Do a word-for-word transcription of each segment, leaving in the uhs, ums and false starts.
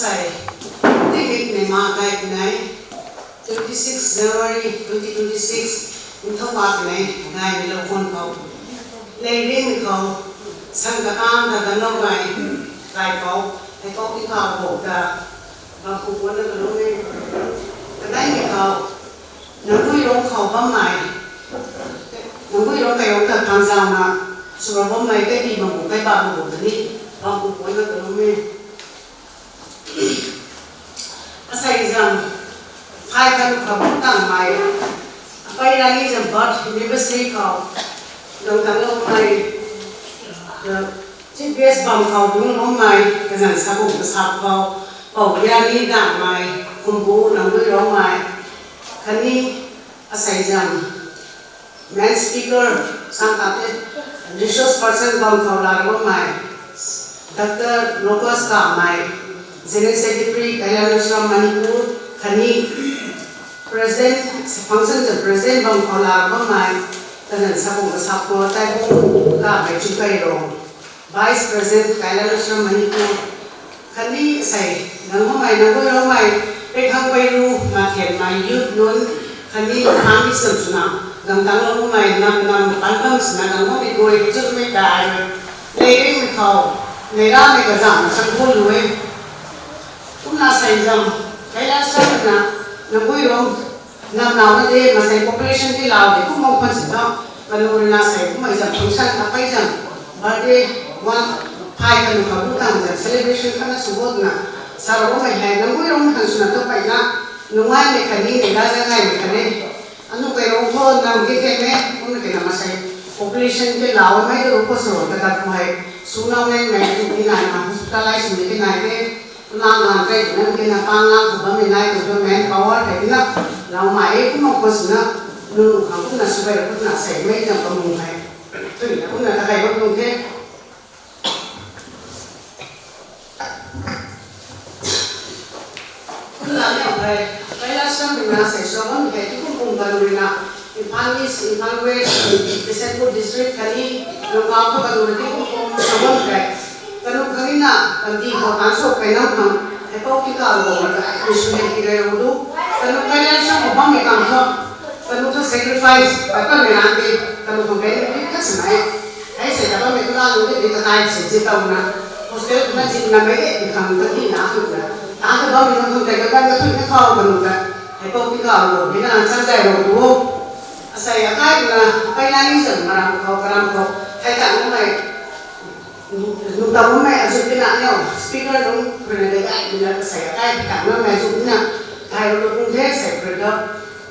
David Nema kai kanei, twenty six January twenty twenty six, nthau pa kanei, ngai ni lou khon khou. Lei ring ni khou, sang ka tan ta dan lou gai, kai khou, hei khou ti khou bo ta, bam ku kuan na ka lou ni. Kanei ni khou, Nangui rong khou bammei, nangui rong kai rong ta thang zau na, sura bammei kai ti bam bu kai ba bu ta ni, bam ku kuan na ka lou ni. Asei zam, phai khan khou bam tang mai, apai rani zam birth anniversary khou, nang tang lou mai, Chief guest bam khou bung lou mai, kazan sa bung ka sa khou, pou rani dang mai, khumbu nangui rong mai, khatni asei zam, main speaker, sang kate, resource person bam khou la rong mai, Doctor Lucas Kamei, General Secretary, Kailan Ashram Manipur, khatni President, function the President bam khou la bam mai, kanan sa bung sa khou tai bung ka mai chu kai rong. Vice President, Kailan Ashram Manipur, khatni sei, nang bam mai, nang bui rong mai, pei khang pei ru, ma thian mai, youth nun, khatni family sam suna, nang tang lou mai, nam nam pan bam suna, nang bam mai goi, chu mai kai, lei ring mai khou, lei ra mai ka zam, sang bun lui. Kumna sei zam, Kailan Ashram na, nang bui rong, nam nau na de, masei population de lau de, kum mong pan sin tho, kanu rui na sei, kum mai zam, function, apai zam, birthday, one, phai kanu ka bu tang zam, celebration kana su bo na, sa ro mai hai, nang bui rong kan suna to pai na, nungai mai kani, ni da za ngai mai kani, anu kai rong tho, nam ge ke me, kum na ke na masei, population de lau mai de ro ko so, ka da ko hai, su nau nai mai, tu ni nai ma, hospitalize ni ke nai de, Lang lang kai na, kena pang lang khou bammei nai tu, tu manpower kai na, lau mai e kumna khou sina, nung khang kumna sw bai ra kumna sei mei zam kamung hai. Tui na kumna ta kai bam nung the. Kumna ni ang hai, kai la sam na sei sw bam kai tu kum kum ban ri na. Imphal East, Imphal West, Bishnupur District khatni Nagaon khou kanu rui tingkum kum sa bam kai. Kanu khang na, kanti khou tan sw kai nam khang, hei pou ti ka lo na ka, Christian ti rai lo du. Kanu kai lian sa khou bam ni kam khou. Kanu tu sacrifice, pai pa mei ran ti, kanu khang kai ni khat sa nai. Hei sei ta bam ni tu la lu ni ka kai sei ji tau na. Hostel na ji na mei ni khang ka ti na tu na. Tan tu bam ni khang kai ka ban ka tu na khou kanu ka. Hei pou ti ka lo ni na chan zai lo du. Asei akai na, akai na ni zan maram khou, karam khou, thai ta nung mai, nung ta nung mai azu tina nio, speaker nung, rui na de gai, mina asei akai ta nung mai azu tina, thai ro kung the sei, rui do,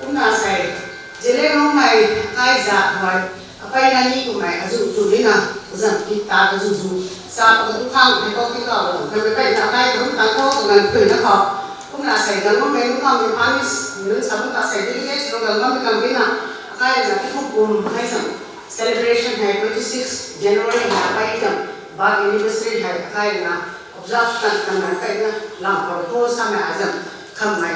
kumna sei, jele nung mai, akai za, hoi, akai na ni kum mai, azu zu tina, zan ki ta azu zu, sa pa tu khang, hei pou ti ka lo, kan mai pai na akai, kum ta ko, kan tui na ko, kumna sei, kan nung mai nung khang, ni panis, nun sa nung ta sei, di le, nung kan nung mai kan tina, Akai rui na ti kum kum hei sam celebration hei twenty six January na pai tam birth anniversary hei akai rui na observe tan tan na kai na lam khou ko sa mai azam kham mai.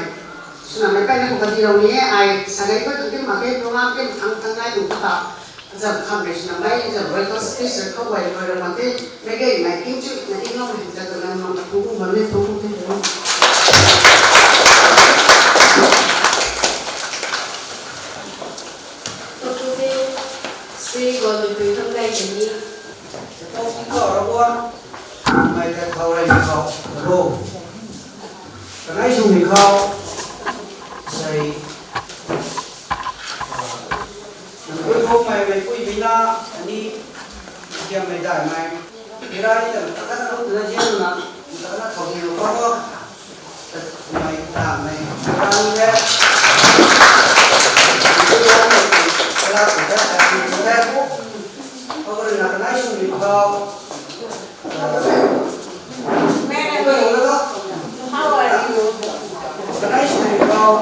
Suna mai kai na ko kati rau ni e ai sa gai ko tu kim ma ke program kim thang thang nai tu ta azam kham mai suna mai azam welcome speech khou wai wai rau ma ke. Mei gei mei king chu na ing lou mei ta tu na nung tu kum bam ni tu kum te tu. Tu tu te Sri Golden Pui thang gei te ni. Tau kum khou rau bam. Mei ta khou rei khou rou. Kanei sw ni khou. Sei. Nang pui khou mei mei pui bina ni. Kiam mei dai mei. Mira ni ta ta na ru na jian na. Ta na khou ni ru khou. Mei ta mei. Mira ni le. Kala ta ta ta ta. Khou ri na kanei sw ni khou. How are you? Kanei sw ni khou.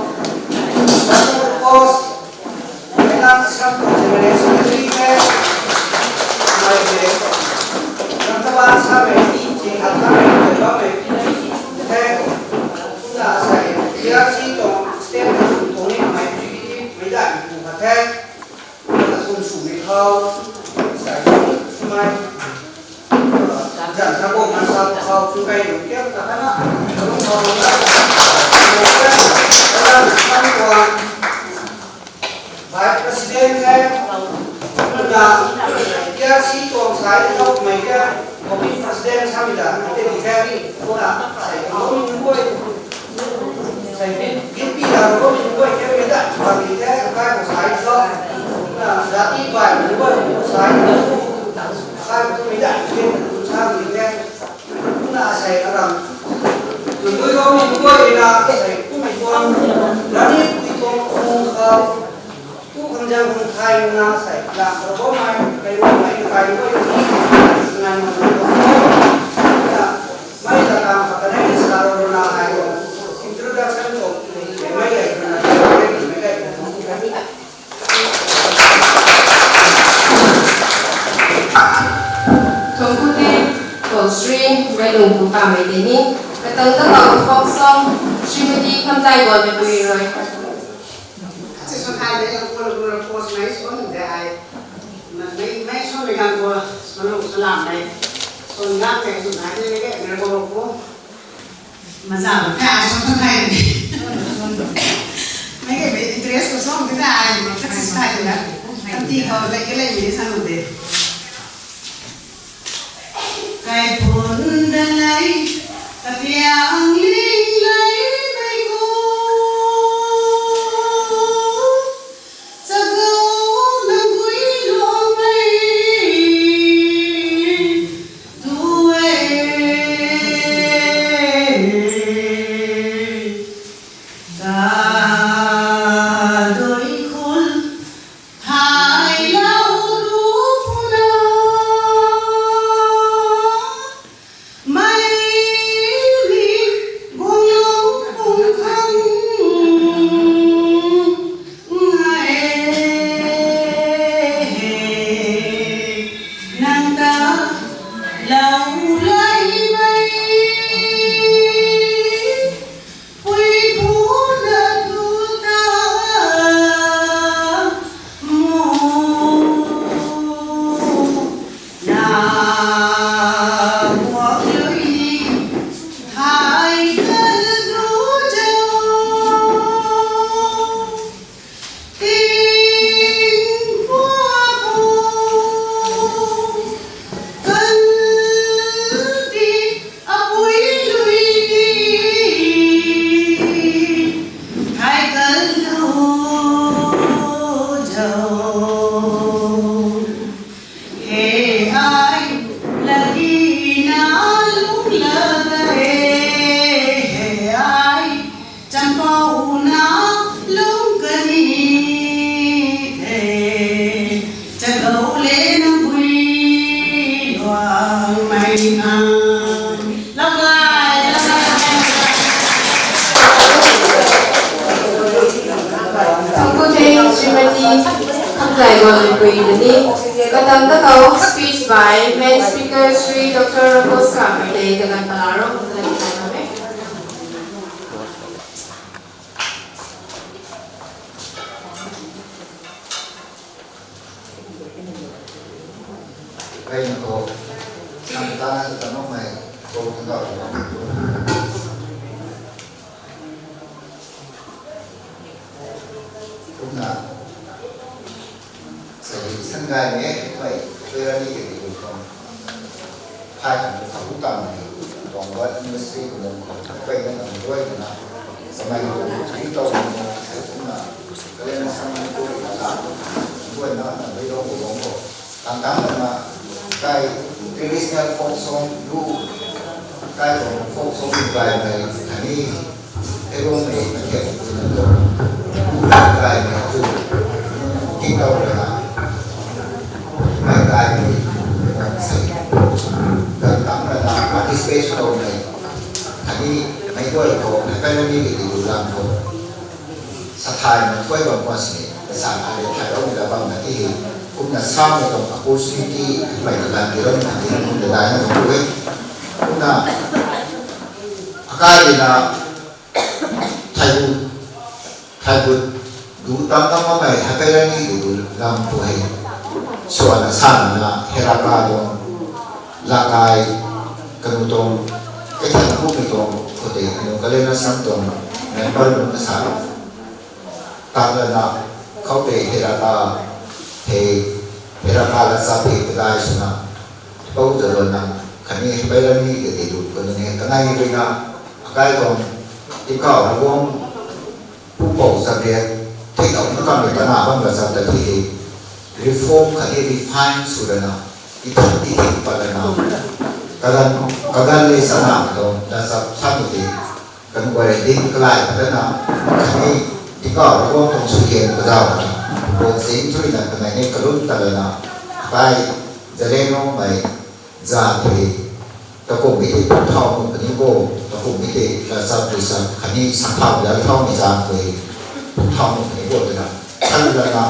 Post. Kailan Ashram General Secretary te, mai le, Rangtaban sa mei ti, Chingkhat sa mei, Toibam mei ti, te, kumna sa e, T R C tuang, state tuang ni mai, executive mei dai, pu khat the, kumna kum sw mei khou, sa e, sw mai, zat Sa ko man sa ko sau chu kai lu kiam ta kana. Lu ko lu na. Vice President hai, na, T R C tuang sai tho mei kha, Working President sa mi da, te di kha ni, ko na, sai ko ni ko. Sai ni, gin pi da ko ni ko khe mi da, ba ni khe, sa kai ko sai tho. Na, jati bai ni ko sai tho. Sa kai ko mi da, khe sa ni khe. Na, sai ka ram. Ni ko ni ko na, sai ku mi ko. Rani ku ko ku ka. Tu khang jang khang thai na sai la, ro mai, kai ro mai, kai ro mai, ngan na ro mai. Na, mai la kam ka kanai sa ro na hai ro. Introduction ko, mai ai na, mai ai na. Thank you, Sri Mailung Pumpa mei tei ni. Katang ta kau folk song, Srimati Khamzai Gonmei pui rui. Ache swn thai de, la kula kula post mai swn de ai. Mai, mai swn mai gang kua, swn lu salam mai. Swn gang kai swn thai de, ke, mere ko ko. Maza ba thai ai swn swn thai de. Mai ke, mai interest ko swn de ai, ma ka sis thai de. Kam ti ko, lai ke lai mi san de. Kai pun da lai, ka piang ling lai mei ko. Chagou na gui luang mei. Tu e. Ka doi khun. Thai lau ru puna. Mei ri guang lung pung khang ngai. Nang ta lau lai mei. Pui pu na tu ta mo. Na guak lui ni thai kal du jau. Ting pua pu kal di apui lui ni thai kal du jau. He ai, lagi na lung la ga e, he ai, champou na lung kani the, chagou le na gui luang mai na. Lau lai, lau lai. Thank you, Srimati Khamzai Gonmei pui tei ni. Katang ta kau speech by main speaker Shri Doctor Rokos Kamei tei kaganv palarok. Ai na ko, sam ta na sa ta nong mai, ko tang kau ko. Kumna, sa di san gay ni e, mai, pera ni ke di ko. Phai kan ta hu tam ni, tuang ba industry ko mong ko, pai na nang duai na, samei ko, ni tau na, sa kumna, kalen na sang ni ko, na la, duai na, na bai dong ko mong ko. Tang tang na, kai traditional folk song lu, kai tuang folk song lu kai mai, kani, Everyone may not get to the door. Who can guide me to? King Daura. My guide me. Say. Gantam na participation of me. Ani, may go ko, na kaya ni di di lang ko. Sa thai na koi bam ko si. Sa thai thai ro mi da bam na ti hi. Kumna sa mi tong opportunity, may na lang di ro na di ro na dai na ko. Kumna, akai di na, Thai bu, thai bu, du tam tam ma kai, ha kai rani du lam pu hei. Suan na san na, hera ka dong, la kai, Kanu tuang, kaithan kumei tuang, khoutei kanu Kalen Assam tuang member nunc kasa. Taklana, khoutei Heraka, hei, Heraka la sa hei kadai swna, pou zalona, khatni hei pei rani kati lu kanu ni, kanei ruina, akai tuang, Tingkauh Ravguangc, pupou subject, thei tau na kamei kana bam la sa ta thi hei, reform khatni refine sw lana, i thak i thak pat lana, kagan, kagan le sana tuang, da sa sa mi te, kan guay din kalai pat lana, khatni, Tingkauh Ravguangc tuang suaihiam kazau na, bon sing thui na kanei ni kalum ta lana, kai, Zeliangrongmei, za the, takum mi te pumthau nu kani bo, takum mi te la sa tu sa, khatni sa thau la thau mi za the, pumthau nu kani bo twna, kan lana,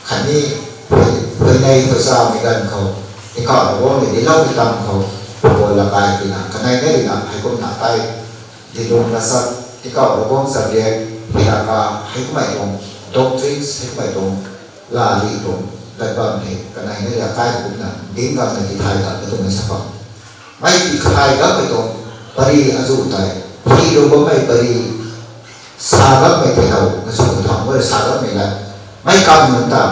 khatni, pui, pui nei pui sa mi ganv khou, Tingkauh Ravguangc ni di lou mi tang khou, pabo la kai tina, kanei nei rina, hei kumna kai, di lung la sa, Tingkauh Ravguangc subject, Heraka, hei kumei tuang, doctrines, hei kumei tuang, la li tuang, lat bam hei, kanei nei la kai kumna, din bam na di thai ta, ka tuang sa bam. Mei ti khai gammei tuang, pari azu tei, hi lou bammei pari, sa gammei thei tau, na sw thau, mei sa gammei la, mei kam nunc ta,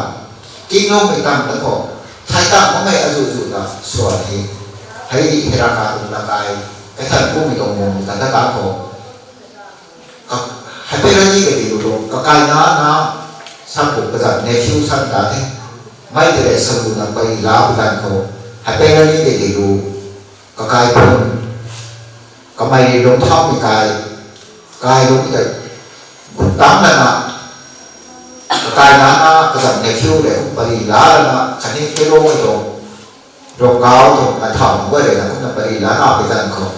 kingloumei tang ta khou, thai tang bammei azu zu ta, swa hi, hei di Heraka tuang la kai, kaithan kumei tuang mung ta ta ta khou, ka, hei pei rani kati lu tuang, kakai na na, sa pu kazat nephew san ta the, mei tei le sa lu na pari la pu tan khou, hei pei rani kati lu, kakai phun, kamei lung thau mi kai, kai lung tei, gut tang lana, kakai na na, kazat nephew le, pari la lana, khatni kei lou mei tuang, rongkau tuang, na thau guay le na, kumna pari la na pi tan khou.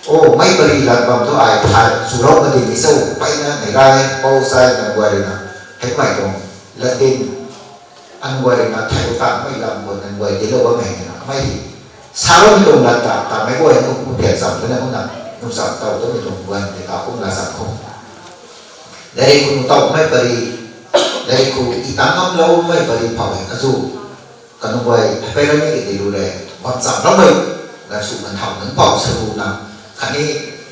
O, mei pari lat bam thu ai thai, su rou ma din ni sou, pei na, nei rai, pou sai, na guay le na, hei mei tuang, lat din, an guay rui na thei u tang mei lam guan an guay di lou bammei na mei hi. Sa lou mi tuang lat ta, ta mei guay nu kum pian cham twna kumna, nu cham tau twmei tuang guan di ta kum la cham khou. Leri khou nu tau mei pari, leri khou i tang ngam lou mei pari phau hei azu. Kanu guay, hei pei rani kati lu le, bam cham lou mei, na su kan thau nunc phau sa lu na, khatni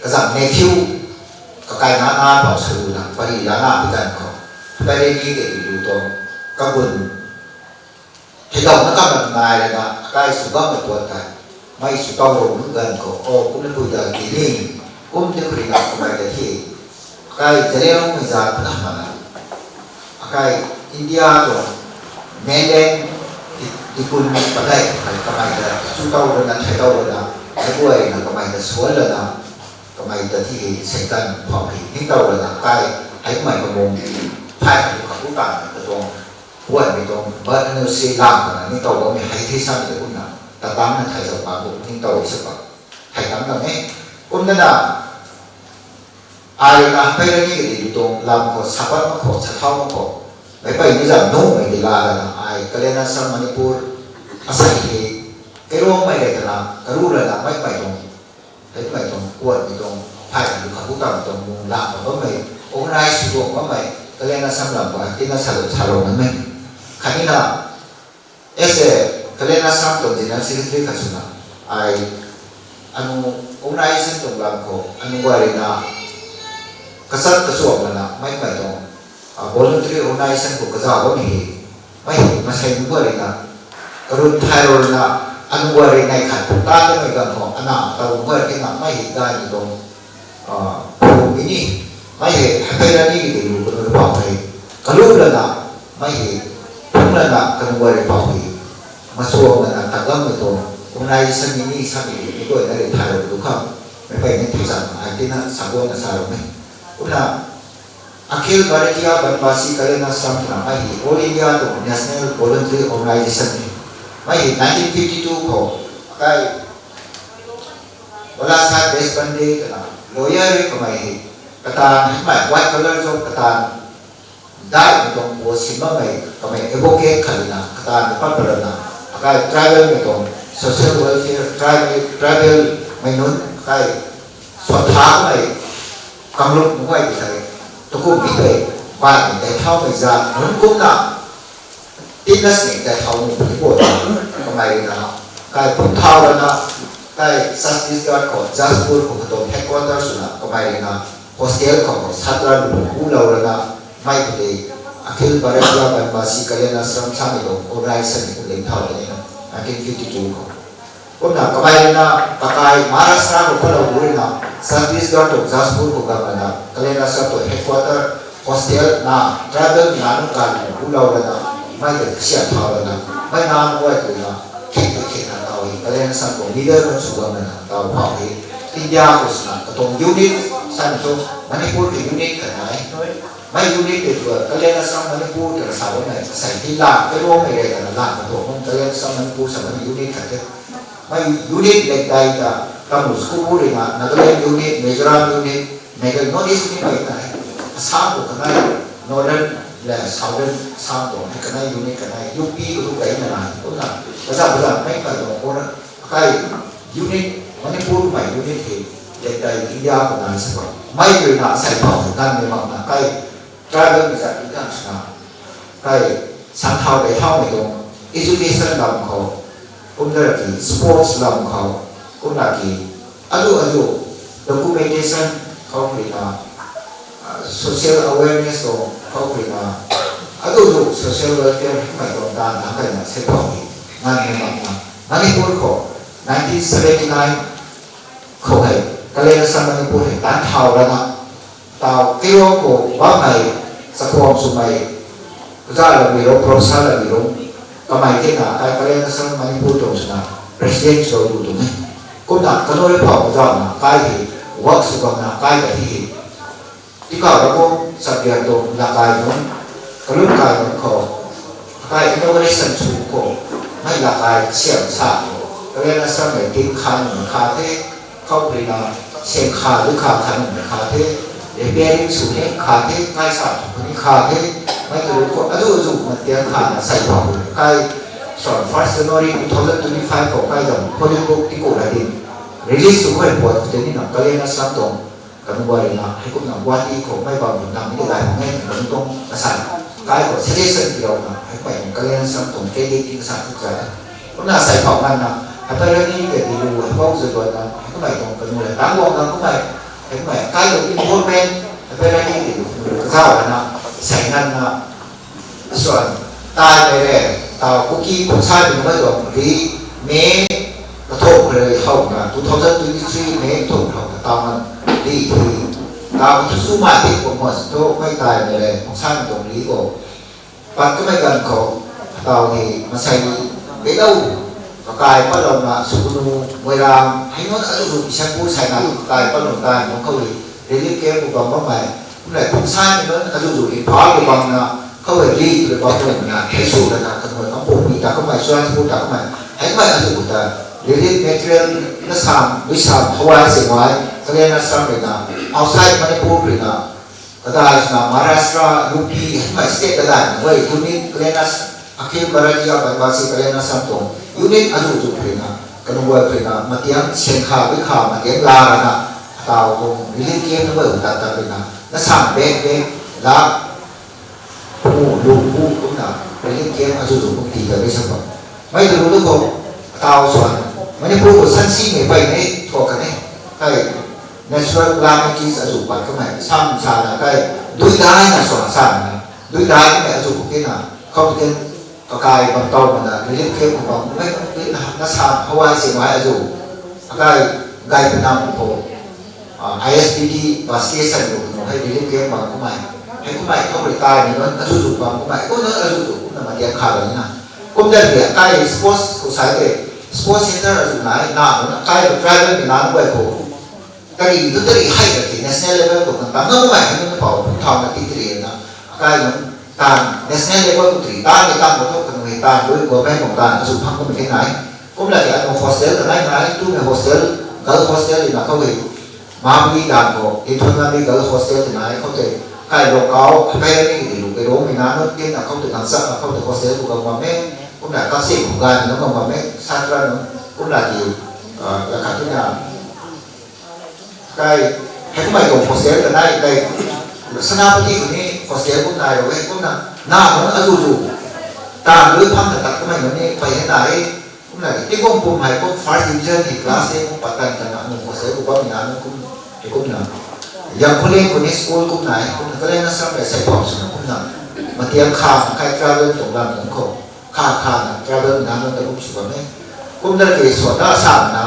kazam nephew, kakai na na phau sa lu na, pari la na pi tan khou. Hei pei rani kati lu tuang, kagun, hei dau na kam na nai le na, akai su bam na puat kai. Mei su tau rou nunc ganv khou, o, kum na pui da ti ni, kum ti pui na kamei da thi. Akai Zeliangrongmei za puna mana. Akai India tuang mainland ti, tikun patlei, kai kamei ta, su tau lana, thai tau lana, hei guay na kamei ta suan lana, kamei ta thi hei Satan phau hei, ning tau lana, kai, hei kamei kamung, phai hei kapu tan na katuang, puan mi tuang, but anu si lam kana, ning tau bammei hei thi san le kumna, tatang na thai zau pa bu, ning tau sa pa, hei tang na me, kumna na, ai rui na pei rani kati lu tuang lam khou, sa pat mak khou, sa thau mak khou, mei pei ni zam nungmei di la lana, ai Kalen Assam Manipur, asei hei, kei ruangmei rei kana, karu lana, mei pei tuang, hei mei tuang, kuat mei tuang, phai lu kha bu tam tuang, mung lam bam bammei, organize sw tuang bammei, Kalen Assam lam khou, tina sa lu, sa lu na mei. Khatni na, As a Kalen Assam tuang General Secretary khat swna, ai, anu organization tuang lam khou, anu guay rui na, kachat kasuam lana, mei mei tuang, ah, voluntary organization khou kazauh bammei hei, mei hei, masei nu guay rui na, karun thai rou na, anu guay rui nai khat, ta ta mei ganv khou, ana, tau guay rui na, mei hei, dai ni tuang, ah, phu mi ni, mei hei, hei pei rani kati lu kanu pau hei, kalu lana, mei hei, phung lana, kanu guay rui pau hei, masuang lana, taklam mei tuang, organization mi ni, sa mi ni, mi guay na rui thai rou tu kham, mei pei ni thei zam, ai tina, sa guang na sa rou mei. Kumna, Akhil Bharatiya Banbasi Kalyan Ashram twna mei hei All India tuang National Voluntary Organization ni. Mei hei nineteen fifty-two khou, akai Bala Saheb Deshpande twna lawyer kamei hei, katan hei mei white collar job katan, dai mi tuang post simei kamei advocate khat na, katan ni pat pat na, akai tribal mi tuang social welfare, tribal, tribal mei nunc, akai Swa tha mei, kamluk mei ti tei, takum mi tei, bai mi tei thau mei za, nunc kumna, tinna sini tei thau mei puni bo ta, kamei na, kai pum thau lana, Kai Chhattisgarh khou Jajpur khou katuang headquarter swna kamei rui na hostel khou khou satra lu pu lou rana, mei khou tei Akhil Bharatiya Banbasi Kalyan Ashram samei tuang organization ni kum ling thau tei na, nineteen fifty two khou. Kumna kamei rui na, kakai Maharashtra khou phalou bu rui na, Chhattisgarh tuang Jajpur khou gang rana, Kalyan Ashram tuang headquarter, hostel na, tribal na nunc kai lu pu lou rana, mei tei siam thau rana, mei na nunc guay tei na, khek tei khek na tau e, Kalyan Ashram tuang leader nunc sw gang rana, tau phau e. India khou swna, katuang unit, san tu, Manipur ki unit khat nai. Mei unit tei tu, Kalyan Ashram Manipur tei sa bam nai, sai ti la, kai lou mei rei kana la, katuang Kalyan Ashram Manipur sa bam unit khat te. Mei unit lek dai ta, kamu school bu rui na, Nagaland unit, Mizoram unit, Meghalaya North East unit mei nai. Assam khou kanei, Northern le Southern Assam khou hei kanei unit kanei, U P khou tu kai na nai. Kumna, kaza kaza mei kai tuang kora, kai unit, Manipur mei unit hei, lek dai India khou nai sa bam. Mei rui na sai phau nganvmei mak na kai, tribal mei zat rui kan swna, kai sang thau dei thaumei tuang, education lam khou, kumna ki sports lam khou, kumna ki azu azu documentation khou rui na, social awareness tuang khou rui na, azu azu social welfare mei tuang tan tang kai na se phau ni, nganvmei mak na, Manipur khou nineteen seventy nine khou hei, Kalyan Ashram Manipur hei tan thau rana, tau kiro khou bam hei, chakhwang swmei, za la biro, professor la biro, kamei tei na, kai Kalyan Ashram Manipur tuang swna, president sw lu tuang e. Kumna, kanui phau kazauh na, kai hei, work sw bam na, kai ka hei hei. Tikau ra kum, subject tuang, lakai nunc, kalum kai nunc khou, kai inauguration sw khou, mei lakai siam sa khou, Kalyan Ashram mei ting khan nunc kha the, khou rui na, siam kha, lu kha khan nunc kha the, repairing sw ni kha the, kai sa sw ni kha the, mei tu khou, azu azu matiang kha na sai phau, kai, so first January two thousand twenty five khou kai dam, holy book ti khou ra din, release sw khou puat khou tei ni na, Kalyan Ashram tuang, kanu guay rui na, heikumna Guwahati khou mei bam rui na, mei lai mei kanu tuang kasan, kai khou suggestion pi rau na, heikumna Kalyan Ashram tuang credit ti kasan tu za. Kumna sai phau nganvna, hei pai rani tei di lu, hei pau zat luan na, heikumna tuang kanu le, tang guang na kumna, heikumna kai lu involvement, hei pai rani tei lu, kazauh na, sai nganvna, Suan, tai mei re, tau Kuki khou sai mei tuang ri, May kathumh rui howna, two thousand twenty three May kathumh howna, tau man ri thi, tau thu sw mai thi kum mas thu mei tai mei re, khou sai mei tuang ri khou. Pat kamei ganv khou, tau hei masei ni, beidau, kakai patlouna, Sugnu, Moirang, hei nunc azu zu Bishnupur sai na, kakai patlou tai nunc khou hei, relief camp khou bam bammei, kumna phungsaimei nunc azu zu Imphal khou bamna, khou hei ri tw bam nunc na, thei sw lana, kanmei Kangpokpi ta kamei, Churachandpur ta kamei, heimei azu ta, relief material, na sam, dui sam, hawai, singwai, Kalyan Ashram rui na, outside Manipur rui na, kadai swna Maharashtra, U P, heimei state kadai na, wei, unit, Kalyan Ash-, Akhil Bharatiya Banbasi Kalyan Ashram tuang, unit azu zu rui na, kanmei rui na, matiang, sian kha, dui kha, matiang la rana, atau tuang, relief camp na wei, utat tat rui na, na sam, bek, bek, la, Pu, lu, pu, kumna, relief camp azu zu kum ti ta rui sa bam. Mei tu lu lu khou, tau suan, Manipur khou sansi mei pei nei, thua kan e. Kai, natural calamities azu pat kamei, sam sa na kai, dui dai na suan sa na, dui dai kamei azu kum ti na, khou ti ken, kakai bam tau mana, relief camp khou bam, mei kum ti na, na sam, hawai si mai azu, akai, gai panam khou, Ah, I S P T bus station khou nung hei relief camp bam kumei. Hei kumei khou rui kai ni nunc azu zu bam kumei. Kum nunc azu zu kumna matiang kha lou ni na. Kum dat ria kai sports khou sai ke. Sports center azu nai, na nunc kai tribal ni na nunc guay khou. Tari tu tari hei tari national level khou kan tam na kumei. Hei nunc pau phung thau na ti tari na. Kai nunc tan national level khou tari. Tan ni tan khou thok kan hei tan lui government khou tan azu phang kumei nai. Kumna ki anu hostel ta nai nai, tu mei hostel, girl hostel ni na khou hei. Mamli dan khou, Inthon Mamli Girl Hostel twna ai khou tei, kai lou kau, khapai ni di lu, kai lou mei na nunc tin na khou tei nang sak na khou tei hostel khou bam bam e, kumna kapsing khou gan nunc bam bam e, satra nunc, kumna di, ah, la khat twna, kai, hei kumei tuang hostel twna ai, kai, Senapati khou ni hostel kumna ai lou e, kumna, na nunc azu zu, tan lui phang na tat kumei nunc ni, pai hei na e, Tingkum pum hei kum first division hei class ten kum patan tana nung khou sei kum bam na nung kum, hei kumna. Yang khulin khou ni school kumna hei kumna kalen na sam le sei pam swna kumna. Matiang kha na kai travel tuang lam nung khou. Kha kha na travel na nung ta kum sw bam e. Kumna ke sw ta sa na.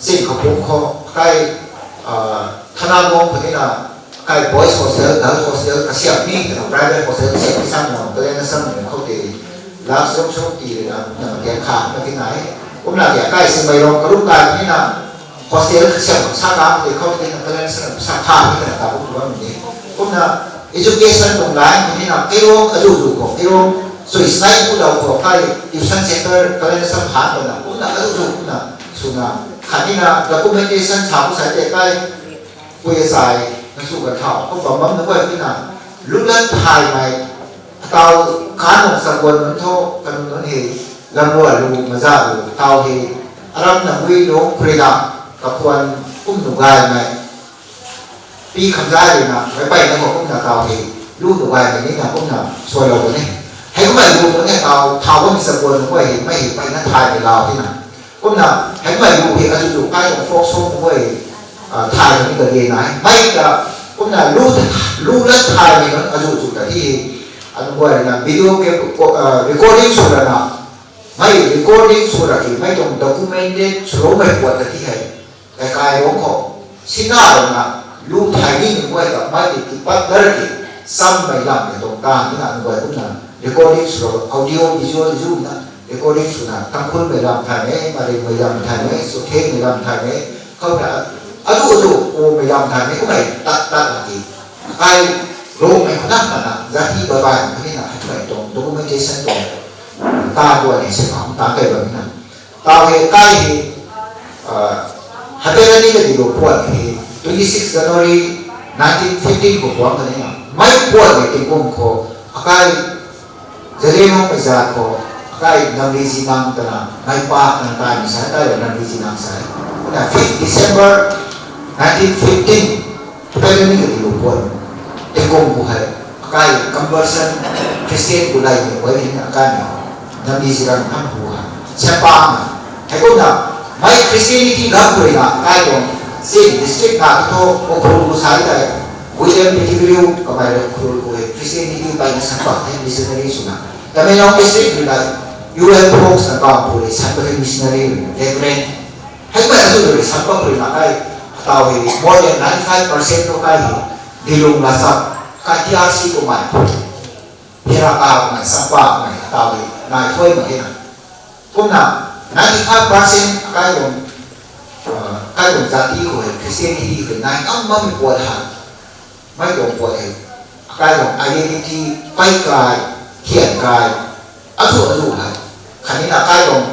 Sing khou pum khou kai, ah, thana gong khou ni na, kai boys hostel, girls hostel, kasiam ni, tana private hostel, kasiam ni sam na, kalen na sam ni khou te, last room sum ti le na, na matiang kha na ti nai. Kumna ke kai simei rong karum kai ni na, hostel kasiam sa ka te khou te na, kalen na sam sa kha ni na ta kum tuang ni. Kumna education tuang line khou ni na, kei rong azu zu khou, kei rong sui snai pu dau khou, kai tuition center, kalen na sam kha na, kumna azu zu kumna, swna, khatni na documentation sa pu sa te kai, pui sai, na sw ka thau, khou bam bam na guay tina, lulat thaymei, atau kanung sa guan nunc tho, kanung nunc hei, lamrua lu, maza lu, tau hei, aram na gui lu, purila, kapuan, kum nu gaymei, pi khamza rui na, mei pei na khou kumna tau hei, lu nu gaymei ni na kumna, sualou ni. Hei kumei lu nunc hei tau, thau bam sa guan nunc guay hei, mei hei pei na thaymei lau tina. Kumna, hei mei lu hei azu zu kai tuang folk song guay, ah, thay ni ka ge nai. Mei ka, kumna lu, lu lat thaymei nunc azu zu ta hi, anu guay na video ke, ah, recording sw ra na, mei recording sw ra ki, mei tuang documented sw ro mei puat ta hi hei. Kai kai rong khou, sina rong na, lu thay ni nunc guay ta, mei ti ti pat dar ki, sam mei lam ni tuang ta, ni na nunc guay kumna, recording sw ro, audio, visual, zu na, recording sw na, Tangkhul mei lam thay ne, Maring mei lam thay ne, Sothe mei lam thay ne, khou na, azu azu, o mei lam thay ne, kumei tat tat na ti. Kai rong mei khou na, na, na, zati bai bai, na, ni na, hei mei tuang, documentation tuang, ta guay ni se kham, ta kai bam ni na. Tau hei kai hei, ah, hatera ni ka dilu puan hei, twenty six January nineteen fifteen khou puan ka ni na. Mei puan hei tingkum khou, akai Zeliangrong mei zat khou, akai Namri Zinang tana, mei pa tana tai mi sai, tai Namri Zinang sai. Na fifth December nineteen fifteen, Patani ka dilu puan. Tingkum khou hei, akai conversion Christian khou lai ni, wai ni akai ni. Namri Zinang tham khou hei. Siapa na. Hei kumna, mei Christianity gam khou na, akai tuang, Chin district na tho, Ukhrul khou sai tai. William Pettigrew, kamei Ukhrul khou hei, Christianity pai na sampa the, missionary swna. Tamenglong district ni lai, U L Fox na kam khou hei, sampa the missionary, Reverend. Hei mei azu rui sampa khou na kai, atau hei more than ninety five percent tu kai hei, dilung la sap, kai T R C khou mei, hera ka khou mei, sampa khou mei, atau hei, nai thuai mei hei na. Kumna, ninety five percent kai tuang, ah, kai tuang jati khou hei, Christianity khou nai ngam bammei puat hei. Mei tuang puat hei, akai tuang identity, pei kai, thian kai, azu azu hei. Khatni na akai tuang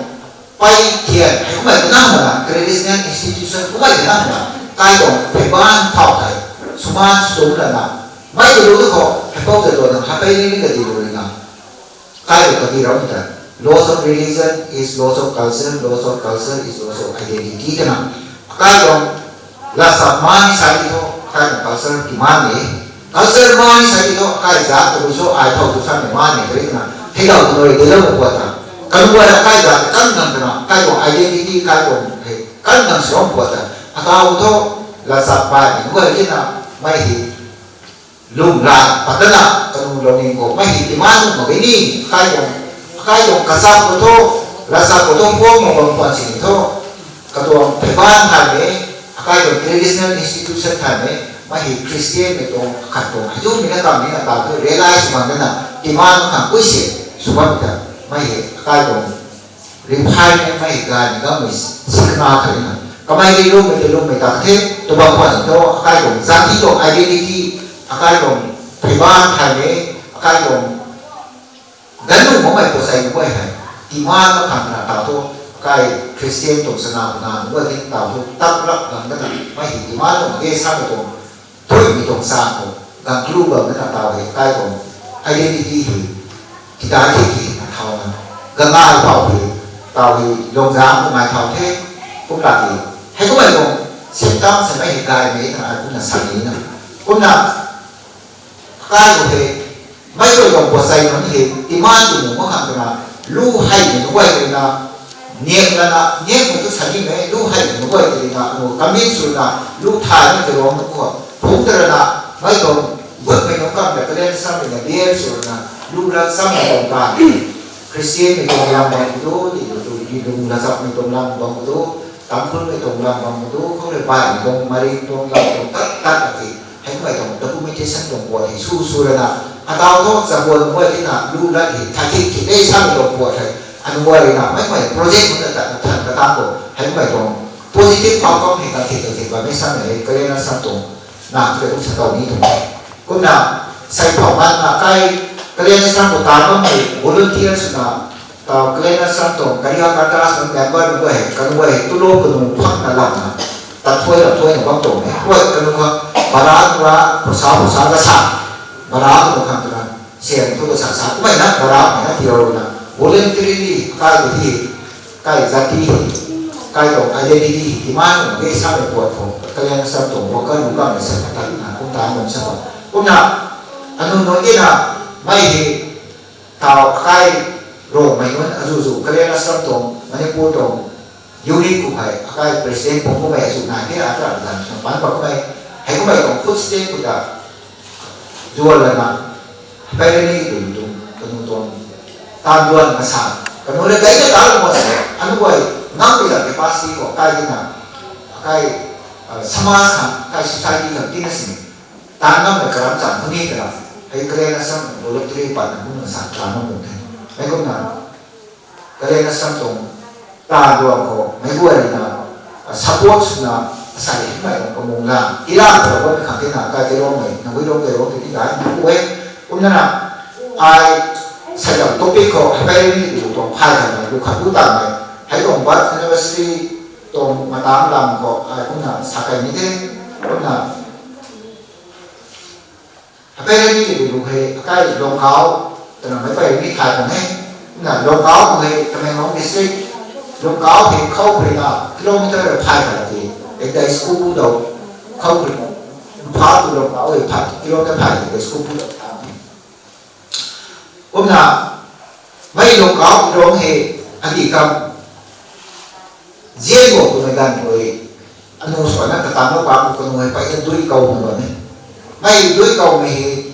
pei thian, hei kumei kanang mana, traditional institution, kumei kanang mana, akai tuang pheiban thau hei, suman sum lana, mei tu lu tu khou, hei pou zat tuan na, hei pei ni ni ka di lu na. Kai rui kati rau ta. Loss of religion is loss of culture, loss of culture is loss of identity twna. Akai tuang lat sa mani sai ti tho, akai tuang culture ti man ni. Culture mani sai ti tho, akai zat tu so ai thau tu san ni man ni kari twna. Hei dau tu nori de lo mo ta. Kan wa akai zat kan nang twna, akai tuang identity, akai tuang hei kan nang so mo ta. Atau tho lat sa bai ni mo kari na, mei hei. Lung lat patna, kanu lungning khou, mei hei demand mak ge ni, akai tuang, akai tuang kazap khou tho, lat sa khou tho, phuang mak bam khwan sini tho, katuang pheiban thay mei, akai tuang traditional institution thay mei, mei hei Christian mei tuang, khat tuang, hei tu mei na kam ni na ta tu, realize mak na, demand mak khang kui se, sw bam ta, mei hei, akai tuang, Refine mei gay ni gammei sikna khat na. Kamei di lungmei tei lungmei tak the, tu bam khwan to, akai tuang jati tuang identity, akai tuang pheiban thay mei, akai tuang ganv lung makmei khou sai mei hei. Demand mak khang na ta tu, akai Christian tuang sana na, mei hei ta tu, tak rap gang na, mei hei demand tuang ge sa tuang. Thui mi tuang sa khou, gang klu bam na tau hei, kai tuang identity hei, kidai the ki na thau na, gangai tau hei, tau hei, lungzang khou ngai thau the, kum la ki, hei kum hei tuang, symptom se mei hei gay mei na, ai kum na sa ni na. Kum na, kai khou hei, mei tuang tuang puat sai nunc hei, demand tu nunc mak khang twna, lu hei ni nunc guay twna, Niak lana, niak mei tu sa ni mei, lu hei mei guay tei na, anu, convince sw na, lu thay na tei ruang na khou. Phung tei rana, mei tuang, gut mei nunc kam ta, kalen sam mei na, biar sw na, lu lat sam mei tuang ta. Christian mei tuang lam bam tu, di tu, di lung la zap mei tuang lam bam tu, Tangkhul mei tuang lam bam tu, khou rui bai mei tuang, mari tuang, lam tuang, tat, tat, tat, ti. Hei mei tuang documentation tuang puat hei su su rana, atau thu chabuan mei tina lu lat hei thai thik thik dei sa mei tuang puat hei, anu guay rui na mei mei project mei ta ta than ka tang khou hei mei tuang positive outcome hei kan thik kan thik ba mei sa mei hei kalen na sam tuang na tu kum sa tau ni tuang. Kumna, sai phau man na kai kalen na sam khou ta bam mei volunteer sw na, tau kalen na sam tuang, kari ha kata sa member mei guay hei, kan guay hei, tu lo kanu phang na lam na, tat thuai lam thuai na bam tuang mei. Huai kanu khang, bara kura, pursa pursa ka sa, bara kanu khang tuna, sian thu ka sa sa, kumei na, bara mei na, tiro na, voluntarily, kai tu hi, kai jati hi, kai tuang identity hi, demand mei sa mei puat khou, kalen na sam tuang, worker lu kam mei sa ka tat na, kum ta mei sa ba. Kumna, anu nunc ki na, mei hi, tau akai Rongmei nunc azuh zuh kalen na sam tuang, Manipur tuang, unit khou hei, akai president pung khou mei azuh nai the, ata zan sw pan bak khou mei, hei khou mei tuang food stamp khou ta, zual lana, hei rani tu tuang, kanu tuang, tan duan masa, kanu le kai ta ta mo se, anu guay, ngam pi la capacity khou, kai tina, akai, ah, samaj khang, kai society khang tina sini. Tan ngam mei karam chang khou ni tana, hei kalen na sam voluntary pat na kum na sa tan ngam mei the. Mei kum na, kalen na sam tuang, tan duan khou, mei guay na, ah, support sw na, asai hei mei tuang kamung la, tila khou bam khang tina, kai tei ruang mei, na gui ruang tei ruang tei ti dai, na kum e, kum na na, ai, sai tuang topic khou, hei kai ni tu tuang phai kan mei, lu khat lu tan mei, hei tuang birth anniversary tuang matang lam khou, ai kum na sa kai ni the, kum na, Hei kai ni tei lu hei, akai Longkau, tana mei pai ni thai khang e. Na Longkau hei, Tamenglong district, Longkau hei khou khou rui na, kilometer phai khat ti, ekdai school bu dau, khou khou rui, Imphal tu Longkau hei phai, kilometer phai ekdai school bu dau tham. Kumna, mei Longkau rong hei, adi kam, zian bo twmei ganv khou, anu sw na katam lou pa khou kanu hei pai na dui kou na bam e. Mei dui kou mei hei,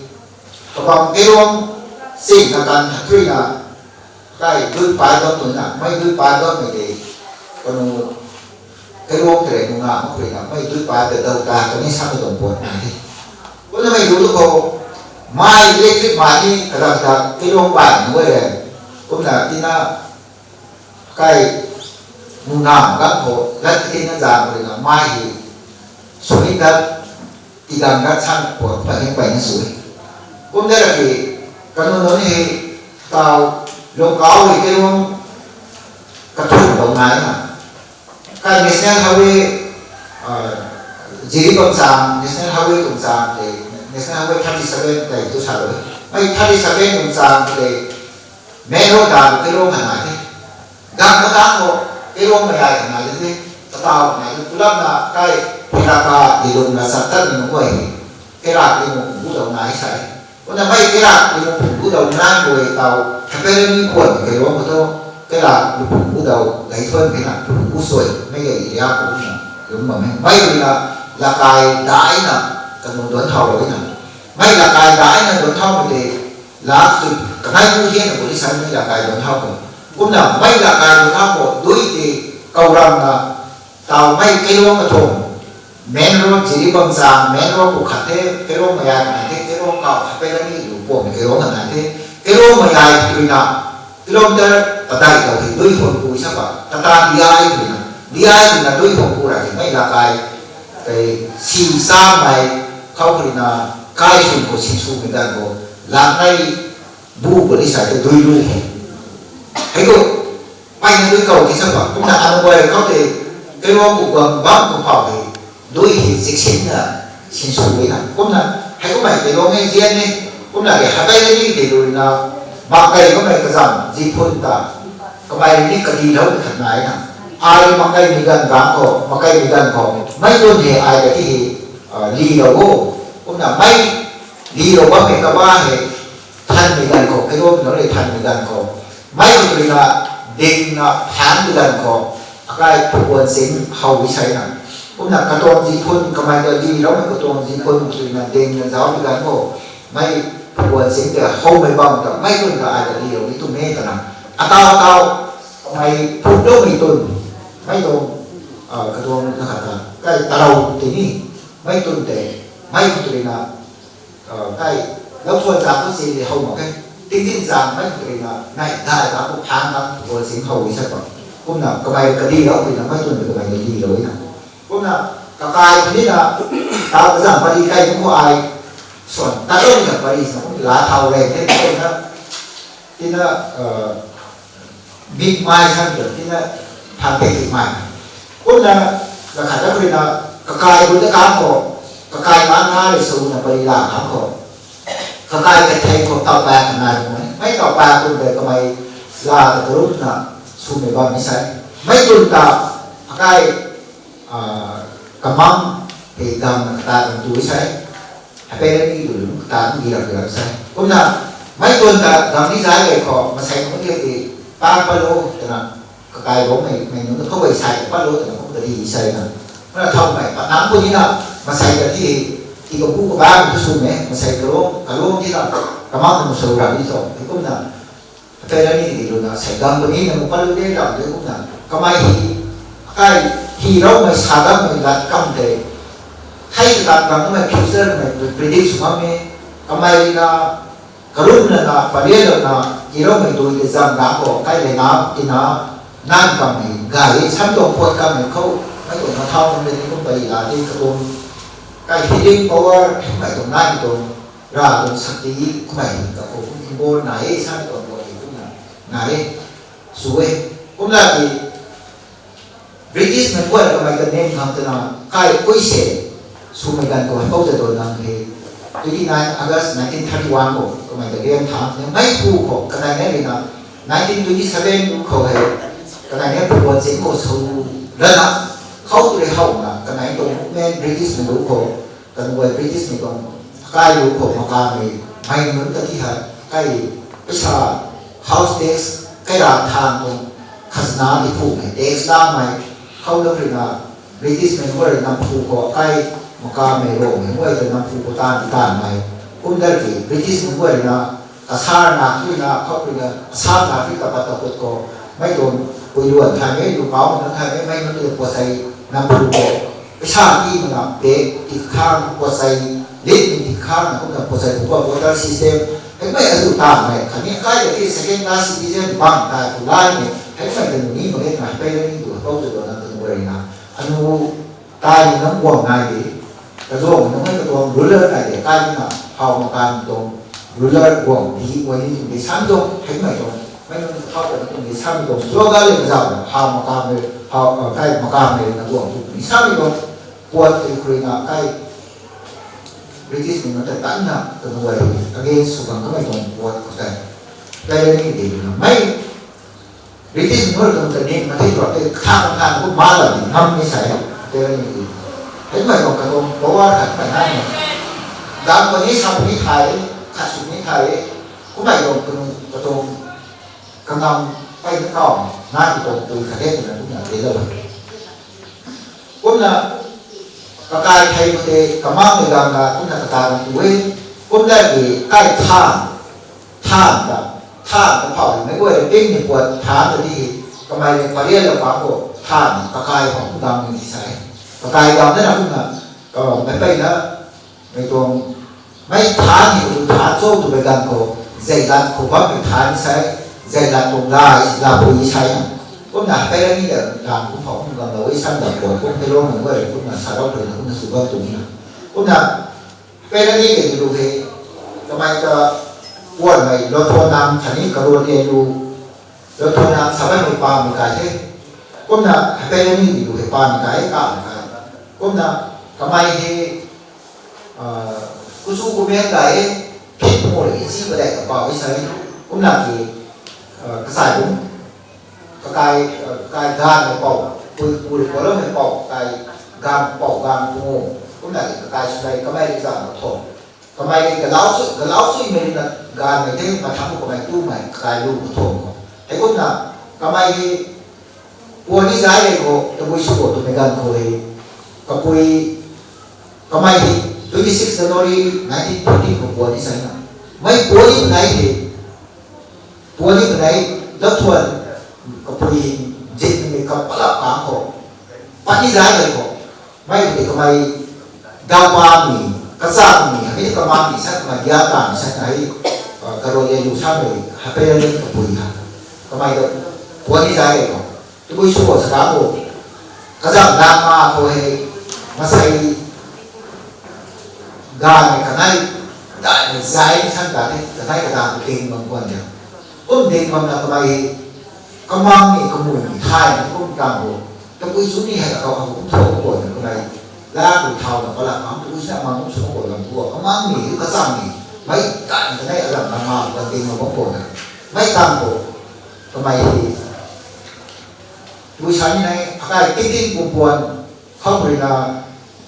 kabam kairuang, sing na kan hatui na, kai dui pai bam tu na, mei dui pai bammei tei, kanu kairuang tei nu na, makhui na, mei dui pai ta dau ta, kani sa mei tuang puat na the. Kumna mei lu tu khou, mei electric mei ni kadam ta, kairuang pai na e. Kumna tina, kai, nu na, gam khou, lat ti na zang khou rui na, mei hei, sui dat, ti dang dat san khou, pai hei pai na sui. Kum da ra ki, kanu nunc hei, tau, Longkau hei kairuang, kathun lou nai na. Kai National Highway, ah, Jiribam chang, National Highway tuang chang tei, National Highway thirty seven tei tu sa lou. Mei thirty seven tuang chang tei, main road dan kairuang na nai the. Gang katang khou, kairuang mei ai na nai the. Katau nai the, pulap na kai, Phelaka, Dilung na sa tat na nunc guay. Kairak ni mu bu dau nai sa e. Kumna mei kairak ni mu bu dau nai guay tau, Hapei Rani puan kairuang khou thu, kairak ni mu bu dau, dai thuan kena, bu sui, mei gay area khou na, lum bam e. Mei rui na, lakai dai na, kanu duan thau rui na. Mei lakai dai na duan thau mei tei, lak sui, kanai bu hian na bu ni sa mei lakai duan thau khou. Kumna mei lakai duan thau khou, dui tei, kau ram na, tau mei kairuang kathum, main road Jiribam chang, main road khou khat the, kairuang mei ai nai the, kairuang kau, Hapei Rani lu puam kairuang na nai the, kairuang mei ai rui na, kilometer padai tau hei dui huan ku sa ba, kata D I rui na, D I rui na dui huan ku ra hei mei lakai, tei si sa mei, khou rui na, kai sum khou si sumei ganv khou, lak nai bu khou ni sa tei dui lu hei. Hei khou, Pai na dui kau ti sa ba, kumna anu guay khou tei, kairuang ku bam bam ku phau tei, dui hei ziksin na, sinsw dui na, kumna, hei kummei kairuang e zian e, kumna ke Hapei Rani tei dui na, mak kai kummei kazam, ziphun ta, kamei ni kadi lou khat nai na, ai mak kai mi ganv bang khou, mak kai mi ganv khou, mei dun hei ai kati hei, ah, li lou o, kumna mei, li lou bammei kaba hei, thanmei ganv khou, kairuang na rui thanmei ganv khou, mei rui na, dingna phang bi ganv khou, akai phuan sing how i sei na. Kumna katuang zi phun kamei ta di lou, katuang zi phun tui na dingna zauc bi ganv khou, mei phuan sing tei howmei bam ta, mei tun ta ai ta di lou ni tu me ta na. Atau atau, kamei phun loumei tun, mei tuang, ah, katuang na khat ta, kai tarou tei ni, mei tun tei, mei tui na, Kai, lou thuan zang khou si di how mak khe. Tingzin zang mei khou rui na, nai dai bang khou phang bang khou sing how i sa bang. Kumna kamei kadi lou rui na, mei tun kamei kadi lou na. Kumna kakai khou ni na, ta kazang pari kai khou ai, swan, ta lou ni na pari sa, kum la thau rei, the, kumna, tina, uh, big mai san tu, tina, thang te big mai. Kumna, la khat ta khou rui na, kakai khou ta kang khou, kakai ma nga rui sa na pari la kang khou. Kakai kathei khou tau pa kanai khou ni. Mei tau pa khou de kamei la ta karup na sumei bam ni sai. Mei tun ta akai, ah, kamang hei dam na kata kan tu sai. Hapei ni tu lu kata kan di rak rak sai. Kumna mei tun ta dam ni zai lei khou masei khou ni ti pa pa lo tana. Kakai bou mei, mei nunc ta khou guay sai, pat lou twna kum ta di sai na. Kumna thau mei, pat nang kum ni na, masei ta di, ti kabu kabang tu sw me, masei kalung, kalung di na, kamang ta masou ra di tho, ti kumna. Atai ra ni di lu na, sai dam kum ni na, mu pat lou de lam de kumna. Kamei hi, akai, hi rau mei, sa dam mei, lat kam de. Thei ta dam mei, future mei, predict sw ngam me, kamei na, Karumna na, palianna na, iroumei dui te zam na khou, kai le na, tina, nan kammei, gay, sam tuang puat kammei khou, mei tuang na thau nunc le ni kum pali la di katuang, kai healing power, mei tuang nai tuang, ra tuang sakti, kumei, kakhou kum imbor na e, sam tuang puat e, kumna, na e, sw e, kumna di, British mei guay kamei ta ning khang twna kai kui se swmei ganv khou hei pou za do nang hei twenty nine August nineteen thirty one khou kamei ta rian thang twna mei pu khou kanei na rui na nineteen twenty seven khou hei kanei na pu guan zing khou sw rana khou tu rui how na kanei tuang movement British mei lu khou Kan guay British mei tuang kai lu khou makamei mei nunc ta ti hei kai paisa house tax kai ra thang tuang khazna ti phu mei tax la mei khou lou rui na British mei guay rui nam phu khou kai makamei ro mei guay ta nam phu khou tan ti tan mei kum dar ki British mei guay rui na Asar na thui na khou rui na asar na thui ta pat ta kut khou mei tuang pui luan thay mei lu kau na thay mei mei nunc tei puat sei nam phu khou paisa ti mana pe ti khang puat sei lit mi ti khang na kumna puat sei phu khou water system hei mei azu ta mei khatni kai ta ti second class citizen bang tai tu lai mei hei mei ta nu ni mak e na hei pei la ni tu khou zu luan na tu guay rui na anu Kai ni nang guang nai de, kazauh nunc hei katuang ruler nai de, kai ni na how makam tuang ruler guang di guay ni tuang de sam tuang hei mei tuang mei nunc how ta tuang de sam tuang slogan le kazauh na how makam le how kai makam le na guang tuang ni sam tuang puat tei khrui na kai British ni nunc ta tan na katuang guay against sw bang kamei tuang puat khou tei kai ni de na mei British mei tuang ta ni mathei tuang tei kha kha kum ma la ni ngam ni sai tei ni ti. Hei mei tuang katuang power khat mei nai ni. Dam ko ni sam ni thai, khat sw ni thai. Kum mei tuang katuang katuang kangam pei na kau nai tuang tui khat de na kum na de la. Kumna kakai thei khou tei kamang ni gang ga kumna kakai na tu e. Kumna ki kai than, than ta, than ta phau mei guay ping ni puat than ta di kamei ni parian la pa khou than kakai khou kum gang ni sai. Kakai gang na kumna mei pei na Mei tuang mei than ni tu than cho tu mei ganv khou, zeilat khou bammei than sai, zeilat tuang la, la pui sai na. Kumna hei la ni da lam kum phou kum ganv lou i san da puan kum hei lou nunc guay kumna sa lou pui na kumna sw bam tuang na. Kumna hei la ni kei lu hei, kamei ta puanmei lou thuan nam khatni karuan lian lu, lou thuan nam sa bammei pamei kai the. Kumna hei la ni kei lu hei pamei kai, kamei kai. Kumna kamei hei Kusu kumen kai e, phit phu rui si padeih kapau e sa e. Kumna ki, kasai bum, kakai, kakai ganv mei pou, pui pui rui pualoumei pou, kakai ganv pou ganv phu. Kumna ki kakai swlei kamei rui zan kathom. Kamei rui galau sui, galau suimei rui na ganv mei the, mathang kamei tumei, kakai lu kathom khou. Hei kumna, Kamei hei puan ni zai rei khou tabui sw khou twmei ganv khou hei, kapui, kamei hei twenty six January nineteen fourteen khou puan ni zai na. Mei puan ni nai hei, puan ni nai, lathuan, kapui, zit ni kapalap kang khou, pat ni zai rei khou, mei tei kamei, daupami, kachangmi, hei kamangmi sa, kamei diatamei sa, hei, karot le lu sa mei, hapei ni kapui ha. Kamei ta puan ni zai rei khou, tabui sw khou sa kang khou, kazam dama khou hei, masei, ganvmei kanei, daihmei zai ni san ta the, kanei kadam ding bam kuan de. Kum ding bamna kamei, kamangmi, kamui, thaymei kum kang khou, tabui sw ni hei akau khou kum thau kuan de kamei, la ku thau na pala kang tabui sw na mang kum sw kuan lam tu, kamangmi, kachangmi, mei daihmei kanei alam dama khou ding bam kuan de. Mei kang khou, kamei hei, tui sa ni nai, akai ting ting pu puan, khou rui na,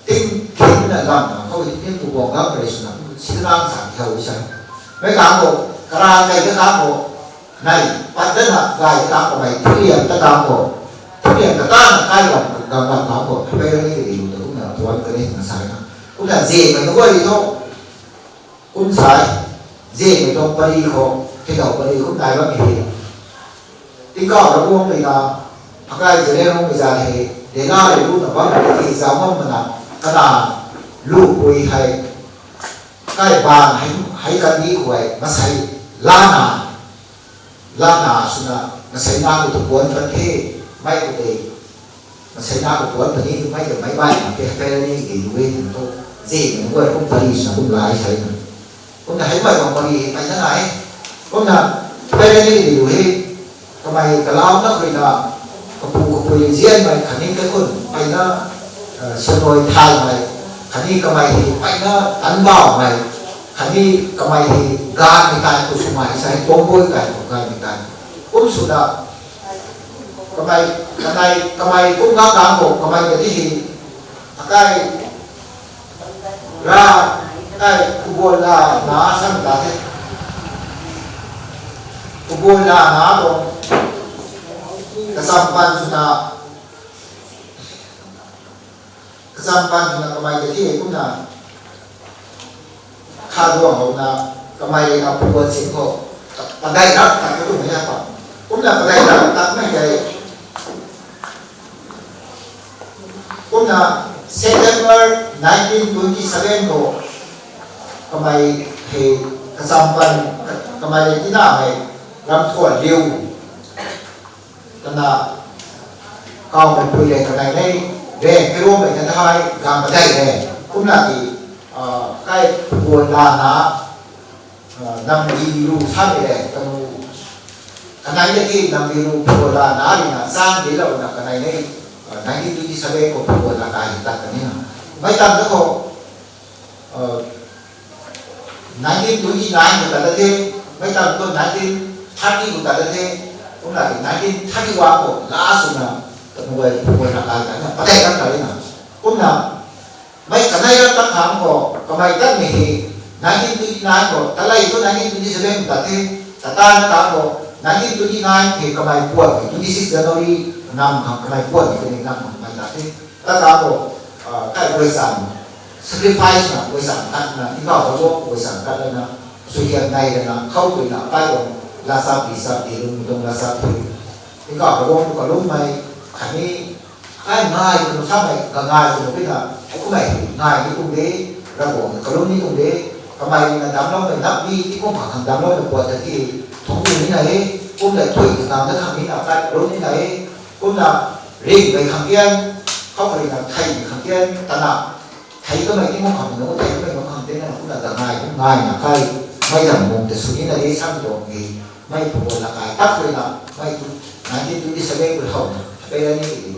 ting ting na lam na, khou ting ting pu puan gam rui swna, si lang sa hau sa. Mei kang khou, karan kai ta kang khou, nai, pat ta na, gay ta kang khou, mei, thulian ta kang khou, thulian ta ta na, kai lam, gam lam kang khou, hapei ni kadi lu ta, kumna puan kani na sa na. Kumna zimei na guay tho, kum sai, zimei tuang pari khou, thidau pari kum nai bammei hei. Tingkauh Ravguangc rui na, akai Zeliangrong mei zat hei, dena rui lu na bam tei zauc ngam mana, kana, lu pui hei, kai ban hei, hei kandi khou hei, masei, lana, lana swna, masei na khou tu puan pan the, mei khou tei, masei na khou puan pan ni, mei tei mei bai na, tei hapei ni kadi lu e, tu, zimei na guay kum pari swna kum lai sai na. Kumna hei mei bang pari hei, peyna nai. Kumna, hapei ni kadi lu hei, kamei kalau na khou rui na, kapu kapui zianmei khatni kaikhun, peyna, eh, sirnoi thaymei, khatni kamei hei, peyna tanbaumei, khatni kamei hei, ganvmei tei khou swmei, sa hei, tuangbui tei khou ganvmei tei. Kum swna, kamei, kamei, kamei kum na kang khou, kamei kadi hei, akai, ra, akai, kubuan la na san ta the. Kubuan la na tuang, kacham pan swna, kacham pan swna kamei kadi hei kumna, kha duang louna, kamei rui na puan sin khou, padai rak tak ka tumei na pa. Kumna padai rak takmei tei, kumna September nineteen twenty seven khou, kamei hei kacham pan, kamei rui tina hei, ram thuan liu. Kana, kawmei pui le kanei nei, re, kairuangmei na thai, gam padei re. Kumna ki, ah, kai phuan la na, ah, nam di lu sa mei re, kanu, kanei na ki, nam di lu phuan la na, ri na, san di lou na, kanei nei, ah, nineteen twenty seven khou phuan la kai tat kani na. Mei tan na khou, ah, nineteen twenty nine khou tat da the, mei tan khou nineteen thirty khou tat da the, kumna ki nineteen thirty one khou last swna, kanu guay phuan la kai tat na, padei kan kai na. Kumna, mei kanei lat tat khang khou, kamei tat mei hei, nineteen twenty nine khou, talei khou nineteen twenty seven khou tat the, tata na ta khou, nineteen twenty nine hei kamei puan mei, twenty six January nam khang kamei puan mei, kani nam khang kamei tat the. Tata khou, ah, kai guay sam, sacrifice na, guay sam tat na, tingkauh ta bo, guay sam tat na, suaihiam nei na, khou tui na, kai tuang, lasa pi sa pi, lung tuang lasa pi. Tingkauh ta bo, kalum mei, khatni, ai ngai kunu sa mei, ka ngai kunu pi na, ai kumei, ngai ni kum de, Ravguangc kalum ni kum de, kamei na damclou mei, nap ni, ti kum khang damclou na puat ta ti, thung ni na e, kum le thui na, na khang ni na, kai kalum ni na e, kumna, ring mei khang tian, khou ring na, thei mei khang tian, tana, thei kamei ti kum khang na, thei kamei kum khang tian na, kumna, ka ngai, kum ngai na, kai, mei dam mung ta sw ni na e, sam tuang e, mei phuan la kai, tak rui na, mei tu, nineteen twenty seven khou hou na, pei la ni ki,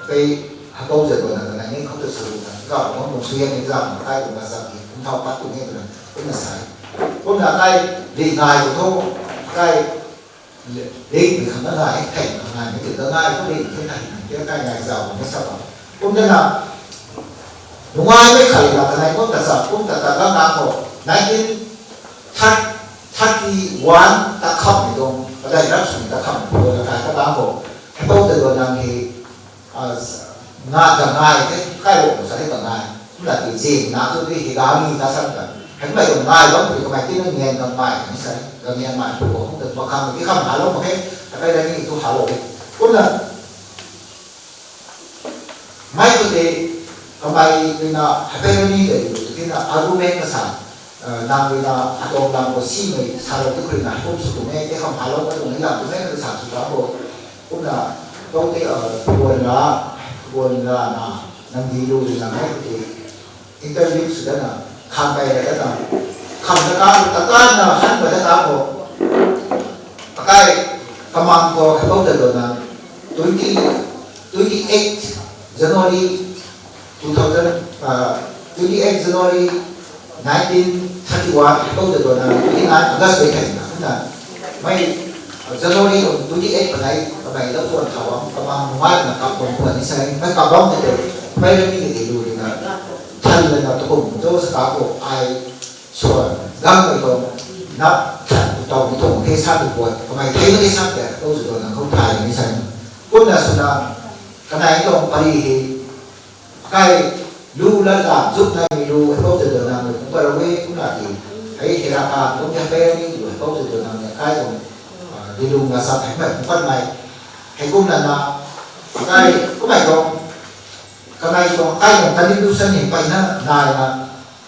pei, hapou zat guan na, kanei nei khou ta sw na, ka, mung mung sw yan ni zam, kai kum na sa ki, kum thau pat tu ni tu na, kumna sai. Kumna kai, ri ngai tu tho, kai, ri mei khang na ngai, thei khang ngai, mei tu da ngai, khou ri, thei ngai, thei kai ngai zau, mei sa ba. Kumna na, nungai mei khat la kanei kum ta sa, kum ta ta ka na khou, nineteen thirty one ta kham ni dong, ka Dai rap sw ta kham phu na kai ka ta ko. Hei pou ta do nang hi, a, nga ka ngai te, kai wo sa ni ka ngai. Kumna ti zin na tu di hi ga ni ta san ta. Hei mai ko ngai lo, ti ka mai ti na ngen ka mai ni sa, ka ngen mai phu ko, ta ma kham ti kham ha lo ma ke, ta kai da ni tu ha lo. Kumna Mei khou tei kamei ruina hapei rani tei tina argument kasa, nang ruina atong lam khou simei salou tu khou ruina heikum sw tuang e, tei kham halou ka tuang e, lam tu mei kasa sw ta bo. Kumna kou tei, puan ra, puan ra na, nang di lu ruina mei khou tei interview sw dana, kham pei ra dana, kham ta ka, ta ka na han pa ta ka bo. Akai kamang khou heikou ta do na, twenty, twenty eight January two thousand, uh, twenty eight January nineteen thirty one heikou ta do na, twenty nine August de thei na, na, mei, uh, January twenty eight panai, kamei lou tuan thau am, kamang nungai na kap tuan tuan ni sai, mei kap bam de de, mei rami de de lu de na, than le na tukum, jo sa ka ko, ai, Sua, gangmei tuang, nap, than, tau, mi tuang, thei sa tu puat, kamei thei na thei sa tei, kou zu tuang nang kou thai ni sa. Kumna swna, kanei tuang pari hei, kai, lu la la, zuk nai mi lu, kou zu tuang nang lu, kou ra we, kumna ti, hei, hei ra ka, kou ya pe ni lu, kou zu tuang nang ne, kai tuang, ah, di lu na sa, hei, mai, kou pat mai, hei, kumna na, kai, kumei tuang, kanei tuang, kai tuang, kani lu sa ni, pai na, nai na,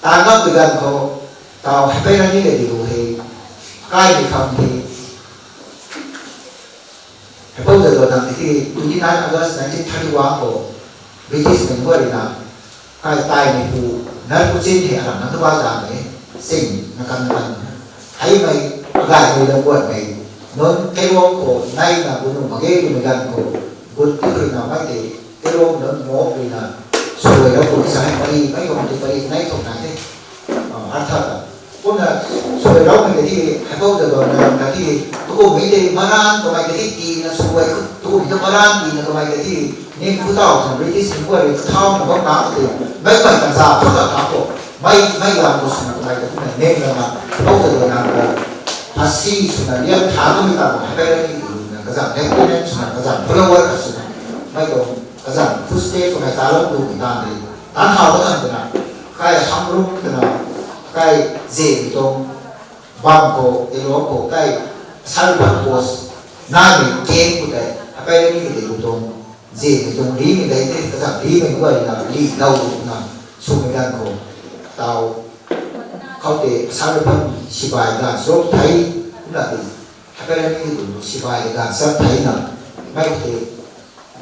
Tan bam pui ganv khou, tau hapei rani le di lu hei, kai di kham hei, hei pou zat lo tang tiki twenty nine August nineteen thirty one khou, British mei guay rui na, kai tai mei pu, nar pu chin hei aram nang tu ba zang mei, sing na kan na kan. Hei mei, agai mei lam guat mei, non kei luang khou, nai na bu nu ma ge bu mei ganv khou, but tu rui na mai tei, Kei lou nunc mok rui na, suai rau khou sa hei pari, mei tuang ti pari, nai tuang nai the. Ah, artha ta. Kumna, suai rau mei ka ti, hei pou ta tuang na, ka ti, tukum mei tei maran, kamei ka ti, ti na suai, tukum mei ta maran, ti na kamei ka ti, nim khu tau, tuang British nim khu rui, thau na bam na ka ti, mei pai kan za, thu ta ta ko, mei, mei lam ko suna kamei ka ti, na nim na na, hei pou ta tuang na ka, phasi suna, liam tha kamei ta, hei pai rani, na, kazam, lieutenant suna, kazam, follower ka suna, mei tuang, Kazam footstep kamei talou tu tan de. Tan hau ka tan twna, kai hamrum twna, kai ze mi tuang bam khou, elou khou, kai sal bam post, nai mi keng khou tei, akai ni ki tei lu tuang, ze mi tuang li mi dei tei, kazam li mi guay na, li dau na, sw mi dan khou, tau, khou tei, sal bam sibai dan, srok thei, na ti, akai ni ki tu sibai dan, sap thei na, mei khou tei,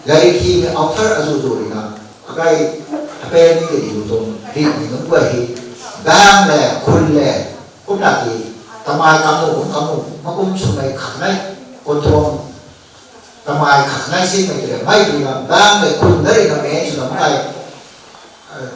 Gari khi mei author azu zu rui na, akai, akai ni ke diu tuang, ri ni nunc guay hei, bang le, khun le, kumna ki, tamai kamu, kum kamu, makum swmei khat nai, kun tuang, tamai khat nai sinmei tei, mei rui na, bang le, khun le rui na, mei swna mei,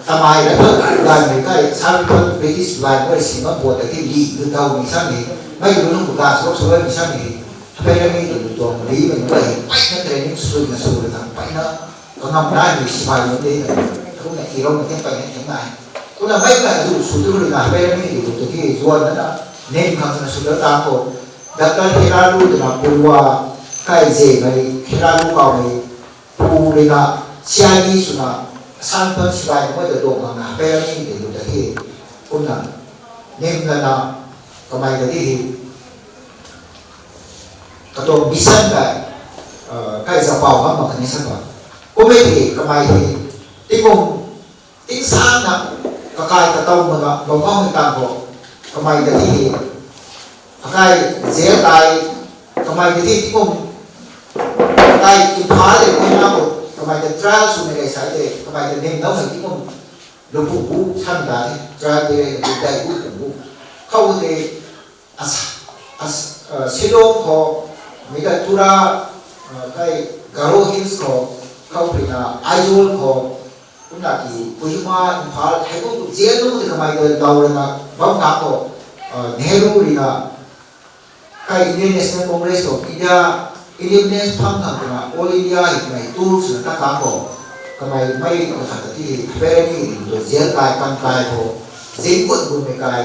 Tamai rui thu, ganmei kai, Sariphan British lai mei si ma puat ta ti li, lu dau ni sa ni, mei lu nung bu ga swlou swlou ni sa ni, hapei rami tu lu tuang li mei mei, pai na training sw na sw na, pai na, kangam nai ni sibai ni de na, kumna irou ni pai na theng nai. Kumna mei na zu sw tu rui na, hapei rami tu tu ti zuan na na, nem khang na sw na ta ko, Doctor Heralu tu na purwa, kai ze mei, Heralu kau mei, Pu rui na C I D swna, Assam tuang sibai mei ta dawh mak na, pei ni tei lu ta hi, kumna, nim lana, kamei ta di hi, katuang mission ta, uh, kai za pau ngam mak kani sa ba. Kumna ti kamei hi, tingkum, tingsang na, kakai katow mana, bam bam ni tang khou, kamei ta di hi, Akai, jail tai, kamei ta di tingkum, akai, Imphal le Kohima khou, kamei ta trial swmei kai sai tei, kamei ta nim nau hei tingkum, lupu bu, san ta ni, trial tei, lu dai bu, bu. Khou tei, as, as, uh, Shillong khou, mei ta Tura, uh, kai, Garo Hills khou, khou pui na, Aizawl khou, Kumna ki, Kohima, Imphal, hei kum tu jail nunc tei kamei ta dau rui na, bam kang khou, uh, Nehru rui na, kai Indian National Congress khou, India, Independence phang khang twna, All India hei kamei tour swna ta kang khou, kamei mei na khat ta ti, hei, hapei ni tu jail kai, kan kai khou, jail kut gun mei kai,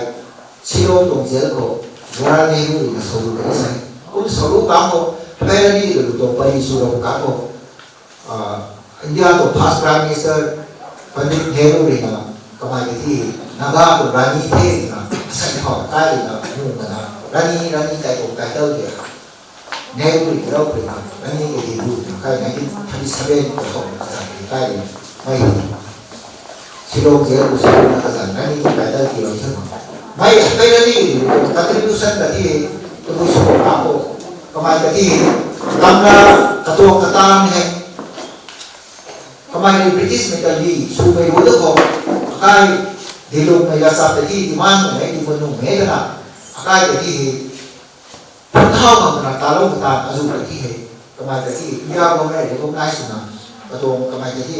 Shillong tuang jail khou, Jawaharlal Nehru rui na sou rui na sa ni. Kum saru kang khou, Happy Rani lu tuang pari sw rau kang khou, ah, India tuang first Prime Minister Pandit Nehru rui na kamei ta thi, Naga tuang Rani the na, asei thau kai rui na, mu mana, Rani, Rani kai tuang kai tau dia. Nehru rui na rau rui na, Rani Gaidinliu na, kai nineteen thirty seven khou thau na, kai rui, kai rui, mei Shillong jail khou sw na kazan Rani title tiilou the. Mei Happy Rani Gaidinliu contribution ta thi, tabui sw kang khou. Kamei ta thi, tamna katuang katan hei. Kamei ni British mei ta li swmei ru da khou. Akai dilungmei la sap ta thi, demand mei, di khou nung mei ta na. Akai ta thi, Phun thau bam twna talou kata azu ka thi hei, kamei ta thi, India government recognize swna, katuang kamei ta thi,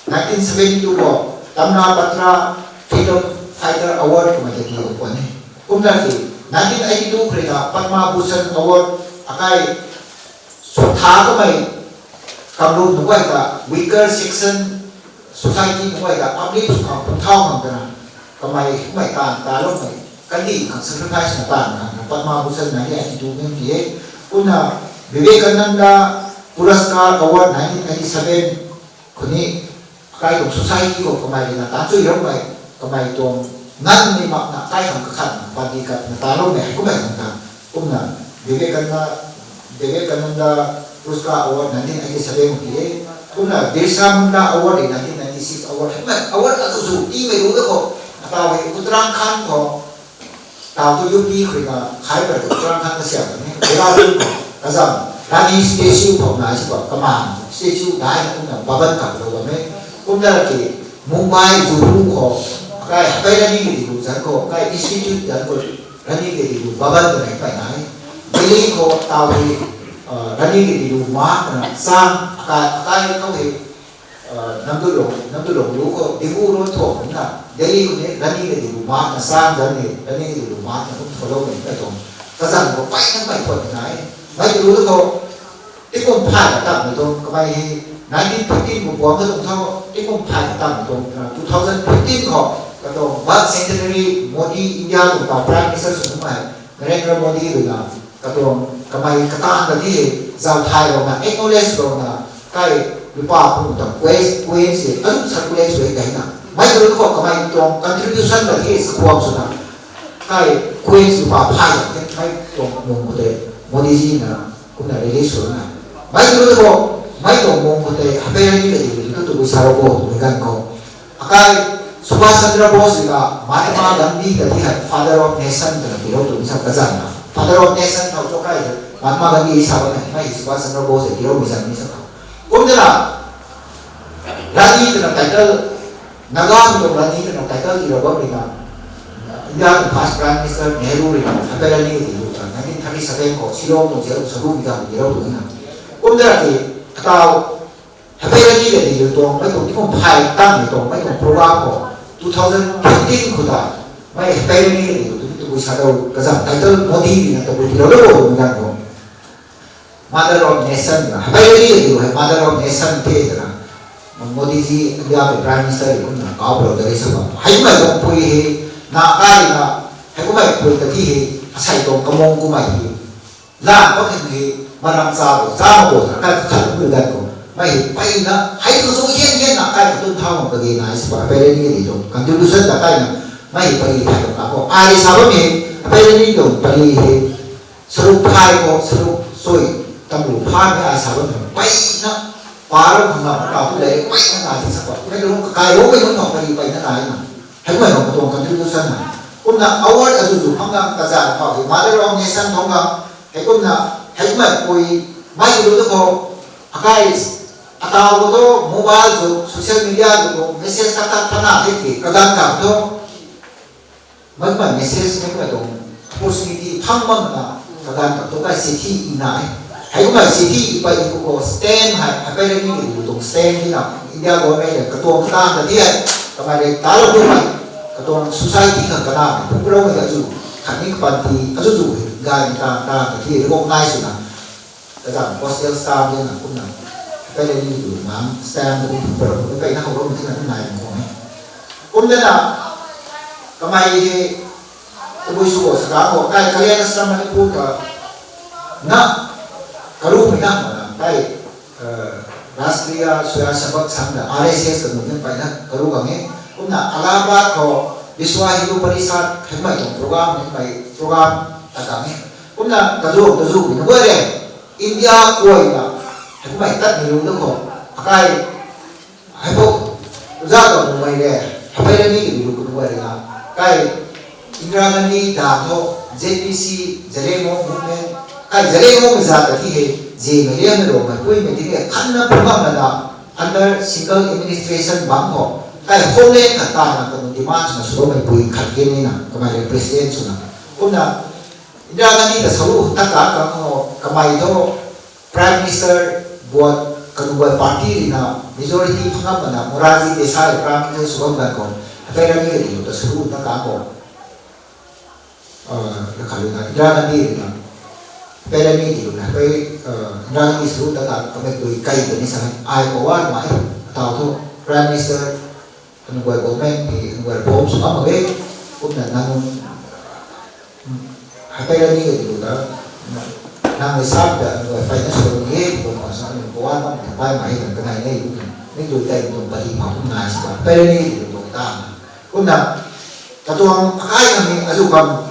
nineteen seventy-two khou Tamna Patra Freedom Fighter Award kamei ta thi khwan e. Kumna si, nineteen eighty-two khou rui na Padma Bhushan Award akai sw tha kamei, kamlum nunc guay ta weaker section society nunc guay ta public sw khang phun thau bam twna, kamei, kamei taanv taloumei, kandih khang sacrifice na taanv khang Padma Bhushan nineteen eighty-two nunc pi e. Kumna Vivekananda Puraskar Award nineteen eighty-seven khou ni, akai tuang society khou kamei rui na taanv chui raumei, kamei tuang nganvmei makna akai khang kakhatna, pandi katna taloumei, kumei khang ta, kumna Vivekananda, Vivekananda Puraskar Award nineteen eighty-seven pi e. Kumna Birsa Munda Award nineteen ninety-six award, kumna award azu zu tiimei ru da khou, atau hei Uttarakhand khou, tau tu U P khou rui na khai par Uttarakhand kasiam ni, Dehradun khou, kazam, Rani statue khou nai si khou, kaman statue dai na kumna bhavan kap lou bam e. Kumna ki Mumbai Juhu khou, akai Happy Rani Gaidinliu zanc khou, akai institute zanc khou, Rani Gaidinliu bhavan twna mei nai. Delhi khou tau hei, ah, Rani Gaidinliu mark twna sang, akai, akai khou hei, ah, Namdulong, Namdulong lu khou, Dibu Road khou na, Delhi khou ni Rani Gaidinliu mark na sang zanc ni, Rani Gaidinliu mark na kum tholoumei mei tuang. Kazan khou pey na mei thuan nai. Mei tu lu khou, tingkum phay katamei tuang, kamei hei nineteen fifteen khou puang katuang tho, tingkum phay katamei tuang, two thousand fifteen khou, katuang bicentenary Modi India tuang ta Prime Minister sw mei, Narendra Modi rui na, katuang kamei katan ta thi, zau thay rau na, acknowledge rau na, kai lupa pung tuang quest, quest se, azu circulate sw e kai na. Mei tu lu khou kamei tuang contribution ta thi, sakhuam sw na, kai quest lupa phay, mei tuang mung khou tei, Modi ji na, kumna release sw na. Mei tu lu khou, mei tuang mung khou tei, Happy Rani Gaidinliu tu tu sa rau bo, mei ganv khou. Akai Subhash Chandra Bose rui na Mahatma Gandhi ta thi hei Father of Nation twna tiilou tu sa kazan na. Father of Nation thau cho kai Mahatma Gandhi sa bam e, mei Subhash Chandra Bose tiiloumei zanc ni sa khou. Kumna Rani twna title, Naga mi tuang Rani twna title tiilou bam rui na, India tuang first Prime Minister Nehru rui na Happy Rani Gaidinliu ta nineteen thirty-seven khou Shillong tuang jail khou saru mi ta tiilou tu na. Kumna ki, atau Happy Rani Gaidinliu tuang, mei tuang tingkum phay katamei tuang, mei tuang program khou, two thousand fifteen khou ta, mei Happy Rani Gaidinliu tu, tabui sa dau, kazam title Modi rui na tabui tiilou lou bam ganv khou. Mother of Nation na, Happy Rani Gaidinliu hei Mother of Nation the twna, Modi ji India ke Prime Minister rui kumna kau lou da rei sa bam. Heimei tuang pui hei, na kai na, hei kummei pui ta thi hei, asei tuang kamung kummei hei. Lam pa khin hei, maram cha bo, cha ma bo, na kai kakhat lu ganv khou. Mei hei, pey na, hei tu sw hian hian na kai katun thau bam kage nai si pa, Happy Rani Gaidinliu tuang contribution ta kai na, mei hei pey thai bam na khou. Ai sa bam hei, Happy Rani tuang pari hei, saruk phay khou, saruk sui, tamlu phay mei ai sa bam hei, pey na, pa rau khang na, pa tu le, pey na nai si sa pa. Mei tu kakai rou mei nunc khou pari pey na nai na. Hei kummei khou katuang contribution na. Kumna award azu zu phang na, kazan khou hei, Mother of Nation thang na, hei kumna, hei kummei pui, mei tu lu tu khou, akai, atau khou tu, mobile zu, social media zu khou, message tak tak phana hei ki, kaganv kam tu. Mei kummei message, mei kummei tuang opportunity phang bam na, kaganv kam tu kai sithi i na e. Hei kummei sithi i pa i khou khou stamp hei, Happy Rani Gaidinliu tuang stamp di na, India government hei, katuang katan ta di hei, kamei rui talou tu hei, katuang society khang kana, phu rau mei azu, khatni kapanty, azu zu hei, gay tan tan ta di recognize na. Kazam postal stamp di na kumna. Happy Rani Gaidinliu nang stamp di kum phu rau, kai na khou rau mei na nai khou ni. Kumna na, kamei hei, tabui sw bo sa khou, kai Kalyan Ashram Manipur ta, Na, karu mei na mana, tai, eh, Rashtriya Swayamsevak Sangh da, R S S ka nunc nang pai na, karu kang e. Kumna Allahabad khou Vishwa Hindu Parishad, hei mei tuang program, hei mei program, ta kang e. Kumna, kazu, kazu, mei na guay re, India kuay na, hei mei tat ni lu na khou, akai, Hei bo, za ka mumei re, hei pei rani ki lu ku mumei re na, kai Indira Gandhi da tho, Z P C, Jallianwala movement, kai Jallianwala za ka ti hei, zi mei liang na lo mei pui mei ti hei, khan na pumam na na, under single administration bang ho, kai homeland khat ta na kanu demand na suro mei pui khat gen ni na, kamei re president sw na. Kumna, Indira Gandhi ta saru ta ka ka ho, kamei tho, Prime Minister buat kanu buat party ri na majority phangam mana Morarji Desai Prime Minister sw bam gan ko, hei pei rani ka ti lu ta saru ta ka ko. Ah, na kha lu na, Indira Gandhi ri na. Hei pei rani ti lu na, hei pei, ah, Indira Gandhi saru ta ka, kamei tui kai ta ni sa, ai ko wa mai, tau tho, Prime Minister, Anungguay government ni, anungguay reform sw bam mak ge, kumna nang, hei pei rani ka ti lu ta, nang ni sa ta, anungguay pei na sw ni e, ti bam khwan sa, anung kawan bam ta pai mai ta, kanei nei lu, ni lu tei lu ta hi ma, kumna si ta, pei rani ka ti lu ta, kumna, katuang akai nang ni, azu kam,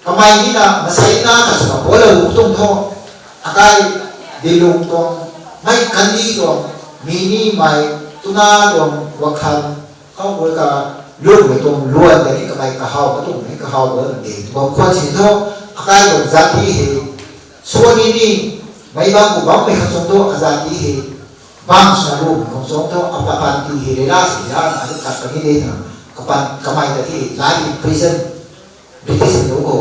Kamei ni na, masei na, ka sw na, bo la lu tuang tho. Akai, dilung tuang, mei kandi tuang, mi ni mei, tuna tuang, wakhan, khou gui ka, lun mei tuang, luan de ni kamei kahau, ka tuang ni kahau, luan de. Bam khwan si tho, akai tuang zati hei, swan ni ni, mei bam ku bam mei khang sung tho, azati hei, bam sw na lu mei khang sung tho, apa panty hei, rela si ya, na, adu kat pa ni de na, kapan, kamei ta ti, life in prison. British ni lu ko,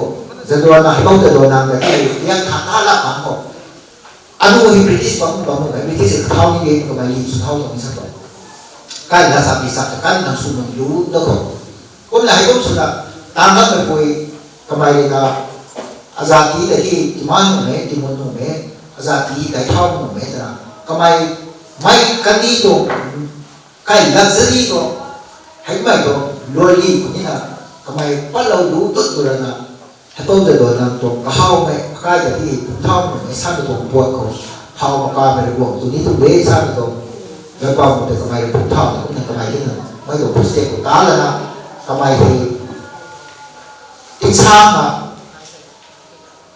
Jadonang, hei bou Jadonang ta ti, liang tha ta la pang ko. Anu hei British bam bam ko, British hei kathau ni de, kamei li sw thau tuang sa ko. Kai na sa pi sa ta, kai na sw nung lu da ko. Kumna hei kum sw na, tang na mei pui, kamei ri na, azati ta ti, timan nung mei, timun nung mei, azati dai thau nung mei ta na. Kamei, mei kandi tuang, Kai luxury tuang, hei mei tuang, lorry khou ni na, kamei patlou lu tut tu ra na, hei pou ta duan nang tuang, kahawmei, akai ta ti, pumthau mei, sa ta tuang puat khou, how maka mei rui guang tu ni tu de, sa ta tuang, lalpau mei ta kamei rui pumthau na, kumna kamei ti na, mei tuang footstep khou ta la na, kamei hei, tingsang na,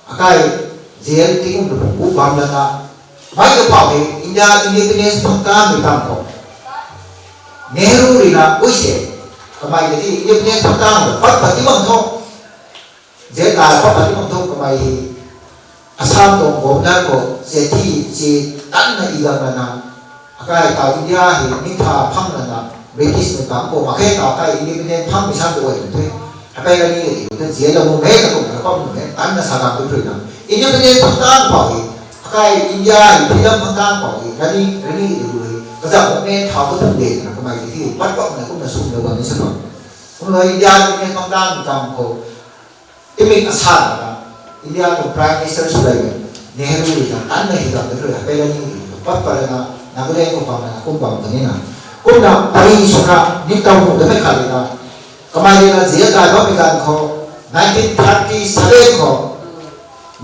Akai, jail tingkum lu bu bam lana, mei kapau hei India independence phang tan mei tang khou. Nehru rui na ui se, kamei ka ti independence phang tan khou, pat pat ti bam tho. Jail ta pat pat ti bam tho kamei hei. Assam tuang governor khou, se thi, se tan na i gang lana, Akai tau India hei ningtha phang lana, British mei bang khou mak khe tau kai independent phang mei sa tu ai tu the. Akai rani hei tu the, zia la mu mei na kum na pam mu mei, tan na sa gang tu thui na. Independent phang tan pau hei, akai India hei freedom phang tan pau hei, rani, rani hei tu hei, kazak movement thau tu thum de na, kamei hei, pat pat na kum na sum na bam ni sa pam. Kum na India independent phang tan kam khou, Timik asan na, India tuang Prime Minister sw lei mei, Nehru rui na, tan na hi dam na rui, hei pei la ni rui, pat pat na, Nagaland khou bam na, kum bam ta ni na. Kumna, pari swna, ningtow nuh ta mei khat rui na, kamei rui na, zia kai bam mei ganv khou, nineteen thirty seven khou,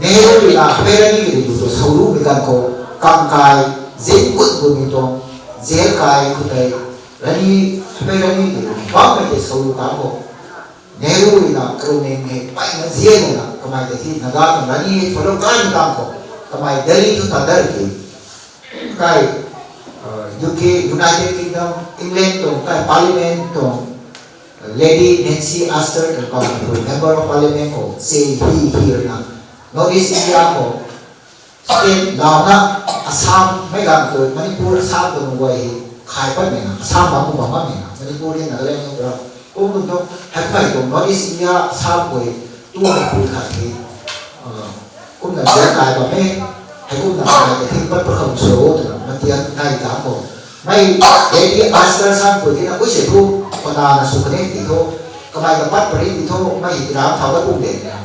Nehru rui na, hei pei la ni rui, tu sau lu mei ganv khou, kam kai, zin kut bu mei tuang, zia kai khou tei, rani, hei pei la ni rui, bam mei tei sau lu ganv khou, Nehru rui na karuning hei pai na zia na kamei ta thi Naga tuang rani hei follow kai na tang khou kamei Delhi tu ta dar ki. Kai, uh, U K, United Kingdom, England tuang kai Parliament tuang, uh, Lady Nancy Astor tuang pang tu Member of Parliament khou se hi hi rui na North East India khou State launa Assam, mei ganv tu Manipur, Assam tu nunc guay hei khai pat mei na, Assam bam kum bam bam mei na, Manipur hei Nagaland nunc ra. Kum kum tu, hei kumei tu North East India, Assam guay, tu Manipur khat hei, uh, kumna zia kai bam e, hei kumna kai ta hei pat pat kham sw o, twna, matiang nai ta ko. Mei, Lady Astor Assam guay hei na, ui se tu, pana na sw kane ti tho, kamei ta pat pari ti tho, mei hei ram thau ta kum de na.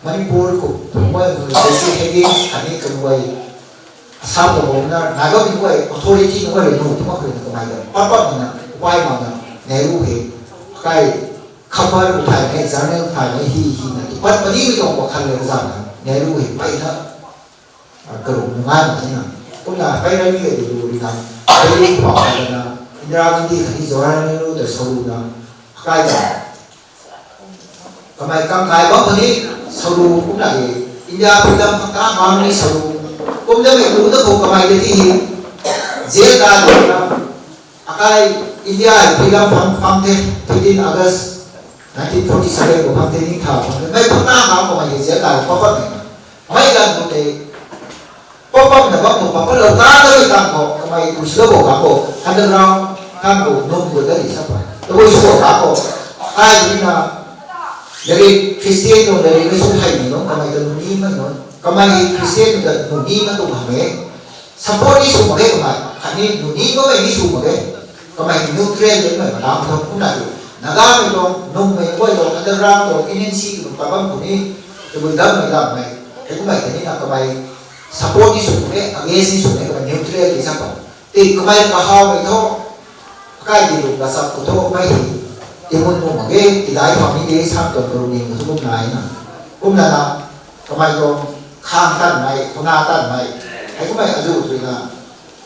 Manipur khou, mei, J C Higgins, khatni kamei, Assam khou bam na, Naga mei guay, authority nunc guay rui nu, tu mak rui na kamei ta, pat pat na, upai mak na, Nehru hei, kai, khabar uthai na, journal uthai na, hi, hi na, tu pat pari mei tuang wakhan le zan na, Nehru hei, pai na, Karung nungai ma thei na. Kumna kai rani ka di lu ri na. Kai ri pa na. Indira Gandhi khatni Jawaharlal Nehru ta saru na. Kai da. Kamei kam kai bam ni saru kumna di. India freedom ka ka bam ni saru. Kumna mi lu da ko kamei di hi. Jail da na. Akai India freedom phang phang the, fifteen August nineteen forty-seven ko phang the ni tha phang the. Mei phang ta ha ko mai je ta ko pa ni. Mei lan ko te. Pa pa na ba ko pa pa lo ta da ta ko kamei tu slo ko ka ko. Underground kan ko num ko da ni sa pa. To ko slo ka ko. Kai ni na. Dari Christian no dari ni su hai ni no kamei ta ni ma no. Kamei Christian ta ni ma tu ha me. Support ni sw mak ge kamei, khatni nuni bammei ni sw mak ge. Kamei neutral de kamei malam thok kumna di. Nagamei tuang, nungmei guay tuang, underground tuang, N N C tuang kabam khou ni, tabui dammei lammei, hei kumei khatni na kamei support ni sw mak ge, against ni sw mak ge, kamei neutral di sa pa. Ti kamei kahawmei thu, akai di lu ka sap khou thu, mei hi, timun nu mak ge, tidai thau ni de, sam tuang tuang ni, thu kum nai na. Kumna na, kamei tuang khang tanmei, khuna tanmei, hei kumei azu tui na,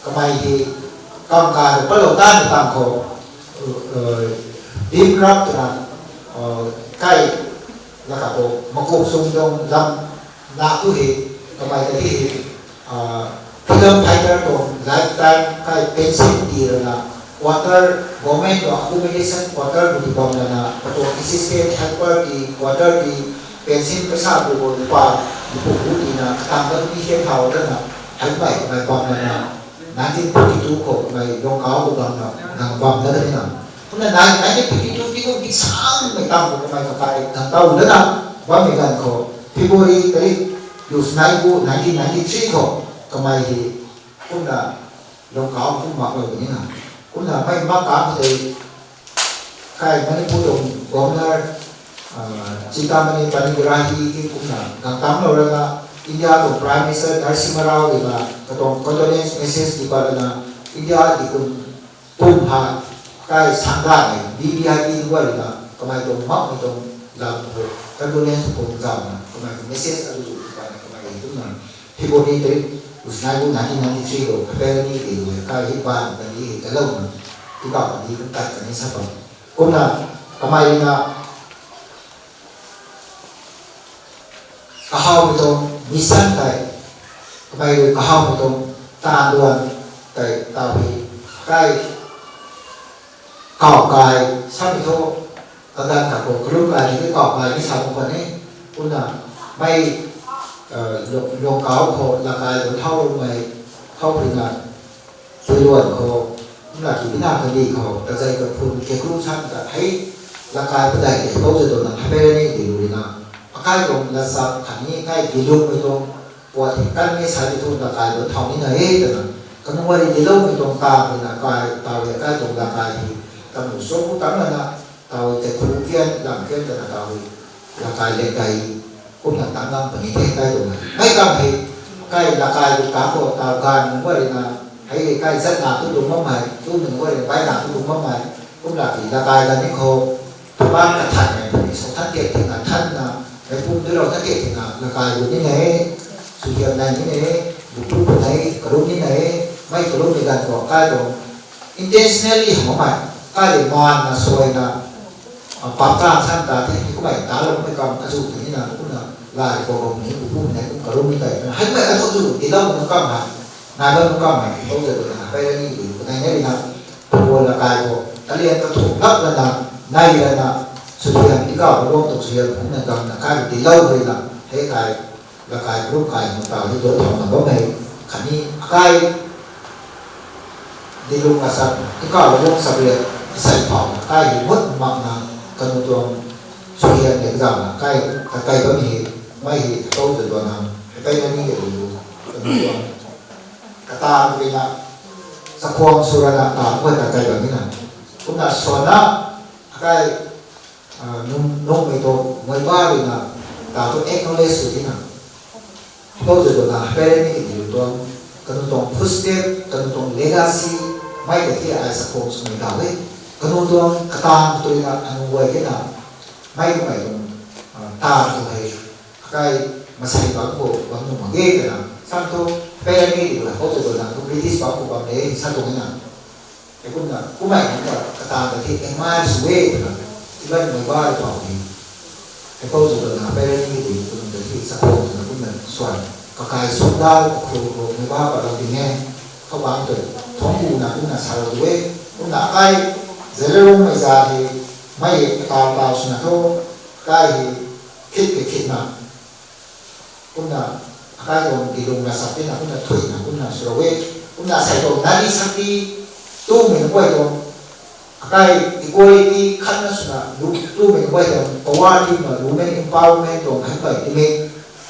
kamei hi, kam kai, palou tan tang khou, dim rap twna, kai, laka khou, makup sung tuang lam, na tu hi, kamei ta hi, freedom fighter tuang lifetime kai pension ti rana, quarter, government tuang accommodation quarter bu ti bam lana, katuang assistant helper ti quarter ti pension paisa bu bu pa, bu bu ti na, katang da mi hian hau rana, hei mei, mei bam lana, nineteen forty-two khou mei Longkau bu bam na, nang bam na ni na. Kumna nineteen fifty-two ti kum ti sang mei tam bu mei kakai nang tau lana, bam mei gan khou, February tarik, lu snai bu nineteen ninety-three khou, kamei hi, kumna, Longkau kum mak lou ni na. Kumna mei mak kam tei, kai Manipur tuang governor, Chintamani Panigrahi ti kumna, gang tam lou rana, India tuang Prime Minister Narasimha Rao ri na, katuang condolence message ti pa rana, India di kum pum ha, kai sangga ni, V V I P ni wa ri na, kamei tuang mak ni tuang lam khou, condolence khou zam na, kamei tuang message adu zu ti pa na, kamei tuang na, February tarik, usnai bu nineteen ninety-three lo, kapel ni di lu, kai hi ban, kan di hi, kalou na, ti bam kan di, kan tat kan ni sa pa. Kumna, kamei na, kahawmei tuang mission tei, kamei rui kahawmei tuang taanv duan tei tau hi, kai kau kai samei thu, kaganv khat khou kalum kai ni kau kai ni sa bam khwan e, kumna mei, Longkau khou lakai lun thau mei, thau pui na, pui luan khou, kumna ki bina kandih khou, kazei kaphun, kakru san ta hei, lakai padai tei pou za tuang na, hei pei ni di lu ri na, akai tuang lasap khatni kai dilungmei tuang, puat hei kan ni sa di thu lakai lun thau ni na e, twna, kanu wa ri diloumei tuang ta, twna kai, tau ri akai tuang lakai hi, kanu so ku tang lana, tau tei khu kian, lam kian twna tau ri, lakai le kai, kumna tang lam puni the kai tuang na. Mei kam hei, kai lakai lu tang khou tau gan nunc wa ri na, hei kai zat na tu lung bammei, tu nunc wa ri bai na tu lung bammei, kumna ki lakai gan ni khou, tabang kathanmei puni, so than tiak tiak na than na, mei pum tu lou than tiak tiak na, lakai lu ni na e, suhiam nai ni na e, bu pu pu na e, karum ni na e, mei karum ni gan khou kai tuang, intentionally hang bammei, kai ri man na suai na, pap kan san ta the, kumei ta lou mei kam azu tei ni na, kumna, lai khou bam ni, bu pu na e, kum karum ni tei, hei mei azu zu, dilou nu kam hei, nai bam nu kam hei, pou za tuang na, pei ni di, kanei na ri na, pua lakai khou, talian kathuk lak lana, nai lana, suhiam, tikau kalung tuang suhiam, kumna gam na kai dilou ri na, hei kai, lakai group kai nunc tau hei duan thau na bammei, khatni akai, dilung asap, tikau lung sap ri, asei phau na kai hi mut mak na, kanu tuang, suhiam exam na kai, kakai bammei hi, mei hi, pou za tuang na, hei kai na ni de lu, kanu tuang, kata ri na, sakhuang sw rana, ta kuan kakai bam ni na, kumna swan na, akai, nung, nungmei tuang, mei ba ri na, ta tu acknowledge sw di na. Pou za tuang na, hei ni di lu tuang, kanu tuang footstep, kanu tuang legacy, mei ka ti ai sakhuang sw mei tau e. Kanu tuang, kata tu na, anu guay ke na, mei kumei tuang, ta tu hei, akai, masei bang khou, bang nu mak ge ke na. San thu, pei ni tu la, hou tu la, tu British bam ku bam le, san tu na. Hei kumna, kumei nunc ta, katan ta thi, admire sw e twna, even mei ba pau ni. Hei hou tu la, pei ni tu, tu nunc ta thi, support twna kumna, swan, kakai suk dal, khu khu, mei ba pa la di ne, khou bang tu, thong ku na kumna sa la tu e, kumna kai, zai le rong mei za hi, mei, tau tau swna thu, kai hi, khit ke khit na. Kumna, akai tuang dilung na sap tina, kumna thui na, kumna sw ra e. Kumna sai tuang nari sakti, tumei na guay tuang, akai equality khat na swna, lu, tumei na guay tuang, power team na, women empowerment tuang, hei pai ti mei,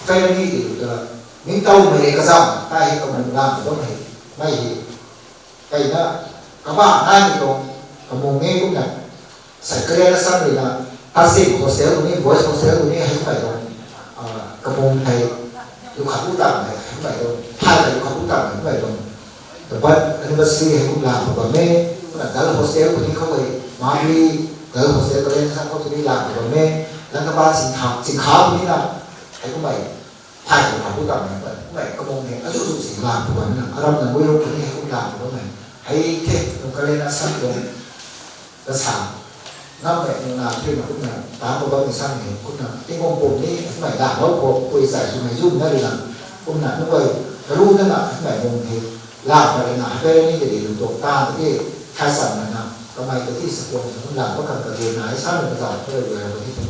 akai na ni ti lu ta, ning tau mei le kazam, akai hei kamung lang, tuang hei, mei hei. Kaina, kabah nai ni tuang, kamung ni kumna, sai kariana san rui na, passive hostel ni, boys hostel ni, hei kumei tuang, ah, kamung hei, lu khat u tang hei, hei kumei tuang, thai hei lu khat u tang hei kumei tuang. The birth anniversary hei kum lang bam e, kumna girl hostel ni khou hei, Mabri, girl hostel kariana san khou ni lang bam e, lang kaba chingkha, chingkha ni na, hei kumei, Phai tu kha bu tam na, kumei kamung ni, azu zu si lam tu bam na, aram na mui ruk ni hei kum lam tu bam na. Hei the, nung kalen na san tuang, ta sa, ngam mei nung na, thui na kum na, ta ko bam ni san ni, kum na, ting kong pum ni, kumei lam bau ko, kui sai su mei zum na ri lam, kum na, nung kai, karu na na, kumei mung ni, lam ka ri na, hei ni de de lu tuang, ta de, khai san na na, kamei ka ti sa kuang na, kum lam, pa kam ka de na, hei san na ka ta, ka ri na, ka ti tu.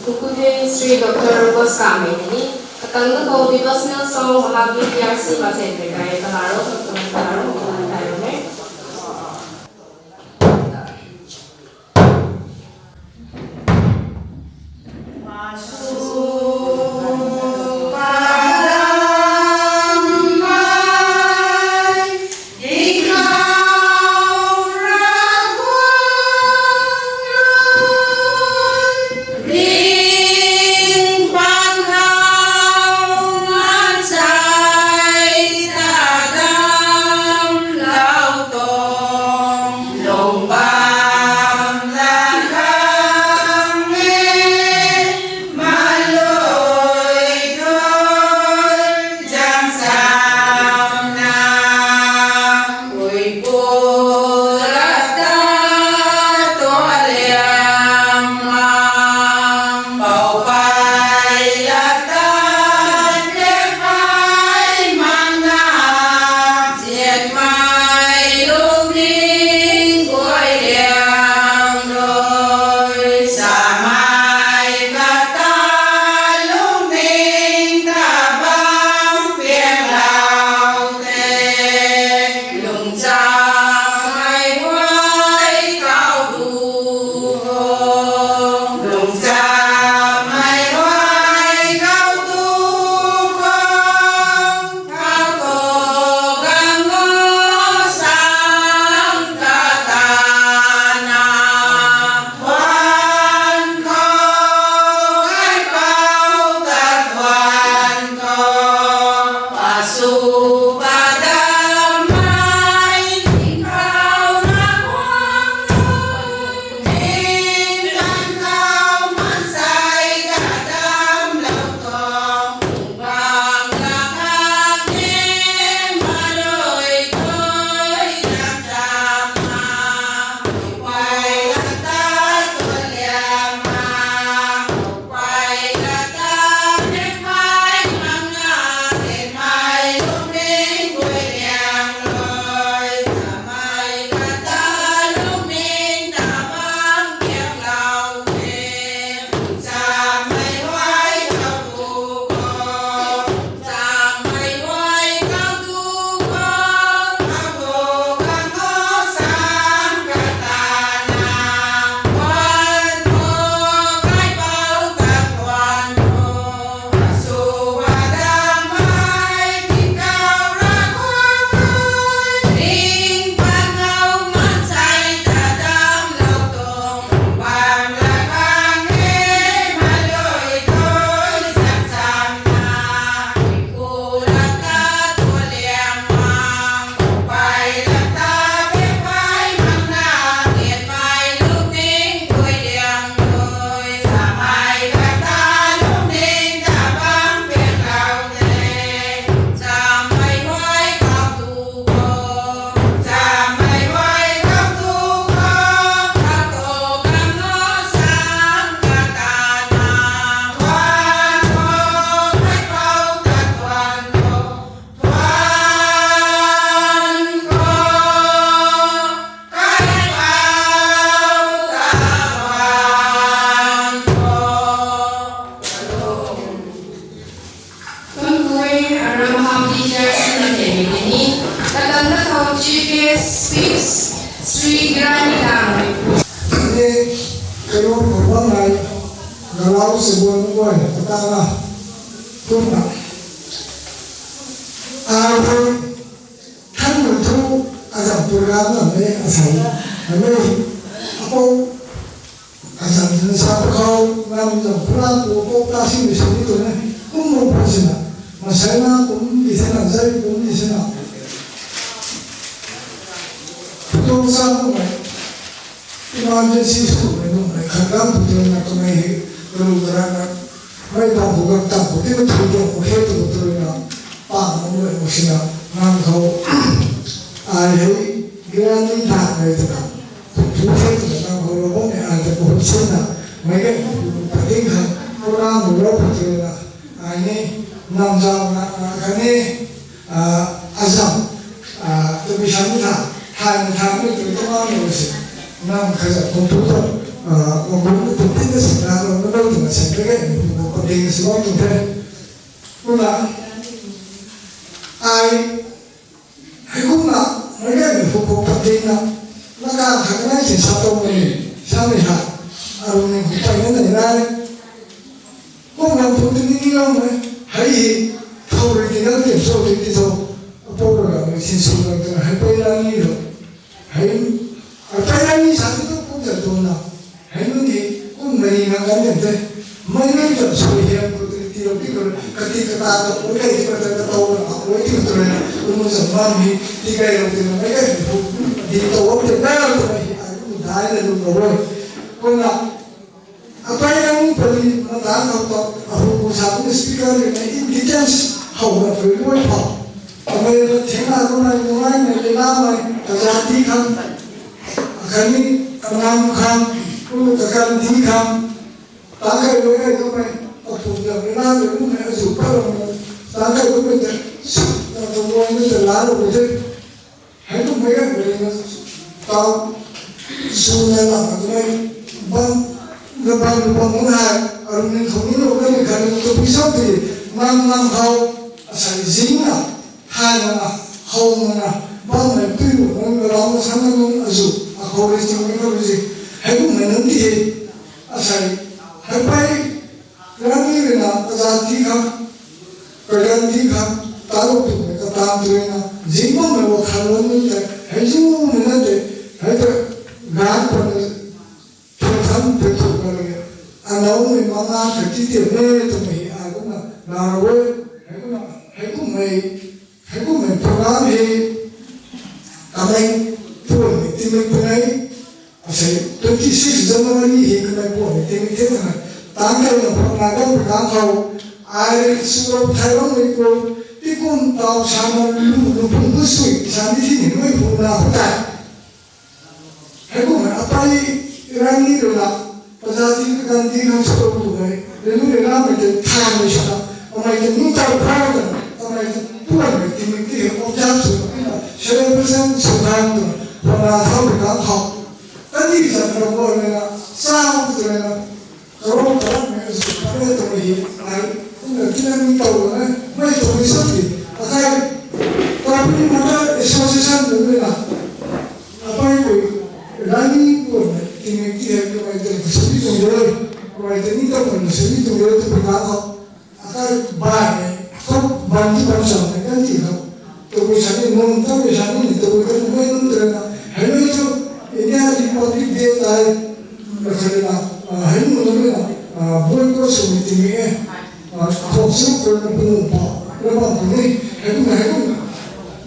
Kukude Shri Doctor Rupaswami ni, katang na kau devotional song Mahabli P R C Masen Rekai Kalaro, Kalaro, Kalaro, Kalaro, Ramham teacher na tei ni. Katam na thau chief guest speech, Sri Granny Tang. Ni, kailuang khou bam nai, galau se buan guay, patana, kumna. Ai hei, than lu thu, azam program na me, asai, na me, apou, azam na sa pa khou, nam zam program ko, ko ta si mi si ni tu na, kum mo pa si na, masai na, kum di si na, zai kum di si na. Putong sa mo mai, emergency school mei nung mei khat ram putong na kamei hei, kalu karan na, mei bam hu gam tam hu ti mei thu diang hu he tu tu na, pa mo mei hu si na, nang khou, ai hei, Granny Tang mei tu na, hu he tu na, nang khou lo bam mei ai ta hu si na, mei ge, pating khang, program hu lo putong na, ai ni, nam zau na, na kani, Ah, azam, ah, tu mi sam tha, thai na tha mi tu tu ma mi si. Nam kha za kum tu tu, ah, kum tu tu ti na si na lo na lo tu na si na ge mi hu ko pa ding si lo tu the. Kumna, ai, hei kumna, na ge mi hu ko pa ding na, na ka kha na si sa to mi, sa mi ha, aru ni hu pa na na na. Kum ram thu ti ni ni lam mei, hei hi, thau rui ti lam ti so ti ti so, apou rui ram mei sin su lam ti na, hei pei lam ni lo, hei, a pei lam ni sa ti tu kum zat tu na, hei nunc hi, kum mei ni ngang kan den te, mei nunc zat sui hiam ko ti ti lo ti ko, kati kata ta ko kai ti kata kata ko na, ko ti ko na, kum zat mam hi, ti kai lo ti na, mei kai ti ko, ti to ko ti kai lo ti na, hei, ai kum dai na lu ko lo, ko na, Apai nang pali mata khou ta, ahu kum sa kum speaker ni na in details how na pui pui pha. Amei na thina ko na nungai na le na mai, kazat di khang, akhani, kanam khang, kum kakan di khang, ta kai lo kai lo mai, apu ya le na le kum mai azu pa lo mai, ta kai lo mai ta, su, ta to lo mai ta la lo mai. Hei kum mei gan mei na tau sw na lam na tumei bam na bam na bam na hai, arum ning khou ni lo na ni khan ni tu pui sau ti, nam nam khou, asai zing na, hai na na, hou na na, bam mei pui lu nung na lam na sang na nung azu, akhou rui zing mei khou rui zing. Hei kum mei nunc ti hei, asai, hei pai, Rani rui na kazat di khang, kagan di khang, ta lo tu mei katan tu rui na, zing bam mei wa khan lo nunc tei, hei zing bam mei na tei, hei tei, gan pa na, thun khan tei thu ka le, anau mei ma nga tei ti ti mei tu mei hi ai kum na, na ro e, hei kum na, hei kum mei, Hei kum mei program hei, kamei puan mei timei punei, asei twenty six January hei kamei puan mei timei the na, tang kai na phuak na dang pui tang khou, ai rui sw rou thai rou mei pu, ti kum tau sa na lu, lu pung bu sui, sa ni thi ni mei pu na hu tai. Hei kum mei apai rani rui na, pazati kagan di khang sw rou pu mei, rui nu rui na mei tei than mei sw na, amei tei ni tau khou na, amei tei puan mei ti mei ti hei object sw na, celebration sw khang tu, phuak na thau rui tang khou. Kandih zat rou pu rui na, sa tu rui na, Karou karat mei azu khat e twmei hei, ai, kumna tina ni tow na, mei twmei sa ti, akai, Kapili Mother Association twmei na, apai rui, rani twmei, tingmei ti hei twmei tei sw ni tuang de, twmei tei ni tow na sw ni tuang de, twmei na khou, akai, bai mei, khou, ban ti ban sa mei, kan ti khou. Tabui sa ni nung, tabui sa ni, tabui kan mei nung tei na. Hei mei tu, India Republic Day tai, na khat na, ah, hei nung na, ah, boycott sw ni ti mi e. Ah, khou sw ko na bu pa, na bam tu ni, hei nung, hei nung.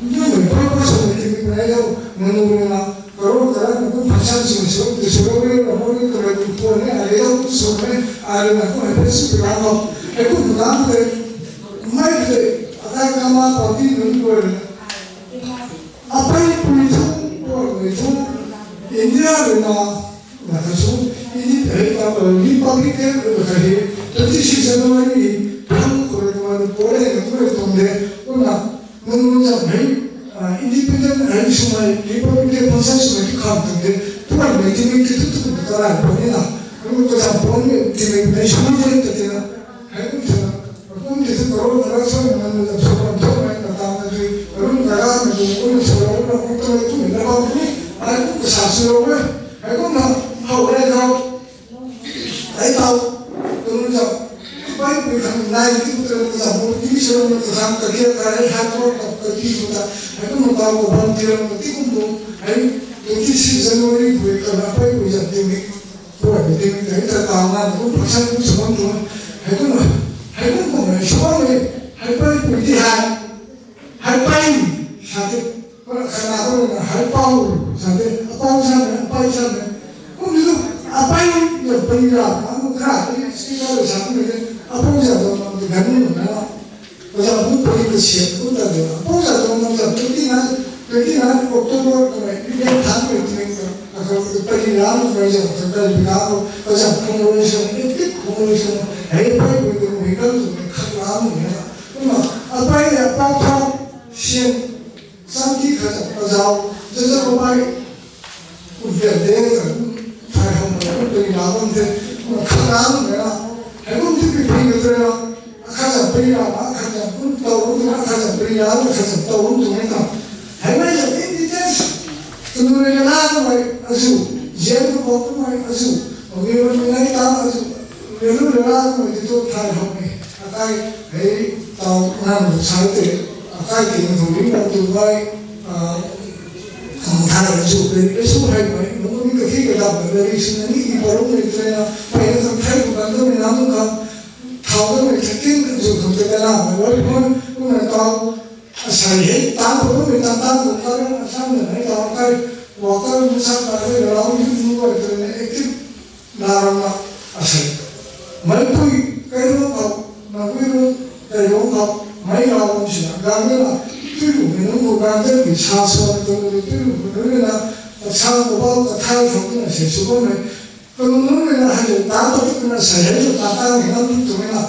Nung mei boycott sw ni ti mi na lo, na nung na, karou karat na kum phasan sw sw, ti sw lo ni, na mo ni, tu na ni, tu ni, a le lo, sw ni, a le na kum hei sw ti na lo. Hei kum na mo ni, mei tei, akai kama pa ti nung ko ni. Apai pui thu, puan mei thu, India rui na, na kha su, Indi, eh, eh, Republic Day, eh, kha hei, twenty six January, thang khou rui na, pole na, kure tong de, kumna, nung nung zam hei, ah, independent hei sw mei, Republic Day function sw mei, ki kham tong de, puan mei ti mei ti thu thu kumna karai puni na, nung kazam puan mei ti mei, mei sw mei de, ta ti na, hei kum ti na, kum ti thu Kum na rasa na nang na sa kum thok na ka tang na tui. Kum na rasa na kum kum sa kum na kum tang na kum na bam ni. Ai kum ka sa sa kum na. Ai kum na hau na hau. Ai tau. Kum na sa. Pai kum khang nai kum kum na sa kum kum sa kum na sa ka kia ka ai hai kum ka ka ki kum ta. Ai kum na tau kum bam ti kum ti kum kum. Ai kum ti si sa kum ni kum ka na pai kum sa ti ni. Kuay mi ting tei ta tau na kum paksan kum sa kum kum. Hei kum, hei kum kum hei suan hei, hei pai pui ti hei, hei pai sa te, kana kum na hei pau sa te, a pau sa me, a pai sa me. Kum ni tu, a pai ya pai ra, a kum kha ti si ka sa kum ni, a pau sa tu ma ti gan ni na. Pazam kum pui kasiam kum ta de. Pau sa tuang lam zam twenty nine, twenty nine October kum e, Indian thang e tuang ka. Akhang pui lam kum e zam kum ta de ka ko. Pazam kum lo sung, epic kum lo sung. Hei pai pui kum hei kan kum e khat lam kum e. Kum a, a pai a pau thau sian. Sam ki khat ta pazau, jaja ko pai. Kum pia de ka, thai hom na, kum pui na bam de, kum khat na bam de na. Hei kum ti pi pi ka de na. Akhat zam pui na, akhat zam kum tau kum tu, akhat zam pui na, akhat zam tau kum tu na. Hei mai zam in details. Tunu rui na na kum mai azu, zian ko ko kum mai azu. Ogi rui na ta azu. Rui na na kum mai ti tu thai hom ni. Akai hei tau nang sa te, akai ting thu ring bam tu bai, ah, ang thai zu pe, pe su hai bai, nung ni ka thi ka dam bai, ri sin ni i parung ni tre na, pai na thang thai ku kan tu ni nam ka, thau tu ni thak tin zu kham te ka na, bai bai pun, kum na tau, asai hei, tang ko tu ni tang tang ko ka na, asam na hei tau kai, wa ka na sa ka hei, rau ni nu bai tre na, active Naram na asei. Meipui kailuang khou, meipui rui kailuang khou, mei lau bam sina, ganv na, tuilu mei nunc khou ganv tei sa suan tuang tuilu mei nunc na, kathang kabau kathai khou na sei sw bam e. Tuang nunc na hei ta ta tu na sei hei ta ta ni na tu tu na.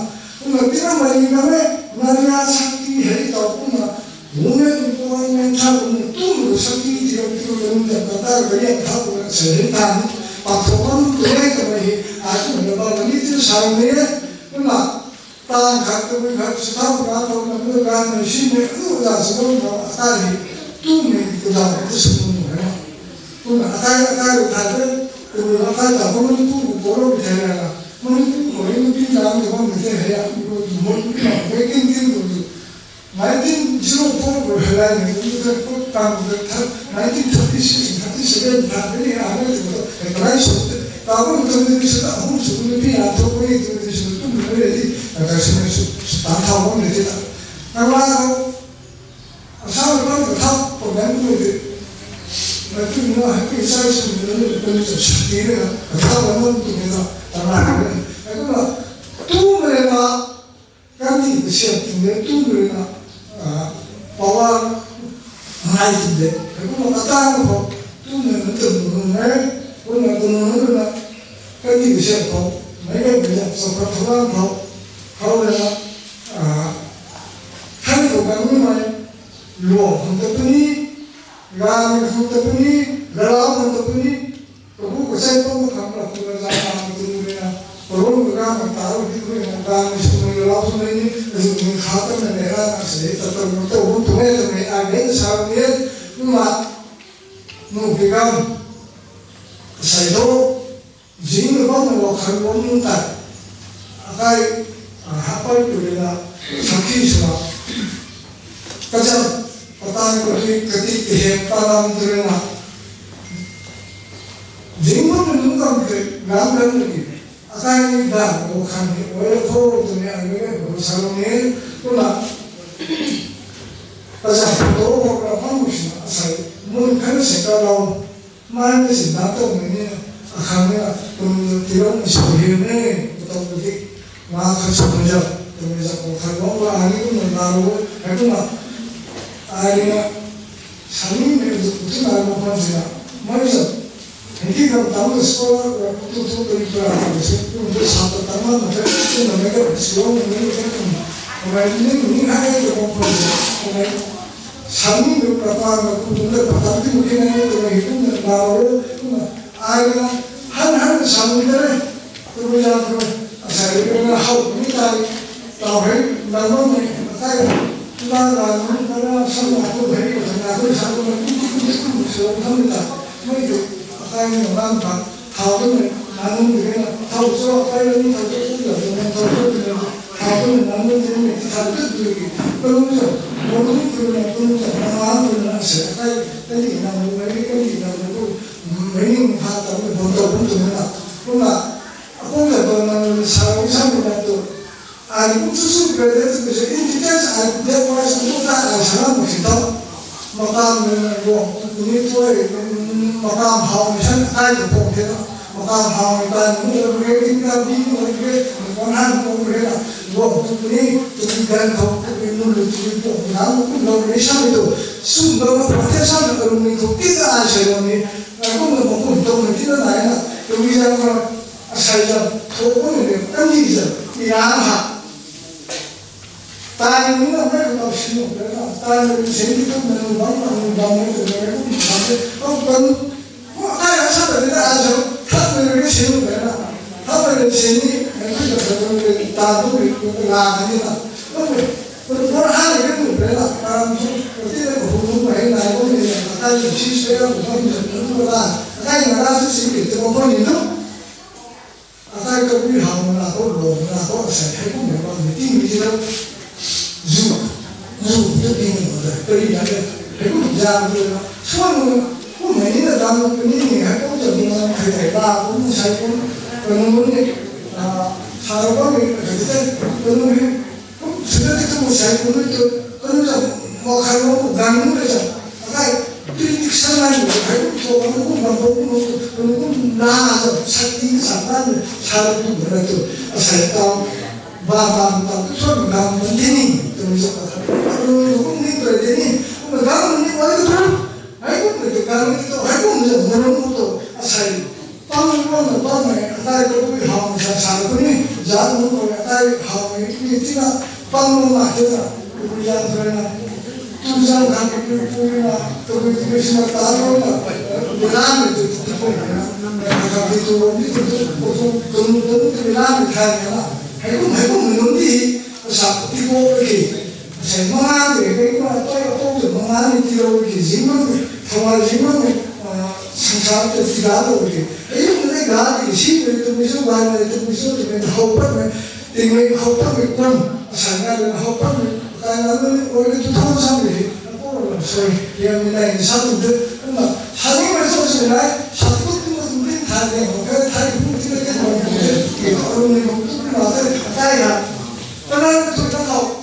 Kumna tina mei na me, na ria sakti hei ta kumna, Women empowerment tha kum tu lu sakti ti kum ti kum ta ta ka ya tha kum sei hei ta ni. Pa tho kum tu hei ta mei hei, a kum na ba ni tu sa ni. Kumna, tang khat kum khat sa tha kum ka tho na kum ka na si ni, ku la sa kum na ta ni. Tu ni ku da ku sa kum na. Kumna, akai akai lu tha de, kum akai ta kum ni tu ku ko lo ni the na. Kum ni tu ko ni pi la ni kum ni the hei ya, kum ni kum ni kin kin kum ni. Nineteen zero four khou hei lai ni, kum ni kum tang kum thak, nineteen thirty six, thirty seven thak ni a ni tu, hei kalai sw, ta kum kum ni sw ta hum sw ni pi a tho ni tu ni sw tu ni ni, ta sw ni sw, ta thau kum ni ta. Nang la khou, Assam rui bam kathau program kum e. Mei tu na hei pi sai sw ni ni kum ni sw ti ni na, kathau kum tu ni na, ta na ni. Hei kum na, tu ni na, Kandih kasiam tuang de, tu rui na, ah, power ngai tuang de. Hei kumna kata na khou, tu rui na tu rui na, kumna tu rui na, kandih kasiam khou, mei kandih kasiam khou, khou na, khou na, ah, thai khou kan ni mai, luang khang ta puni, ram khang ta puni, galau khang ta puni, Kabu kasei kum khang la kum la zang na kum tu rui na. Parun ka gang ta ru di rui na gang ni sw rui lau sw rui ni, zu ni kha ta na ne ra na sei ta ta ru to ru tu ne ta ne a gen sa rui ni. Ma nu pi gang sei do, zing na bam na lo khan bam nu ta. Akai, ah, hapai tu rui na, sakhi sw na. Kacham, patai ko ti, kati, kahem, palam tu rui na. Zingmei nunc kam tei ram kan ni, akai ni dan khou khan ni, oi khou tu ni ai ni ko sa ni, kumna, kazam to khou ra khang sina asei, mun khan sei ka lau, mai ni sina to ni ni, akhang ni, kum ti ram ni sw hi ni, to ti. Nga khat sw na zam, kum zam khou khat bam la, ai ni kumna na ru, ai kumna, ai ni na, sani ni zu tu na ru khang sina, mai zam. Hei ki kam tam na scholar ra tu tu tu ni pra ta se, kum tu sa ta tam na ka, kum na me ka scholar ni ni ka kum. Kumna ni ni hai ka kum khou se, kumna sani ni pra pa na kum tu na pa tam ti mu ki na ni kumna hi kumna na ru, kumna ai na, han han sani ni re, kum zam ru, asei ru na hau ni tai, tau hei, Tangmei, akai, tuna la nunc, tuna samna tu, hei, tuna tu, sa tu, na tu, tu, tu, tu, so, tham ta, mei tu, akai ni, nang ta, thau tu, na nunc tu, na, thau so, akai ni, thau tu, tu, tu, na, thau tu, tu, na, thau tu, na nunc tu, na, thau tu, tu, tu, tu, tu, tu, tu, na, tu, tu, na, na, tu, na, se, akai, ta ni, na, nunc, mei, ta ni, na, nunc, tu, mei, ni, pha, ta, tu, bon, ta, bon, tu, na, tu, na, akum, ta, tu, na, sa, sa, tu, na, tu, Ai kum chu chu graduate tu se in details ai detail wise tu ta ai sana mak si tho. Makam ni guang tu ni tu ai makam hau ni san ai tu pong the na. Makam hau ni ta ni o re in ka bi ni o re ni kon han o re na. Guang tu ni tu ni gan tho tu ni nu lu tu ni pong na nu lo ni san tu. Sum lo na pa the san ka lu ni tu ki ta ai se lo ni. Ai kum na kum tu ni ti na nai na. Tu ni ya ko Asei zam, thu kum ni, kan ni zam, ni ram ha. Tai ni na mei ko sin mo pe na, tai ni sin ni tu na bang na bang ni tu na kum ni bang ni, kum kan, kum tai na sa ta ni na a zam, thak ni ni sin mo pe na, thak ni sin ni, ni tu zam zam ni ta tu ni tu la ni na, kum ni, kum ni ha ni ni pe na, ram tu, tu ti na kum ni na kum ni na, tai ni si se na kum ni na, tai na ra si si ni tu kum ni tu. Akai kapui hau na ko lo na ko asei hei kum na ko ni ti ni ti lo. Zu, zu tu ti ni ko da. Peri na de. Hei kum ja ni na. Suan kum hei ni na dam ni ni hei kum ja ni na hei hei ba kum sai kum. Kum ni, ah, sa ro kum ni hei te kum ni. Sida ti tu sai kum tu, kanu zam, mo khan mo kum gan mu le zam. Akai, tu ni san na ni, kai kum tu, kanu kum gan kum kum, kanu kum na zam, sa ti san na ni, sa tu na tu, asei tau, ba ba ta tu suan gan mu ti ni, tu ni zam ka. Kanu kum ni tu ni, kum gan ni mo tu. Hei kum ni tu gan ni tu, hei kum ni zam mo tu, asei. Pang lou na pang mei, akai kapui hau sa sa tu ni, zan lou na akai hau mei ni ti na, pang lou na ti na, kapui zan tu na, tu zan khan kapui pui na, kapui kapui si na ta lou na, bilam ni tu tu pui na, na ka ti tu ni tu tu tu tu tu tu bilam ni thai na, hei kum hei kum ni nunc ti, sa ti ko ki. Asei manga de, kei kumna tei akou de manga ni ti lou ki, zing mang de, thawai zing mang de, ah, sangsa te ti ga lou ki. Ei yung de ga de, si de, tu mi su bai de, tu mi su de, mi hou pat me, ting mi hou pat me kum, asei na de hou pat me, kai na de, oi de tu thou sam de, akou lou soi, ya mi nai ni sa tu de, kumna, sa ni me so si nai, sa tu tu tu de, thai de, hou kai, thai tu tu de, hou de, ki, hou de, hou tu de, ma de, kai na, kana tu na hou.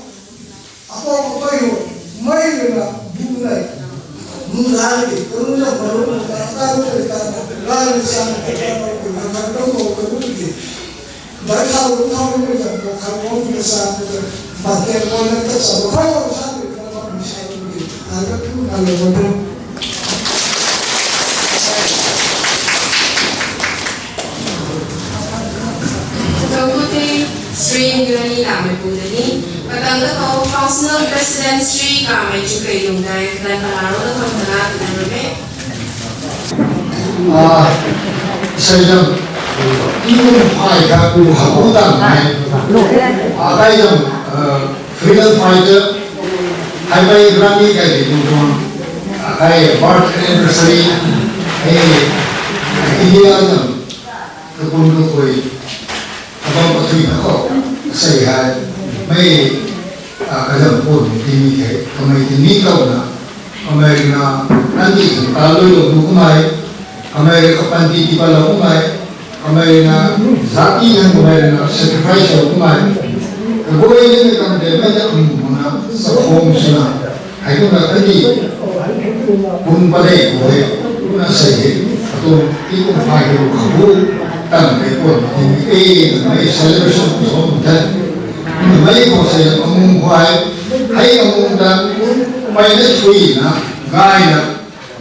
Apo apai ho, mei rui na bu nei. Mu la ni, kanu na paru mu na, ta lu ni ta, la ni sa ni ta, ta lu ni ta, ta lu ni ta. Dai thau lu thau ni ta, ko thau lu ni sa ni ta, ba te ko na ta sa lu, thau lu sa ni ta, ta lu ni sa ni ta. Ai ka tu na lu lu. Thank you, Shri Nirani Lamaipu Dani. Patang da khou Functional President Shri Kamei Chukei Lungdai, kadan panaro da khou tana kadan rame. Ah, seijam, ikum phai ka ku hapu tang nai. Ah, kai jam, ah, freedom fighter, hai pai rani kai di tu tuang. Ah, kai birth anniversary, eh, India jam, kapun kapui, kabam kathui na khou, sei hei, mei, ah, kazam pun timi hei, kamei timi kau na, kamei na, nanti ta lui lou nu kumai, kamei kapanti tipat lou kumai, kamei na, zati han kamei na, sacrifice lou kumai, kabui ni kam de mei ta kum na, sa khom suna. Hei kumna kani kum padeih khou hei, kumna sei hei, atuang tikum phai hei khou bu, tan hei kuan hei, e, mei celebration khou sa bam the. Mei khou sei amung khou hei, hei amung ta, mei na thui na, gay na,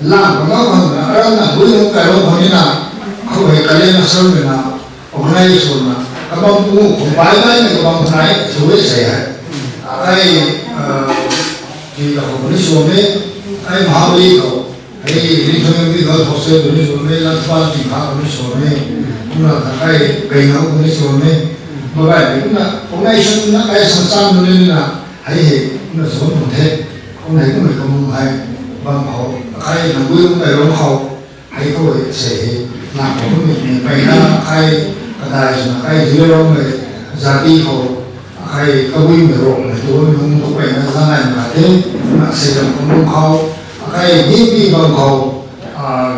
lang khou na, aram na, bui mung kai bam khou ni na, khou hei kalen na sam na, organize sw na, kabam pu khou bai bai na kabam nai, sw e sei hei. Ai, ah, di ta khou ni sw e, ai Mahabali khou, ai Rinthong Medical Hostel khou ni sw e, Lamphel Tingkha khou ni sw e, kumna ta ai Kainau khou ni sw e, Babai ni kumna organization na kai samsam nunc ni na hei hei kumna sw bam tuang the. Kumna hei kumna kamung hei bam khou, akai Nambui Rungc Kailung khou hei khou hei sei hei na khou kumna ni peyna kai kadai swna kai Zeliangrong mei zati khou akai Kabuimei Rongmei tu nung tu peyna zangai ma the. Kumna sei dam kamung khou akai Ginpi bam khou,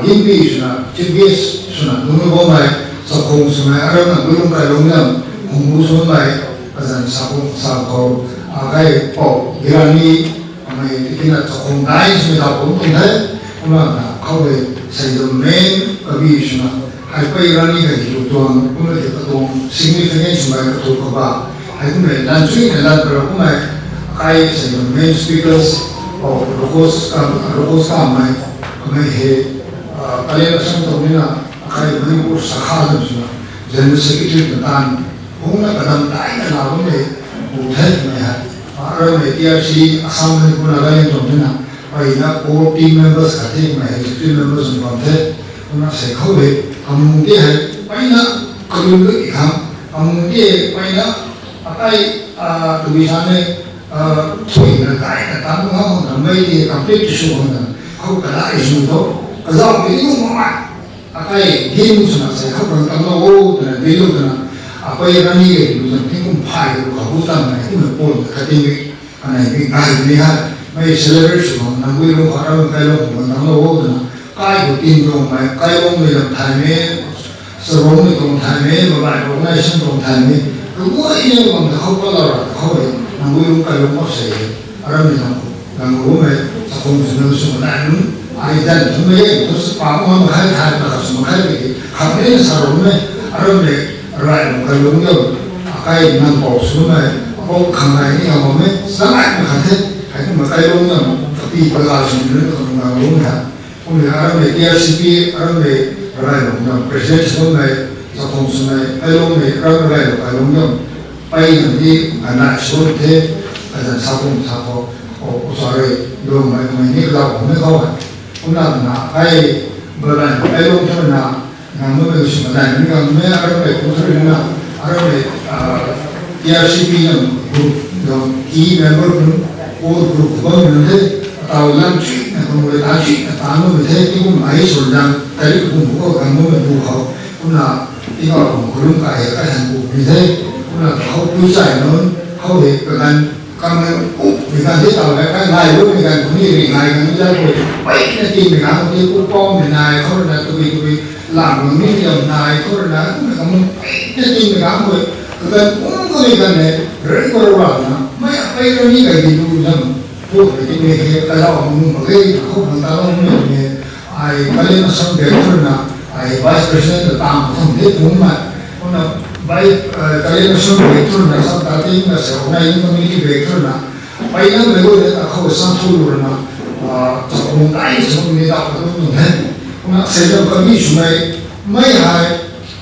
Ginpi swna chief guest swna nung bammei, chakhung swmei aram na Nambui Rungc Kailung zam hungbu swmei, azan chakhung sa khou akai Pou Girani mei tikina chakhung dai swmei ta kum tuang the. Kumna na khou hei sei dam mei kabi swna hei pey rani kadilu tuang kumna ti katuang significant swmei katu kaba hei kumna lan sui na lan para kumna akai sei dam main speakers of Rokos kam, Rokos kam mei, mei hei Kalen Assam tuang ni na akai Manipur sakha lam swna General Secretary na tan hungna kadam daina la bammei bu the mei hei. Aram mei T R C Assam Manipur Nagaland tuang ni na peyna core team members khat the mei hei, executive members nunc bam the. Kumna sei khou hei kamung ti hei peyna kalun lu i khang, kamung ti hei peyna akai tui sa ne, thuina daina tan khou na mei ti complete sw khang na khou kadai sw tho, kazauh ti ni mu ma. Akai gin swna sei khou khang tamlou o twna dilu twna, apey rani kadilu zam tingkum phay lu khou bu tanmei kumna pon kating kanei mi gay ni hei mei celebrate sw khang Nambui Rungc khou Aram Kailung khou khang tamlou o twna, kai khou tin tuangmei, Kailungmei lam thaymei, Sarongmei tuang thaymei, Babai organization tuang thaymei kaguay ni bam ta khou patlou ra ta khou hei Nambui Rungc Kailung khou sei hei aram ni lam khou, lam khou mei chakhung swna sw nai nunc ai dan twmei e, tu sw pa ma makhai thay, na khat sw makhai tiki khang ni Sarongmei, Arammei, Railung Kailung zam akai Nang Pou swmei, apou khang nai ni a bammei sa nai na khat the. Hei kumna Kailung zam kapi pala sw nunc khang nang lung tha. Kumna Arammei T R C P, Arammei Railung zam president swmei, chakhung swmei Kailungmei, Aram Railung Kailung zam pey nang ni kanai sw the. Azan sa kum sa khou, o, sorry, lungmei mei ni kazauh khou mei khou hei. Kumna na kai Balan Kailung thurna nang mei sw kanai ni kang mei Arammei kum thurna, Arammei T R C P zam group zam key member nunc, core group bam nunc the, ataw lam chuna kamei ta chuna ta nunc the, tingkum ai sw zam tari kum khou kang mei bu khou. Kumna tingkauh kum khou lum kai hei kasan ku ni the. Kumna khou pui chai nunc khou hei kaganv kamei kummei ganv the taw hei kai nai lumei ganv khou ni ri nai ganv zat khou, peyna tinmei ganv khou ti kummei nai khou rui na tabui tabui lam nunc ni liam nai khou rui na kummei kamun peyna tinmei ganv khou kaganv kum kamei ganv hei ring khou rui na mei apey rani kadilu zam pu hei tinmei hei kazauh nunc mak ge khou khang taloumei ni. Ai Kalen Assam Bek thurna, ai Vice President ta tam thum the pum ma. Kumna Kalen Assam Bek thurna, Assam ta tingna se organizing committee Bek thurna, peyna mei guay ta khou sa thu lu rana, chakhung kai sw ni ta khou tuang the. Kumna sei zam kabi swmei, mei hei,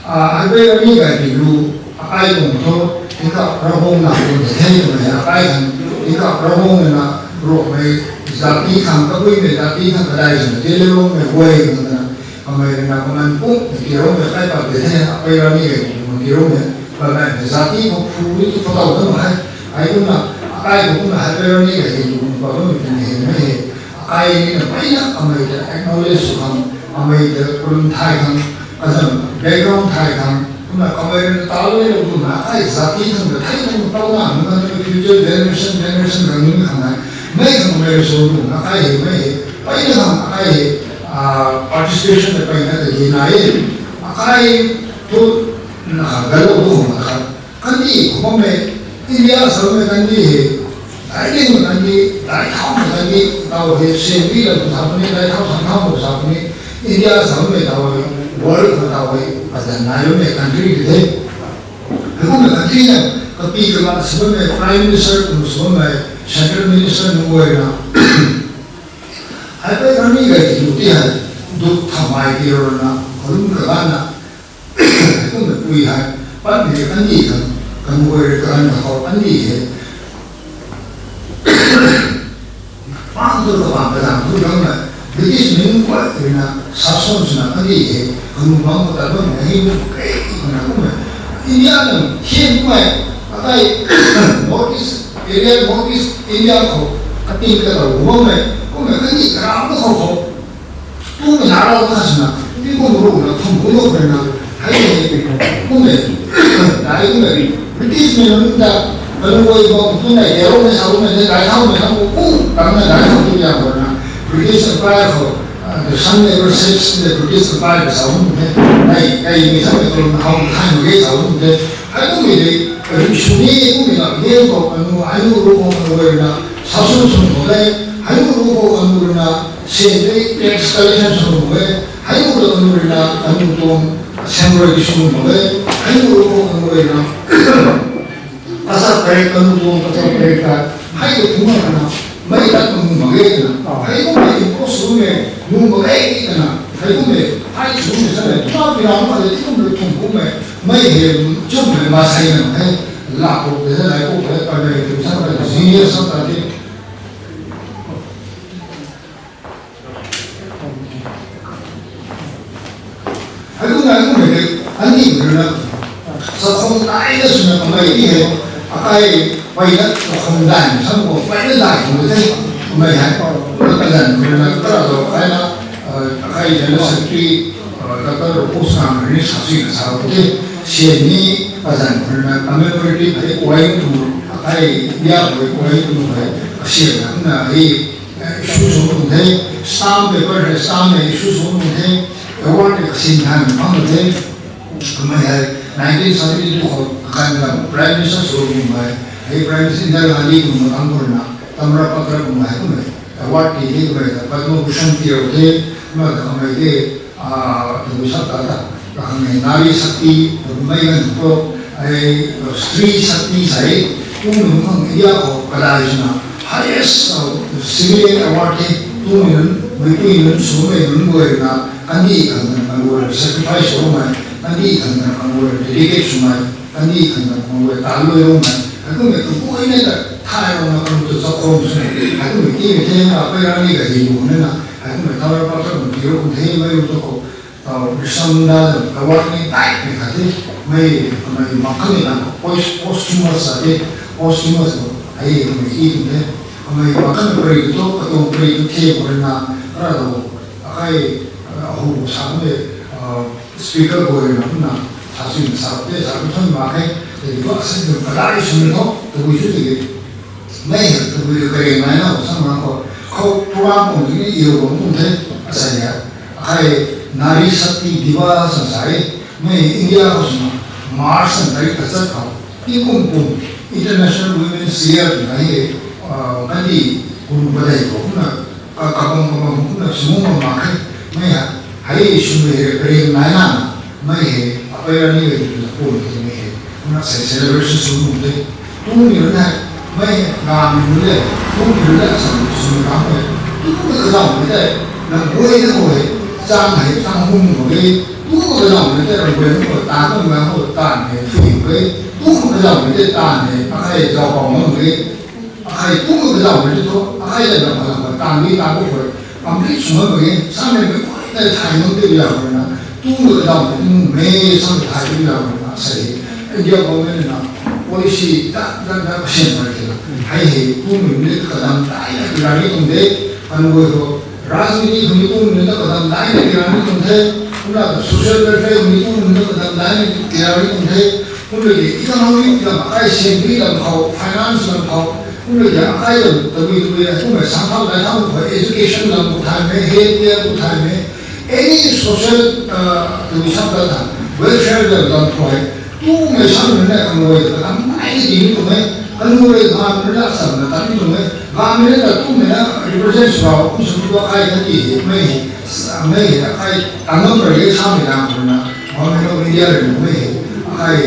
ai pey rani kadilu, akai tuang thu, tingkauh Ravguangc na tuang the the twmei akai khang, tingkauh Ravguangc na Rongmei zati khang, Kabuimei zati khang kadai swna Zeliangrongmei guay khang na kamei rui na kaman kummei tiroumei kai pat de the, apey rani kadilu tiroumei, kaman zati khou phu ni tu khou taw ta mak khe. Ai kumna akai khou kumna hei pey rani kadilu pat bammei twmei hei mei hei. Akai ni na peyna kamei ta acknowledge sw khang, kamei ta kalum thay khang, kazam background thay khang, kumna kamei rui na talou lou twna akai zati khang ta thei khang taw na nunc khang, future generation, generation khang ni khang nai, mei khang kamei rui sw lou twna akai hei mei hei peyna khang akai hei participation ta peyna ta di nai e. Akai thu na khang galou tu khang na khat kandih khou bammei, India samei kandih hei, dai dingmei kandih, dai thaumei kandih taw hei, sandih lam sa puni, dai thau san thau mak sa puni, India samei taw hei, world khou taw hei azan nai bammei country di the. Hei kummei country na kapi kala sw bammei Prime Minister kum sw bammei, Central Minister nunc guay na hei pey rani kadilu ti hei duk thamei ti rana kalum kaganv na, hei kummei pui hei patmei kandih khang, kanu guay rui kaganv na khou kandih hei pang tu kabang kazang tu dang na, British mei nunc guay rui na saswan swna kandih hei kanu bangc khou tat bammei na hi nu kei twna kummei India nang thian kummei, akai North East area, North East India khou kating kata guangmei kummei kani karam na khou khou tu na rau kha sina, ti kum ru na thum kum ru na, hei hei kummei, dai kummei British mei nunc ta, kanuai bam tu nai tero mei sau mei ne, dai thau mei thau ku, tam na dai thau tu ya khou na, British Empire khou, the sun never sets in the British Empire ka sau mei ne, nai kai mei sau mei khou na hau thai mei ge sau mei ne, hei kummei de, ri suni kummei na, ye khou kanu, ai nu ru khou kanu na, sasu sun khou de, hei nu ru khou kanu na, sen de, tax collection sun khou de, hei nu ru kanu na, kanu tuang, sen rui ki sun khou de, hei nu ru khou kanu na, kachak kare kanu tuang, kachak kare ka, hei tu thuma na, mei tat tu nu mak ge na, hei kummei impose sw mei, nu mak ge na, hei kummei, hei sw mei sa mei, tuma pi ram ma de, ti kum lu thum kummei, mei he, chum mei ma sai na, hei, la ko de, lai ko de, pa mei tu sa mei, senior sa ta de. Hei kum na, hei kummei de, ani rui na, sa khong dai na suna kamei ti he, akai, pai na, sa khong dai na, sa khong, pai na dai khong de, kamei hei, na kazan rui na, kara lo, kai na, akai General Secretary, Doctor Rupu Sang ni sa sui na sa ko de, sian ni kazan rui na commemorative hei kuai tu, akai ya kuai kuai tu hei, sian na na hei, issue sw tung the, stamp paper hei stamp hei issue sw tung the, award hei kasin than phang the, kamei hei nineteen seventy two khou kakan na Prime Minister sw tung hei, hei Prime Minister Indira Gandhi kum na kang khou na, Tamra Patra kum hei kummei, award ti the kamei ta, Padma Bhushan ti rau the, kumna ta kamei de, ah, tu sa ta ta, kamei Nari Shakti, tu mei gan tu, ai, Stree Shakti sai, kum nu khang India khou kadai suna, highest, ah, civilian award the, tu mei nunc, mei pui nunc, sw mei nunc guay na, kandih khang na kan guay, sacrifice sw mei, kandih khang na kan guay, dedicate sw mei, kandih khang na kan guay, tan lui lou mei, hei kummei tu guay na ta, thai lou na kan tu chak khou sw, hei kummei ti mei the, ka pei rani ka di lu na na, hei kummei thau ra pa chak mei ti rou kum the, mei rui tu khou, Tau Birsa Munda zam award ni tai pui khat the, mei, kamei mak kani na, pos-, posthumous sa the, posthumous lo, hei kamei ti tum the, kamei mak kani pray tu, katuang pray tu the, pray na, kara lo, akai, ahu sa kani, ah, speaker guay na, na, sa sui sa the, sa kani thon mak khe, tei ba sa kani kadai sui tho, tabui sui tei. Mei hei tabui kariang nai na khou sam na khou, khou program kum tini iyo bam kum the, asei hei. Akai Nari Shakti Diwas sa sa e, mei India khou swna March san tarik kachat khou, tingkum kum International Women's Year twna hei, ah, kandih kum padei khou kumna, ka, kabam kabam kumna sw bam mak khe, mei hei, hei swmei hei kariang nai na, mei hei, apai rani hei twna kum the mei hei, kumna sei celebration sw bam the. Tumei nunc hei, mei hei, gamei nunc le, tumei nunc le, asam swmei ram hei, tumei kazauhmei tei, nang guay na khou hei, chang hei, chang hum khou hei, tumei kazauhmei tei, nang guay na khou, tan na khou, tan hei, thui khou hei, tumei kazauhmei tei, tan hei, akai zau pau mak hei, akai tumei kazauhmei tei thu, akai le lam lam tan di tan khou hei, complete sw mak hei, samei mei guay na thay mak tei ya khou na, tumei kazauhmei tei nu mei samei thay tei ya khou na, sei, India government na, policy ta, ta, ta, kasian mak khe na, hei hei, tumei nunc ta kadam dai na tirani tum de, kan guay khou, rajniti khou ni tumei nunc ta kadam dai na tirani tum the, kumna social welfare khou ni tumei nunc ta kadam dai na tirani tum the, kumna ki economic lam, akai singbi lam khou, finance lam khou, kumna ki akai lam, tabui tabui, kumna sang thau dai thau khou, education lam khou thaymei, health care khou thaymei, any social, ah, tabui sam ta tha, welfare lam lam khou hei, tumei sam nunc na kan guay ta kadam dai na tirani tum e, kan guay ta nunc na sam na tirani tum e, Government ta tumei na represent sw rau, kum sw tu akai kandih hei, mei hei, mei hei, akai, tanam rui samei na, na, Government of India rui mei hei, akai,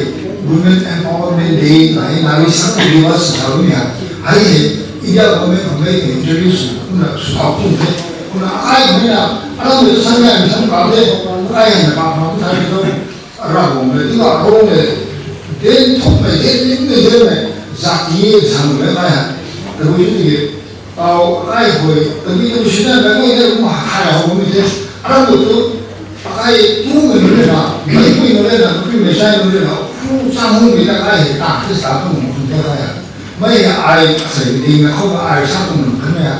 Women Empowerment Day, akai, Nari Shakti Diwas sa mei hei, hei hei, India government khou mei hei introduce, kumna sw thau kum the, kumna akai mei na, aram mei tu sa mei na, mi sam kau the, akai hei na, pa, pa, sa mei tu, Ravguangc le, tingkauh Ravguangc le, den thukmei, den nimei, denmei, zat ti samei kai hei, tabui tiki, tau kai hui, tabui tabui sinna mei guay de, kumna thay how bammei the, aram tu tu, akai tumei nunc le na, meipui nunc le na, meipui meicai nunc le na, Pu Changhu mi ta kai hei ta ti sa tung kum the kai a. Mei ai sei ding na khou ai sa tung kum the a.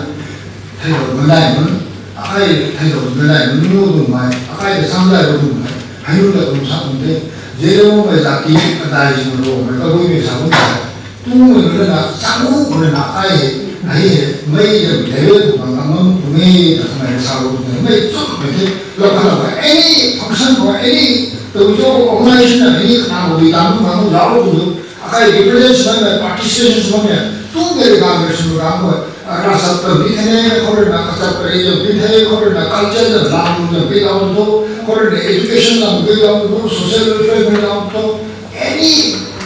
Thei lo ma dai mun, akai thei lo ma dai mun nu tung mai, akai ta sam dai lo tung mai. Hei nu ta kum sa tung the. Zero mai za ti a dai jin lo mai ka bui mi sa tung mai. Tu mi na chang hu ko na ai hei, ai hei mei de de ku bang kam kum e ta mai sa lo tung mai chu mai the. Lo ka lo any function ko any to jo organization na any ka ko di tam ko lo lo tu. Akai represent sw bam e, participation sw bam e, tu gari gang gari sw gang ko, rasa ta ni thene khou rui na kachap kari jam ni the khou rui na culture jam lam jam ki lam tu, khou rui na education lam ki lam tu, social welfare ki lam tu, any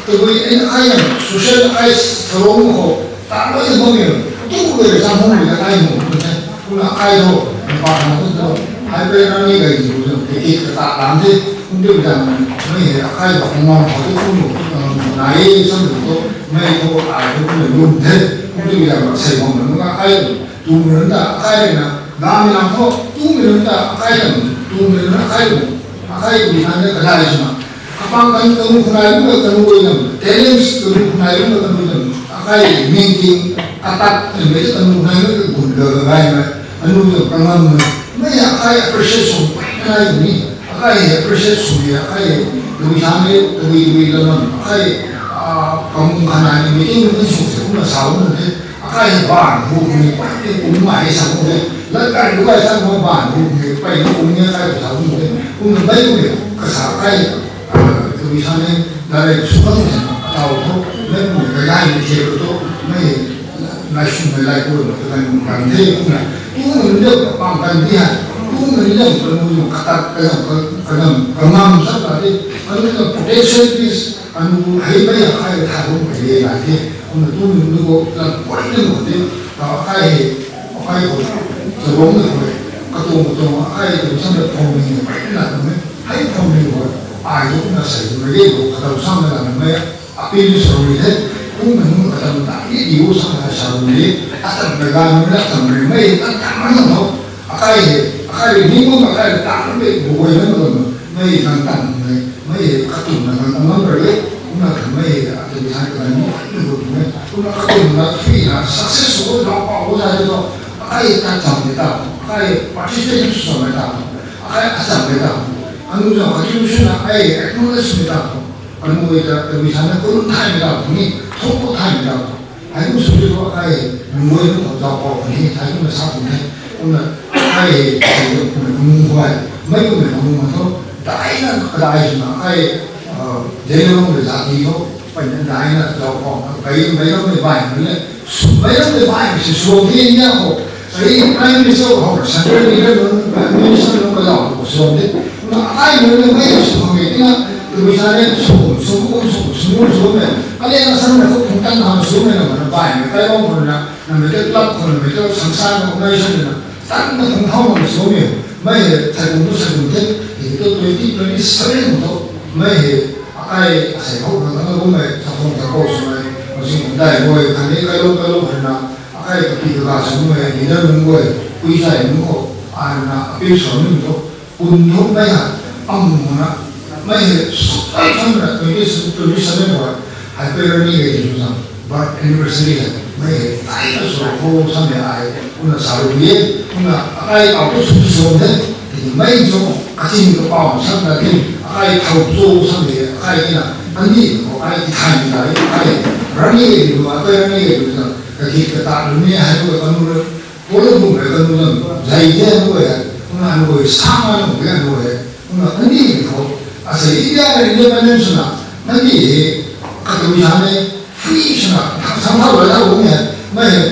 tabui any ai social ai sarong khou ta lo ni bam e, tu gari sa hung ni ai hung ni the. Kumna akai tho, mei pa na tu tho, ai pe na ni gai di tu tho, kiki kata lam the, kum tu bidang, mei hei akai ba kum ngam tho tu kum tu, kum ngam tho nai, sam tu tho, mei tho ai tu kum lum the, kum tu bidang ba sei bam na akai tu, tu mi run ta akai na, ga mi lang tho, tu mi run ta akai na, tu mi run akai tu, akai tu bidang de kadai suna. Kapang kan kanu khunai lu na kanu goi nam, talents kanu khunai lu na kanu nam, akai mingting atat na mei kanu khunai lu na gun ga ga gai na, anu na kangam na, mei akai appreciate sw pai na ni, akai appreciate sw ni, akai lui sa ni, lui lui la nam, akai, ah, kamung khanai ni meeting ni sw se kum na sa na de, akai ban hu ni pai ni kum mai sa kum de, la kai lu kai sa ma ban hu ni pai ni kum ni akai sa kum de, kum na bai kum de, kasa akai, ah, lui sa ni, direct sw kum de, atau tho, mei kum de, kai ni the tho, mei, lai sw mei lai kum de, kai kum kan the kum na, kum na de pang kan di ha, kum na de kanu katat kanu kanu kangam sa ta de, kanu potential is Anu hei mei akai tha lung pei le nai the. Kumna tu nunc nu khou lam kuay na nu the. Akai hei, akai khou, chalong na khou, katuang katuang akai tu sam na phone ni pei na tu me. Hei phone ni khou, ai tu na sei tu me ye tu katuang sam na lam me. Appeal sw rui the. Kumna nunc katam ta ni di u sam na sa rui le. Atam na gan na tam rui mei, atam na tho. Akai hei, akai hei, ni nunc akai hei, ta na me, bu guay na ma tho. Mei nang tan mei, mei hei, katum na nang ngam rui le. Kumna kan mei hei, ati san kan ni, ni bu mei. Kumna katum na, thui na, success sw na, pa, bu sa de tho. Akai ta cham de ta, akai participation sw cham de ta, akai acham de ta. Anu zang contribution na, ai acknowledge de ta. Anu guay ta, tabui sa na, kurun thai de ta, ni, thok thai de ta. Hei kum sw tu akai, nunc guay nunc khou zauc khou ni, thai kumna sa kum the. Kumna akai hei, kumna nunc guay, mei kumna nunc ma tho, dai na, kadai sw na akai, ah, zai na lung de zat ni tho, pai na dai na zauc khou, pai, pai na mei bai na le, sw, pai na mei bai, si sw the ni ya khou, ai Prime Minister khou, Central Leader nunc, Prime Minister nunc ka zauc khou sw the. Kumna akai nunc le mei sw khang e, tina, tabui sa le, sw, sw, sw, sw, sw, sw, me. Kaliang na san na khou phung tan na sw me na, na bai me, kai bam khou na, na mei te club khou na, mei te sangsan na, organization na, tan na phung thau na sw me. Mei hei, thai kum tu, thai kum the, hei tu twenty twenty-seven khou tu, mei hei, akai, asei khou na, na kum mei, sa phung ta khou sw mei, ma sing dai guay, khan ni, kai lo, kai lo, khan na, akai kapi kaga sw mei, leader nunc guay, pui sai nunc khou, ai na, appeal sw nunc tu, Kum nunc mei ha, am na, mei hei, ai thang na, twenty, twenty-seven khou, hei pe rani hei di zang, birth anniversary hei, mei hei, ai na sw khou sam hei ai, kumna sa rui e, kumna akai au tu sw sw de, mei chu, kaching kapau sam na di, akai thau chu sam hei, akai di na, an di khou ai di thai di lai, ai, rani hei di lu, akai rani hei di zang, kaki kata lu ni hei lu, kanu lu, Polo bum hei kanu zang, zai de anu hei, kumna anu hei, sang anu hei, anu hei, kumna kandih ni khou, asei India na independence na, kandih hei, katu zan hei, free swna, sang thau la thau bum hei, mei hei,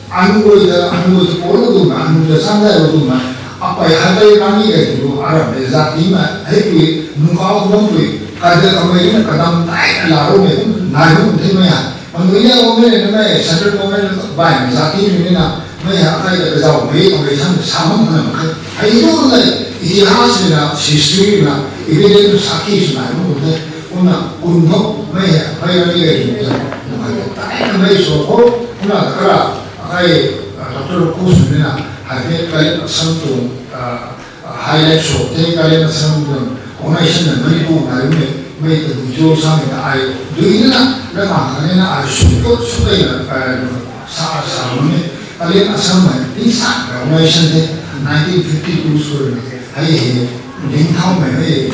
anu hei ta, anu hei ta polo tu na, anu ta sang zai lo tu na, apai hei tei kani hei tu, aram hei zat ti na, hei pui, nung kau bam pui, kai de kamei na, kadam tai na la ro mei, nai ro mei, mei hei, Anu ya wo mei na mei, central government bai mei zat ti mei na, mei ha kai ta kazau mei, kawei sam sa mam na mei. Hei lu na, itihas na, history na, evidence sakhi sw na mo de. Kumna, kum tho, mei ha, mei na ni ga di ta. Mei ta na mei sw khou, kumna kara, akai, ah, Doctor Kusu ni na, hei de kai sam tu, ah, highlight sw, the kai sam tu, organization na mei bu na mei. Mei ta bui cho sa mei ta ai dui na, na ma kha na ai sum ko sum kai na, sa sa mei. Kaliang Assam mei, tin sa ka nation the, nineteen fifty-two square na. Hei hei, ding thau mei hei,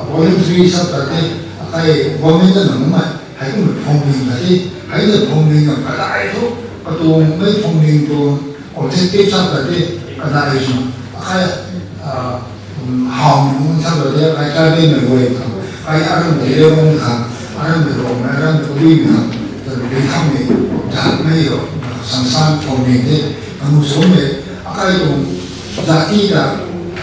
voluntary sa ta the, akai government na mei, hei kum phom ding na the, hei na phom ding na ka dai thu, ka tuang mei phom ding tuang objective sa ta the, ka dai sum, akai, Hau nunc thak la de, kai tribal mei guay khang, kai aram mei leu nunc khang, aram mei rong mei, aram mei kabui mei khang, ta lu dei thau mei, zat mei ro, sansan khou mei de, kanu sw mei, akai tuang zati ta,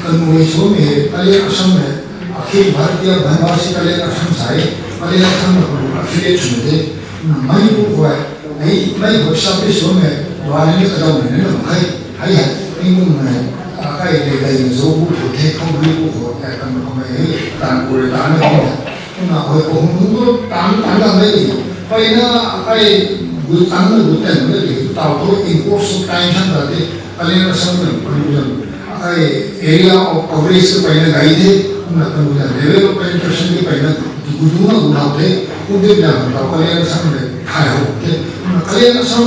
kanu mei sw mei, kaliang Assam mei, akhil Bharatiya Banwasi kaliang Assam sai, kaliang Assam mei kanu affiliate sw mei de, na mei bu guay, Hei, mei khou establish sw mei, luan ni kadau mei na mak khe. Hei hei, tingkum mei, akai dei dei na zo bu khou the, khou bu bu khou, kai kam khou mei hei, tan kure tan ni khou mei. Kumna hei khou hung nunc tu tan tan dam mei di. Pei na akai gu tan na gu tan mei di, tau tu in course of time thang ta di, kaliang Assam mei, kaliang Assam. Akai area of coverage tu pei na gai the, kumna kanu na level of penetration tu pei na gu du na gu nau the, kum de na tau kaliang Assam mei thai hou the, kumna kaliang Assam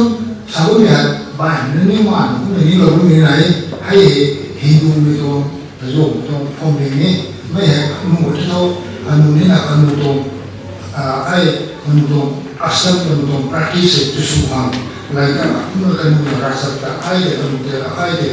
sa bu mei hei, bai na ni ma na kum ni lou ni nai, hei hei, Hindu mei tuang, Tazo mei tuang, phom ding ni, mei hei, kanu mei tu, kanu ni na kanu tuang, akai, kanu tuang, custom kanu tuang practice hei tu sw khang, lai ka, kumna kanu na ravchap ta, akai de kanu de, akai de,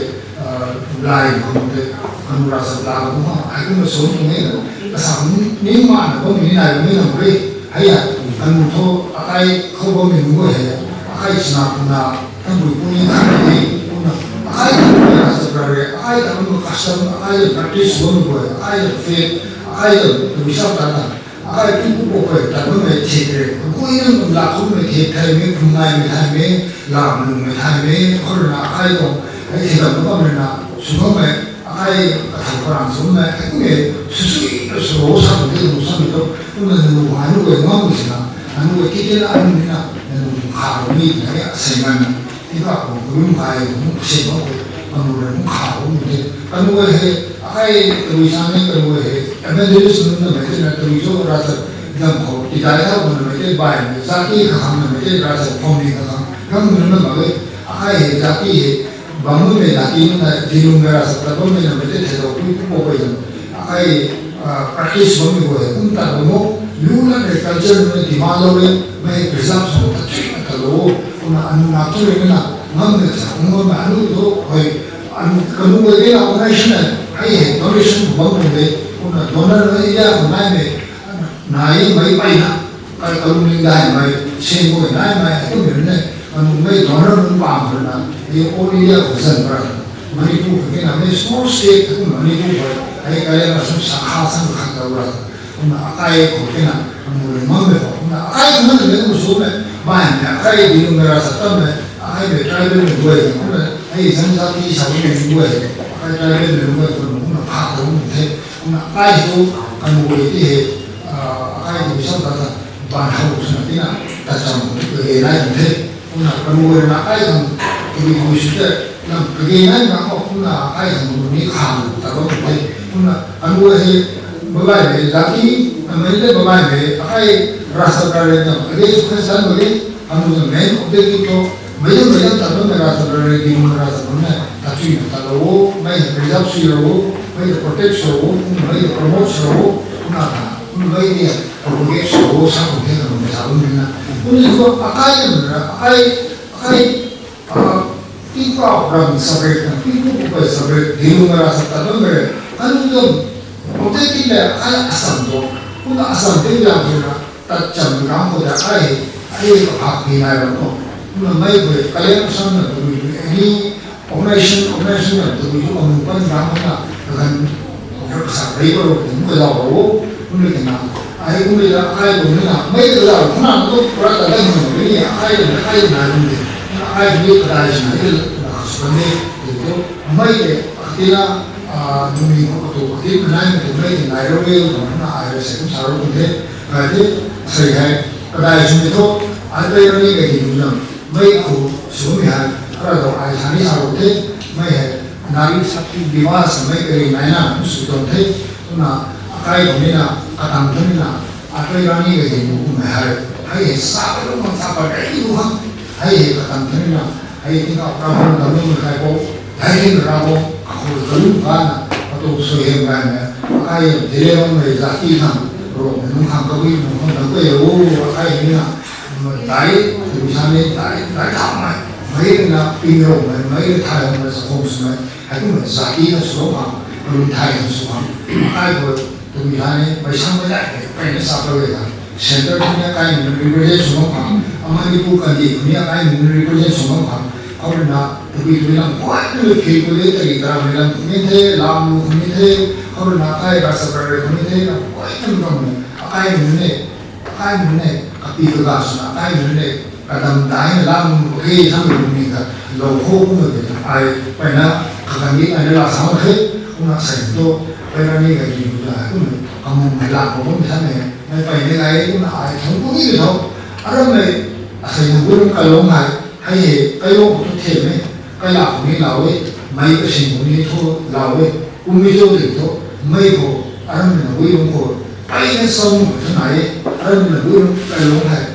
Lai khou te, kanu ravchap la khou, hei kumna sw tuang e na, kasa ni ma na bam ni nai bam ni na ri, hei a, kanu thu akai khou bam ni nunc guay hei, akai chana kumna, tabui puni khan ni, kumna, akai kanu ravchap ra re, akai kanu custom, akai practice bam ni guay, akai faith, akai tabui sa ta na, Akai pu pu khou ta bammei thik re, kagui nunc kum lak kummei thik thaymei, kum naimei thaymei, lam lungmei thaymei, khou rui na akai tuang, hei thei dam bam rui na, sw bammei, akai kathau karang sw bammei, hei kummei, sw sui, sw ro sa kum de, kum sa mei tu, kumna nanu hei nu guay ngam sina, nanu guay tiki na, anu ni na, nanu kha ro mi, na ya, sei ngan na. Tingkauh khou kalum kai, kalum kasing bam khou, kanu rui kum kha bam the. Kanu hei, akai tabui sa ni kanu hei, evangelist nunc na mei the na tabui cho ravchap dam khou, tidai thau na mei the, bai mei, zati kakhang na mei the, ravchap phom ni kakhang, ram nunc na mak e, akai hei, zati hei, bam mei zati nunc na, dilung na ravchap ta bam mei na mei the, thei dou pui pu pu bai zam. Akai, practice bammei guay, kum tat bam o, lu lat rei culture nunc na demand lou e, mei preserve sw ta chui na ta lou, kumna anu na tu rui na, ngam na cha, kum ngam na anu tu, hei, anu, kanu guay de na organization na, hei hei, donation khou bam kum de, kumna donor na India khou nai mei, nai mei pai na, kai kalung ling dai mei, sing guay nai mei, kum rui na, anu mei donor nunc pam rui na, hei all India khou zan pra, Manipur khou de na, mei small state, kum Manipur khou, hei kaliang Assam sakha sang khat dau ra. Kumna akai khou kena, kanu rui ngam mei khou, kumna akai khou na le kum sw mei, bai mei, akai dilung na ravchap ta mei, akai mei tribal mei guay, kumna, hei zan zati sa mei guay, akai tribal mei guay, kumna, kumna pha ta kum the, kumna akai tu, kanu guay ti hei, akai tu sa ta ta, ban hau sw na tina, ta cham khou tu kage nai kum the. Kumna kanu rui na akai khang, kage bui sw te, lam kage nai na khou kumna akai khang kanu ni khang ta bam the. Kumna kanu hei babai mei, zati, mei le babai mei, akai ravchap ra re na, kage sw khan san mei, kanu na main objective tu, mei le mei le ta bam na ravchap ra re, di na ravchap bam na, ta chui na ta lou, mei hei preserve sw lou, mei hei protect sw lou, kumna mei hei promote sw lou, kumna ta, kumna mei ni, propagate sw lou, sa kum the kanu mei sa bam ni na. Kumna tu akai na, akai, akai, Tingkauh ram subject na, tingkauh kupai subject, dilung na ravchap ta bam re, kanu tuang, objective le, akai Assam tuang, kumna Assam tuang liang khou na, tat cham ram khou ta akai, akai kaphak ni nai ram tuang, kumna mei khou, kaliang Assam na, tabui tabui, any organization, organization na, tabui tabui, amu pan ram khou na, kagan, Rak sa rei pa ro, kum ka zau ro, kum le kena. Ai kum le ta, ai kum le na, mei ta zau, kum na, kum rak ta dai kum le ni, ai le, ai le na kum le. Ai kum le kadai si na, ai le na ka su kan le, le to. Mei le, akatila, ah, numi ko to, akatila nai, mei le nai ro le, kum na ai le se kum sa ro kum le. Ai le, sei hai, kadai si mei to, ai le ni ka di kum na. Mei khou sw mi hei, kara dou ai sa ni sa ro the, mei hei, nari sakti diwas mei kari nai na kum sw tuang the, kumna akai kum ni na, katang kum ni na, Akai rani ka zin bu kumei hei, hei hei sa ka lung hang sa pa rei lu hang, hei hei ka tang thani na, hei tingkauh Ravguangc ta mei kai pou, hei hei Ravguangc akhou ka lung ka na, katuang suaihiam gay na, akai zile rong mei zati khang, rong mei nung khang kabui nung khang dang kei o, akai hei na, dai, tu sa ni dai, dai thau mei, mei na ping rong mei, mei thai rong mei, sa khong sw mei, hei kumei zati na sw rong khang, kalung thai na sw khang, akai bo, Tumi hei, mei sang mei dai, peyna sa pa ge ta. Center khou ni akai nunc represent sw bam khang, amei ni pu kandi khou ni akai nunc represent sw bam khang. Khou rui na, tumi tumi lam guay tumi phil khou ni, tari tara mei lam khou ni the, lam lu khou ni the, khou rui na akai rasa kare khou ni the, lam guay tumi lam mei. Akai nunc ni, akai nunc ni, kapi kaga swna, akai nunc ni, kadam dai na lam khe thang lu ni ta, lou khou kum na de ta. Ai, peyna, kakan ni ai na la sa mak khe, kum na sei tu, peyna ni ga ni lu ta, kum na, kamung mei lam khou kum thang ne, mei peyna gai, kum na ai thang kum ni de tho. Aram mei, asei na gu ram kalung hai, hei hei, kailung khou tu the mei, kailak khou ni lau e, mei kasing khou ni thu lau e, kum ni thu de tho, mei khou, aram mei na gu ram khou, peyna sa mak khe thang nai e, aram mei na gu ram kalung hai,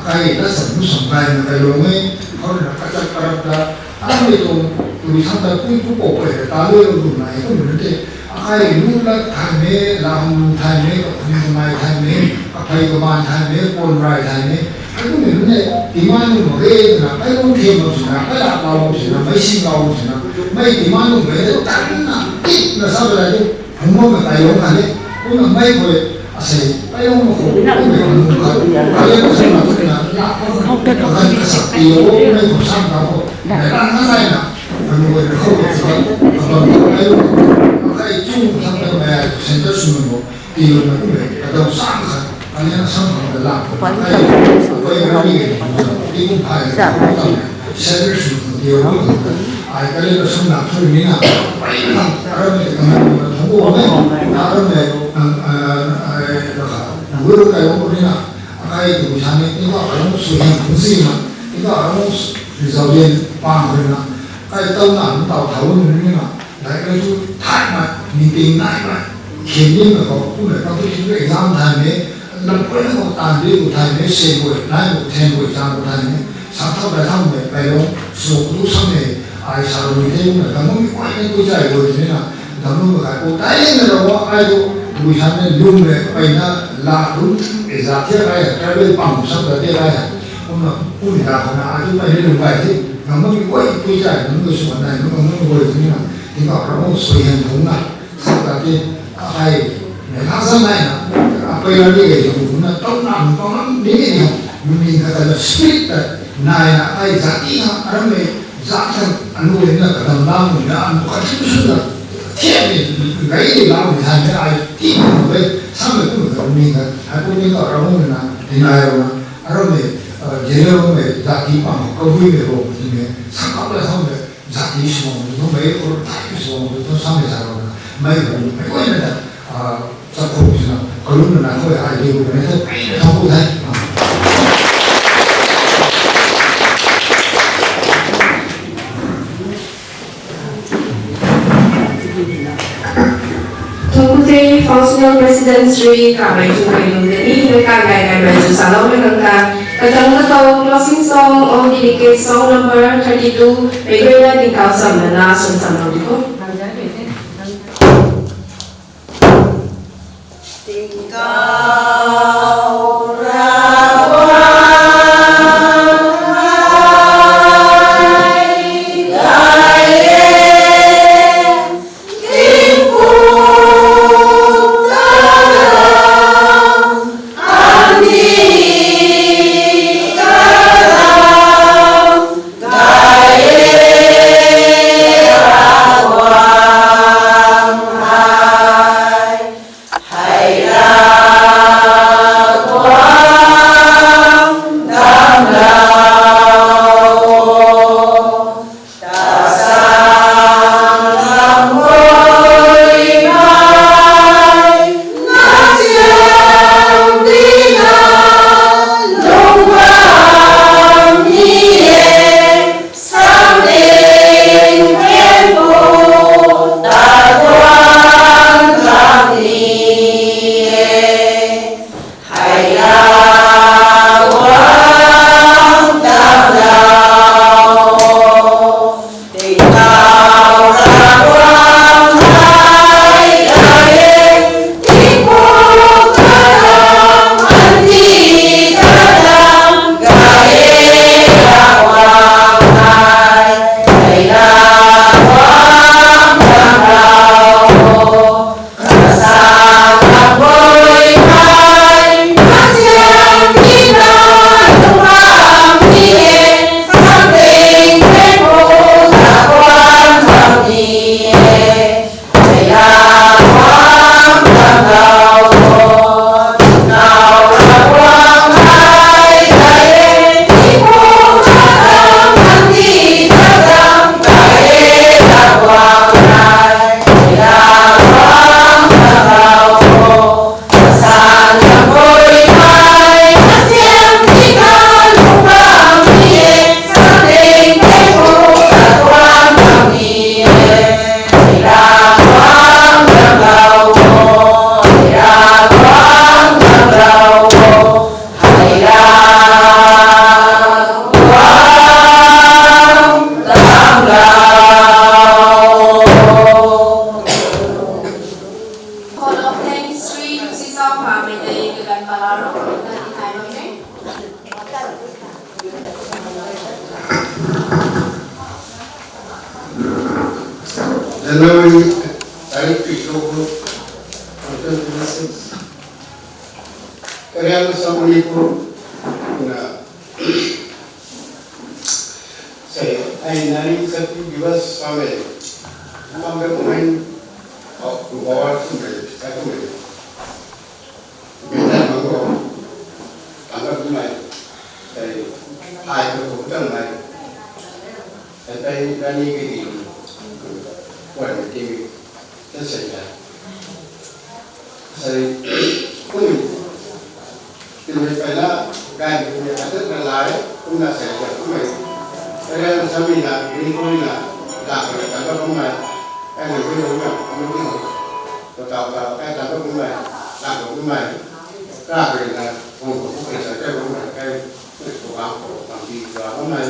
Akai lat sam lu sam kai na kai lou e, khou rui na kachak karap ta, aram mei tuang, tui sang ta pui pu pou pey ta ta lu lu na e, kum na te. Akai lu lat thai mei, lam lu thai mei, kakhun kamei thai mei, kaphey kaman thai mei, pon rai thai mei. Akai kum ni ne, demand lu mak ge na, kai lung them mak sina, kai lak lau mak sina, mei sing lau mak sina, mei demand lu mei ta tan na, tip na sa ba la de. Hungmam na kai lung kan e, kumna mei khou, asei, kai lung khou, kumna hungmam kan, kai lung khou na, na, na, na, na, kan kasak ti o, mei khou sam ka khou, na, na, na, na, na, kan mei khou, khou, khou, khou, kai lung, kai chung, khou, khou, mei, center sw mei khou, ti lung na, kumna, kadau sam ka, kan na sam ka, na, la, kai, kai, kai, ni, ti kum phai, center sw mei khou, ti o, ai, kai lung na sam na, khou, ni na, kai na, kai lung na, thang o, mei, na, kai lung na, Nang, ah, ah, ah, nang guru kai lung ni na, akai tu sa ni, ni ka rong sui hang kung si na, ni ka rong result pa ni na, kai tau na, tau thau ni na, lai kai tu thai na, ni ting nai na, khen ni na ko, kum na ka tu exam thai ni, lam koi na ko tan di ko thai ni, se ko, nai ko, then ko, exam ko thai ni, Sa thau dai thau mei kai lung, sw lu sam mei, ai sa lu ni the, na, kan mei guay ni tu zai guay ni na, kan mei kai pou, dai ni na lau, ai tu, lu sam mei lu mei, kai na, la lu, e za the kai, travel pang sam da the kai, kum na, kum na, kan na, ai tu kai ni lu kai the, kan mei guay tu zai, kan mei sw na, kan mei guay ni na, ni ka rong sui hang kung na, Sa ta ti, akai, mei lak sa nai na, akai la ni ge, kum na, tau na, kum na, ni ni ni, mi ni ka ta na spirit ta, nai na, akai zati na, aram mei, zat kan, anu le na, kadam lam na, anu ka ti su na, thiam ni, gai ni lam ni thai na, ai, ti kum na, sa mei kum na, mi na, ai kum ni ka ram na, ti nai ram na, aram mei, eh, general mei, zati pang, ka bui mei ro, ti mei, sa ka la sa mei, Zati sw bam tu mei, or thai sw bam tu sam mei sa bam na, mei bam mei guay na ta, ah, sa khou sina, kalum na khou ai di ru na ta, ai na thang khou thai. Thangc ku the, Functional President Shri Kamei Chungmei Lung tei ni, mei kan gay gay mei chu salou mei nang ta. Katang na tau closing song, all dedicate song number thirty-two, mei guay na tingkauh sam na na swn sam lou di kho. January tarik pi cho ko, twenty twenty-six. Kariang sa Manipur na say ai nari sati divas sa me. Amang ka kumain, oh, kubawa sa me, sa kumain. Bina mango, tangga kumai, say ai ko ko tang mai. Sai tai nani ke di, kuan ke di, ta sai ta. Sai, kum, kum ni pala, gan kum ni atat na lai, kum na sai ta kum ni. Kariang sa mi na, ni kum na, la ko ta kum ni. Ai ni kum ni, kum ni. Ko ta ta, ai ta kum ni, la ko kum ni. Ka ko na, kum ko ko sa ta kum ni, ai, ko ko ko, kum ni, kum ni.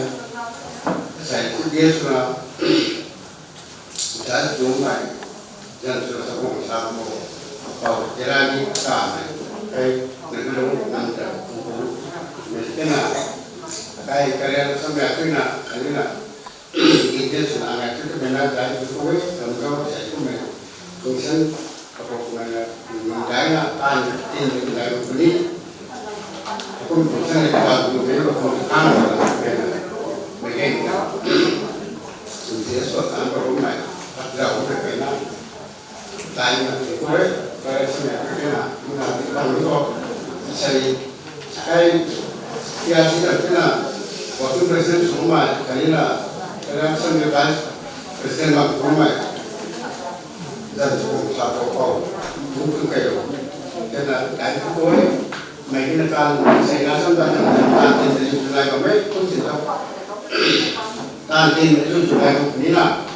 Sai, kum ni sa. Dai tu mai, zan sw sa bung sa bung, pau tirani sa mai, kai, nang lung nang ta bung bung, mei kena, kai kariang sa mei tu na, ani na, English na ngai tu mei na dai tu ko, tam ko sai tu mei, tung sen, kapok mei na, dai na, tan, tin, dai tu ni, Kum kum sa ni ka kum ni kum kan na, mei gen na. Kum ti so tan ko kum nai. Pat la ko pe na. Tai na ti ko re, ko re sa ni ko na. Muna ti ko ni ko. Sai, kai, ya si na ti na. Waktu president sw mai, kani na. Kani sa ni vice president mak sw mai. Zan sw kum sa ko ko. Kum kum kai lo. Kena tai ko re. Mei kena kan, sei na sam tan, tan, tan tin tin tin lai bam e, kum tin tau. Tan tin tin tin lai bam ni na.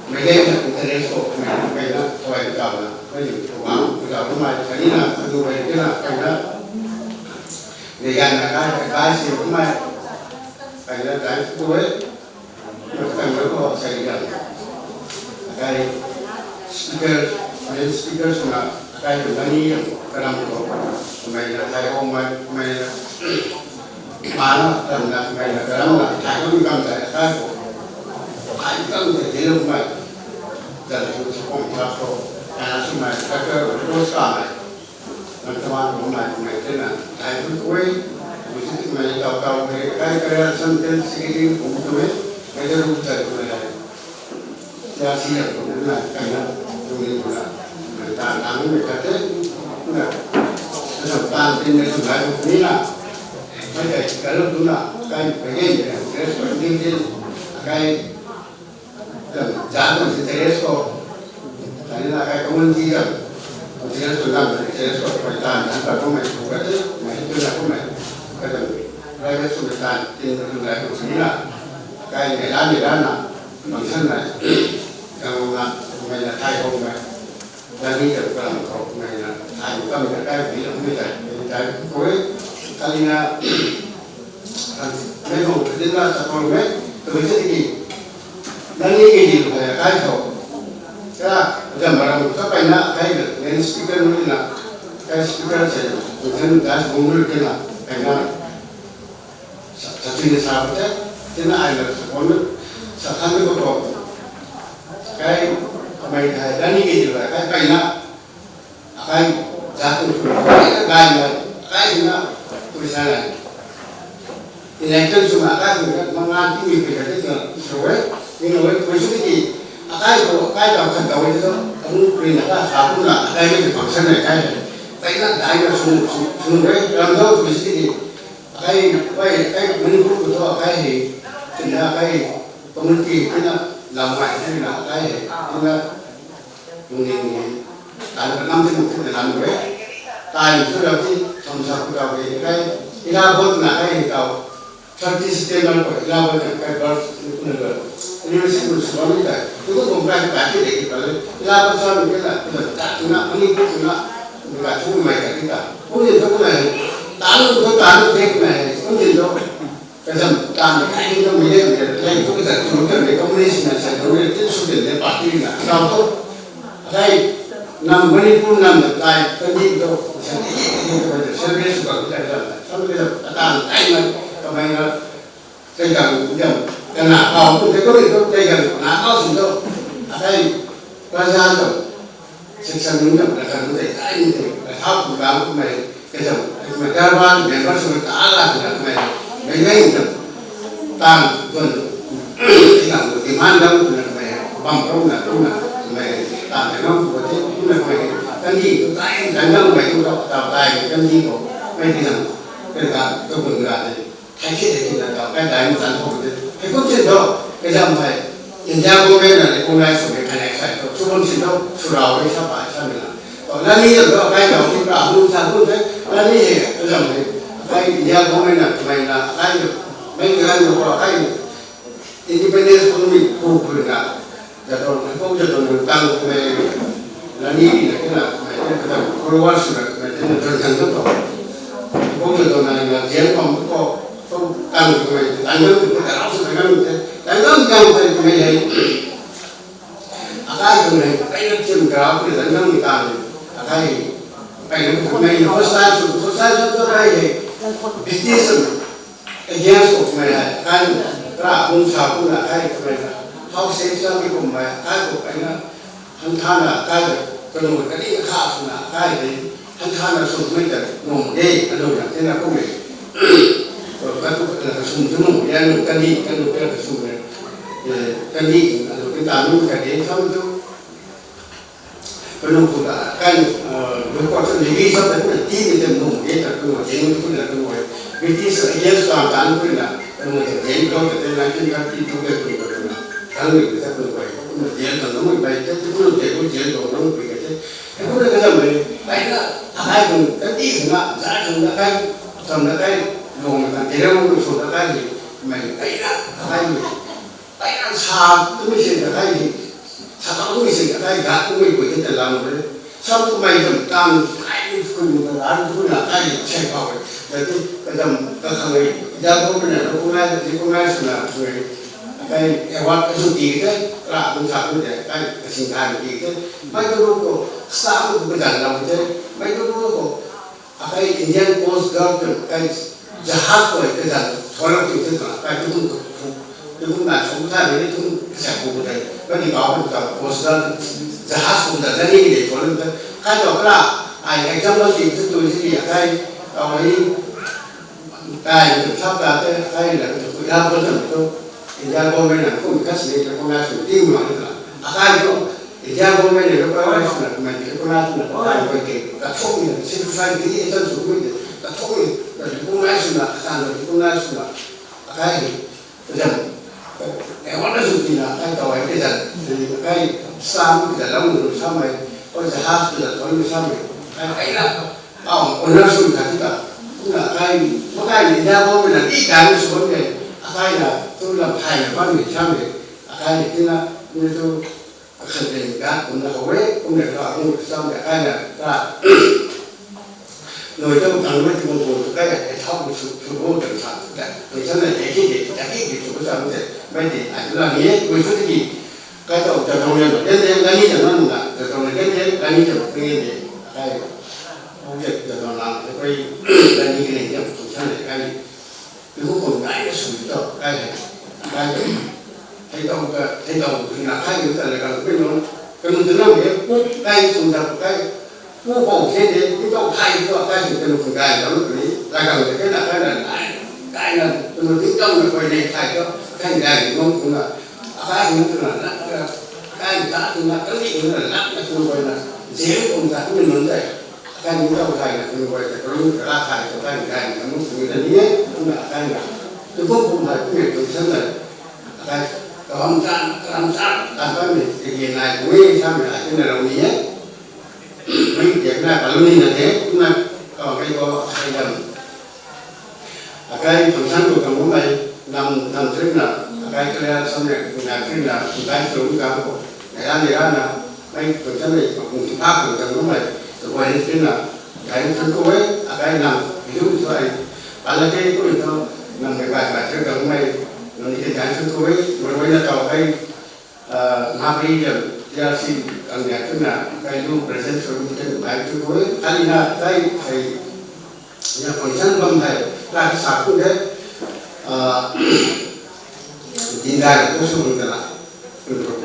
Mei kena interest ko, mei, mei na, koi tau na, mei ni ko bang, ko tau ko mai, kani na, ko mei kena, kai na. Mei gan na kai, kai si ko mai. Kai na, kai ko e. Kan ko ko sai gan. Akai speaker, main speaker swna akai nani karam ko. Mei na thai hou mei, mei na mana karam na, mei na karam na thai hou kam thai akai ko. Thai kam thai thai hou mei. Dan tu sa kum sa ko. Kana swmei ka ka ko sa mei. Nang taman kum nai kum nai tena, tai tu kuai, tu si tik nai tau tau, kai kai san ten si ki ting kum tu e, kai tu ru tai kum nai. Ya si ya kum nai, kai na, kum ni kum na, nang ta nang ni ka te, na, na tan tin ni kum nai kum ni na, kai kai kai lu tu na, kai kai ni, kai ni, kai Zan zan si teres ko. Tani na kai community zan. Teres ko zan teres ko. Kai tan zan ka ko mai ko kai te. Mai tu na ko mai. Kai zan. Rai kai su tan. Tin tu rai ko sini na. Kai mai dan mai dan na. Bang san na. Kang na. Mai na thai ko mai. Zan ni zan ko ram ko mai na. Thai ko mai na kai bi na mai zan. Mai zan ko. Kali na. Mei bang kati na sa kau mei, tu mei sa tiki. Nang ni ke di lu hai kai tho. Ka, jam baram ka pai na kai na, nang speaker nu na, kai speaker se, tu kan da bung nu ke na, kai na. Sa, sa tui na sa ko te, te na ai na sa kau na, sa kan ko ko. Kai, kamei kai, nang ni ke di lu hai kai pai na. Akai, zat tu tu, akai na, akai na, tu sa na. Election sw na akai tu na, manga ti mi pe ka te tu, so we, ni no we, tu su ti, akai ko, akai ta khan ta we tu, amu pri na ka sa tu na, akai ni function na akai. Pai na, dai na su, su, su we, ram do tu su ti, akai, pai, akai, mani ko tu akai he, tu na akai, community, tu na, lam mai, tu na, akai he, tu na, Lungning ni, tan ka nam tin tin na lam we. Tai ni tu lam ti, thom sa ku tau ke kai. Ila bot na kai ni tau. Thirty September ko, ila bot na kai bar ni ku na bar. Ni si ku su lam ni tai. Tu ko kai kai ki de ki pale. Ila bot sa ni ke na, ku na ta na, ni ku na. Ni ka tu mai ka ki ta. Ku ni tu ku na. Tan ku ta ni te ku na. Ku ni tu. Kazam tan ai ni kami le le le ko kazam tu kan le communist na sa ko le tin su le party na ka to. Ai nam Manipur nam na tai kan ni to sa ni ni ko service ko ka ka sa le tan ai na kamai na kai kan jam kana ka ko te ko ni ko kai kan na ka su to. Ai, raja tau, section nunc tau, na kan tei, ai ni tei, na thau pu kan kumei, kei tau, kumei darbar member swmei ta la na kumei, mei mei tau, tan tun, i kan demand dam na kumei, bam rou na, rou na, kumei, tan tei nang pu tei, na kumei, kan di tu tai, kan dam mei tu tau, tau tai, kan di ko, mei di nang, kei kan, tu bun ga tei. Thei khe thei khe na tau kai dai mei tan khou tei. Hei kum thin tho, kei zam hei, India government na recognize sw mei khanei sai tho. Sw bam thin tho, sw rau hei sa pai sa mei na. Tho, lani zam tho, kai tau ki pra hung sa kum tei, lani hei, kei zam hei, kai India government na, kamei na, kai, mei kai na, kai, independence kum ni pu pu na. Jadon, kou jadon tang mei, lani na kena, mei kena, followers na, mei kena, jadon tang tho. Kou jadon na, na, jian kou, kou, kou tang mei, tang mei, kou tang mei, tang mei, tang mei, tang mei, hei. Akai kou mei, kai na tim graph na, tang mei, tang mei, akai, kai na kou mei, hostile sw, hostile sw tho kai hei. British against khou kumei hei, kai, kara hung sa kumna kai kumei na, how safe sa mi kumei, kai khou kai na, han tha na kai de, kanu kani kha swna kai de, han tha na sw mei ta, nung de, kanu na, tina kumei. Katu na kasum tu nung, ya nung kani, kanu kena kasum na, eh, kani, kanu kena ta nung kani, kam tu. Kanu pu ta, kan, eh, lu ko sa ni bi sa ta kuna ti ni ta nung, ye ta kanu jeng tu kuna kanu, eh, British against ta tan kuna, kanu ta jeng ko ta nineteen thirty two ke kunu kunu. Kan ni ta kunu, eh, kunu jeng ta nung, bai ta kunu jeng ko jeng ko nung pi ka te. Kunu ka jam le, bai na, akai kunu, kan ti kunu, za kunu, akai, sam na kai, nung na kan, te ra kunu, so na kai ni, mai, bai na, akai ni. Ai, ai, sa, tu mi sin ta kai ni, sa ta tu mi sin ta kai, ga tu mi gui ta lam le. Sa tu mai dam tang, ai, ni tu ni ta lam tu na kai ni chai pau le. Bai tu, ka dam, ka khang le, ya ko na, ko na, ko na suna, ko na. Kai, award ka su ti te, ra, tu sa tu te, kai, ka sing kai ti te. Mai tu ko, sa tu ka dan lam te. Mai tu ko, akai Indian Coast Guard kan kai jahaz ko ai kai dan thola ting ting na kai tu tu tu tu na chong ta ni tu sa ko ko dai. Ba ni ka ko ta Coast Guard jahaz ko da ni ni thola ta. Kai to kra ai example ting tu tu ni ni kai to ni kai ni thap ta te kai la tu ya ko ta tu. India government na kum kas ni ko na su ting ma na. Akai tu India government ni recognize na, kumei recognize na, kumei recognize na, kathumh ni, civil society ni, etan sw kumei ni, kathumh ni, recognize na, katan recognize na, akai ni, kazan, eh, award sw tina, akai tau ai kazan, akai sam kazan lam nu samei, akai jahaz kazan thon nu samei, akai kai na, au, honor sw ta kita, kumna akai, makai ni India government na, di kai ni sw bam ni, akai na, tu lam thai na bam ni samei, akai ni tina, ni tu, Akhan tei ga kumna how e, kumna ka ngu sam de kai na ka. Noi tang tang mai tu ko kai e thau su su ko tang sa da. Noi tang na de ki de, da ki de tu sa de. Mai de ai la ni e, kui su de ki. Kai tau ta tong ne, de de la ni ta na na, ta tong ne de de la ni ta ko ne de. Kai. Ko de ta na na, kai la ni ne de tu sa ne kai. Pi hu kum kai na sw tau, kai hei, kai hei. Thei tau ka, thei tau hei na kai hei ta le kan pi nung. Kan nung ta nang hei, pu kai sw ta kai. Pu kou the de, pi tau thai tu, kai hei kan nung kai ta lu ni. Lai kan le kai na, kai na, kai, kai na, kan nung ting tau na koi ne thai tu, kai kai nung kum na. Kai nung tu na, na, kai ta tu na, kai ni na, na, na, kum koi na. Zem kum ta, kum nung dai. Akai ni tau thai na, kanu guay ta, kanu kara thai ta, akai ni kai ni, kanu kanu ta ni e, kanu na akai na. Tu kum kum thai, kanu tu san na, akai, kalam chan, kalam chan, tan pan ni, ti ye nai, kanu e, san na, akai na rau ni e. Mei ti na, kalu ni na de, kanu na, kalam kai ko, akai dam. Akai function khou kang bammei, nam, nam trin na, akai clear sam ne, na trin na, akai trin kang khou, na ya, na ya na, mei function nei, kung ti pa khou kang bammei, tu guay ni trin na, akai trin khou e, akai nam, video tu ai, pala ke tu ni tu, nam mei bai bai trin kang bammei, nam ni ke akai trin khou e, mei guay na tau kai, Ah, mapui zam, T R C, kang nia tu na, kai lu present sw tu bai tu ko, kai na, kai, kai, nia function bam thai, kai sa tu de, ah, din dai tu sw bam ta la, tu tu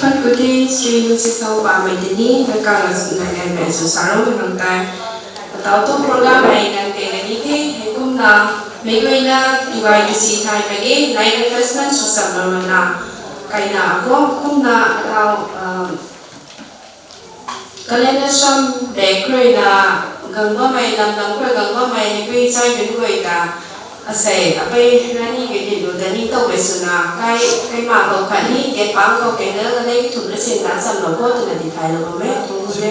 Khat kuti Sri Lucy Sao Pamei tini, na kang na nai nai mei su sarong hang tai. Atau tu program hei nang te na ni the, hei kumna, mei gui na, tuai tu si thai mei e, nai refreshment su sam na mana, kai na ako, kumna, atau, um, Kalena sam bek rui na gang bammei, lam dang rui gang bammei, hei pui chai bin guay ta. Asei, apei rani ke din lu da ni tau bei suna, kai, kai ma kau khat ni, ke pang kau ke na, nei ki thum na sin na, sam lo bo, twna di thai lo bam e, kung hu de.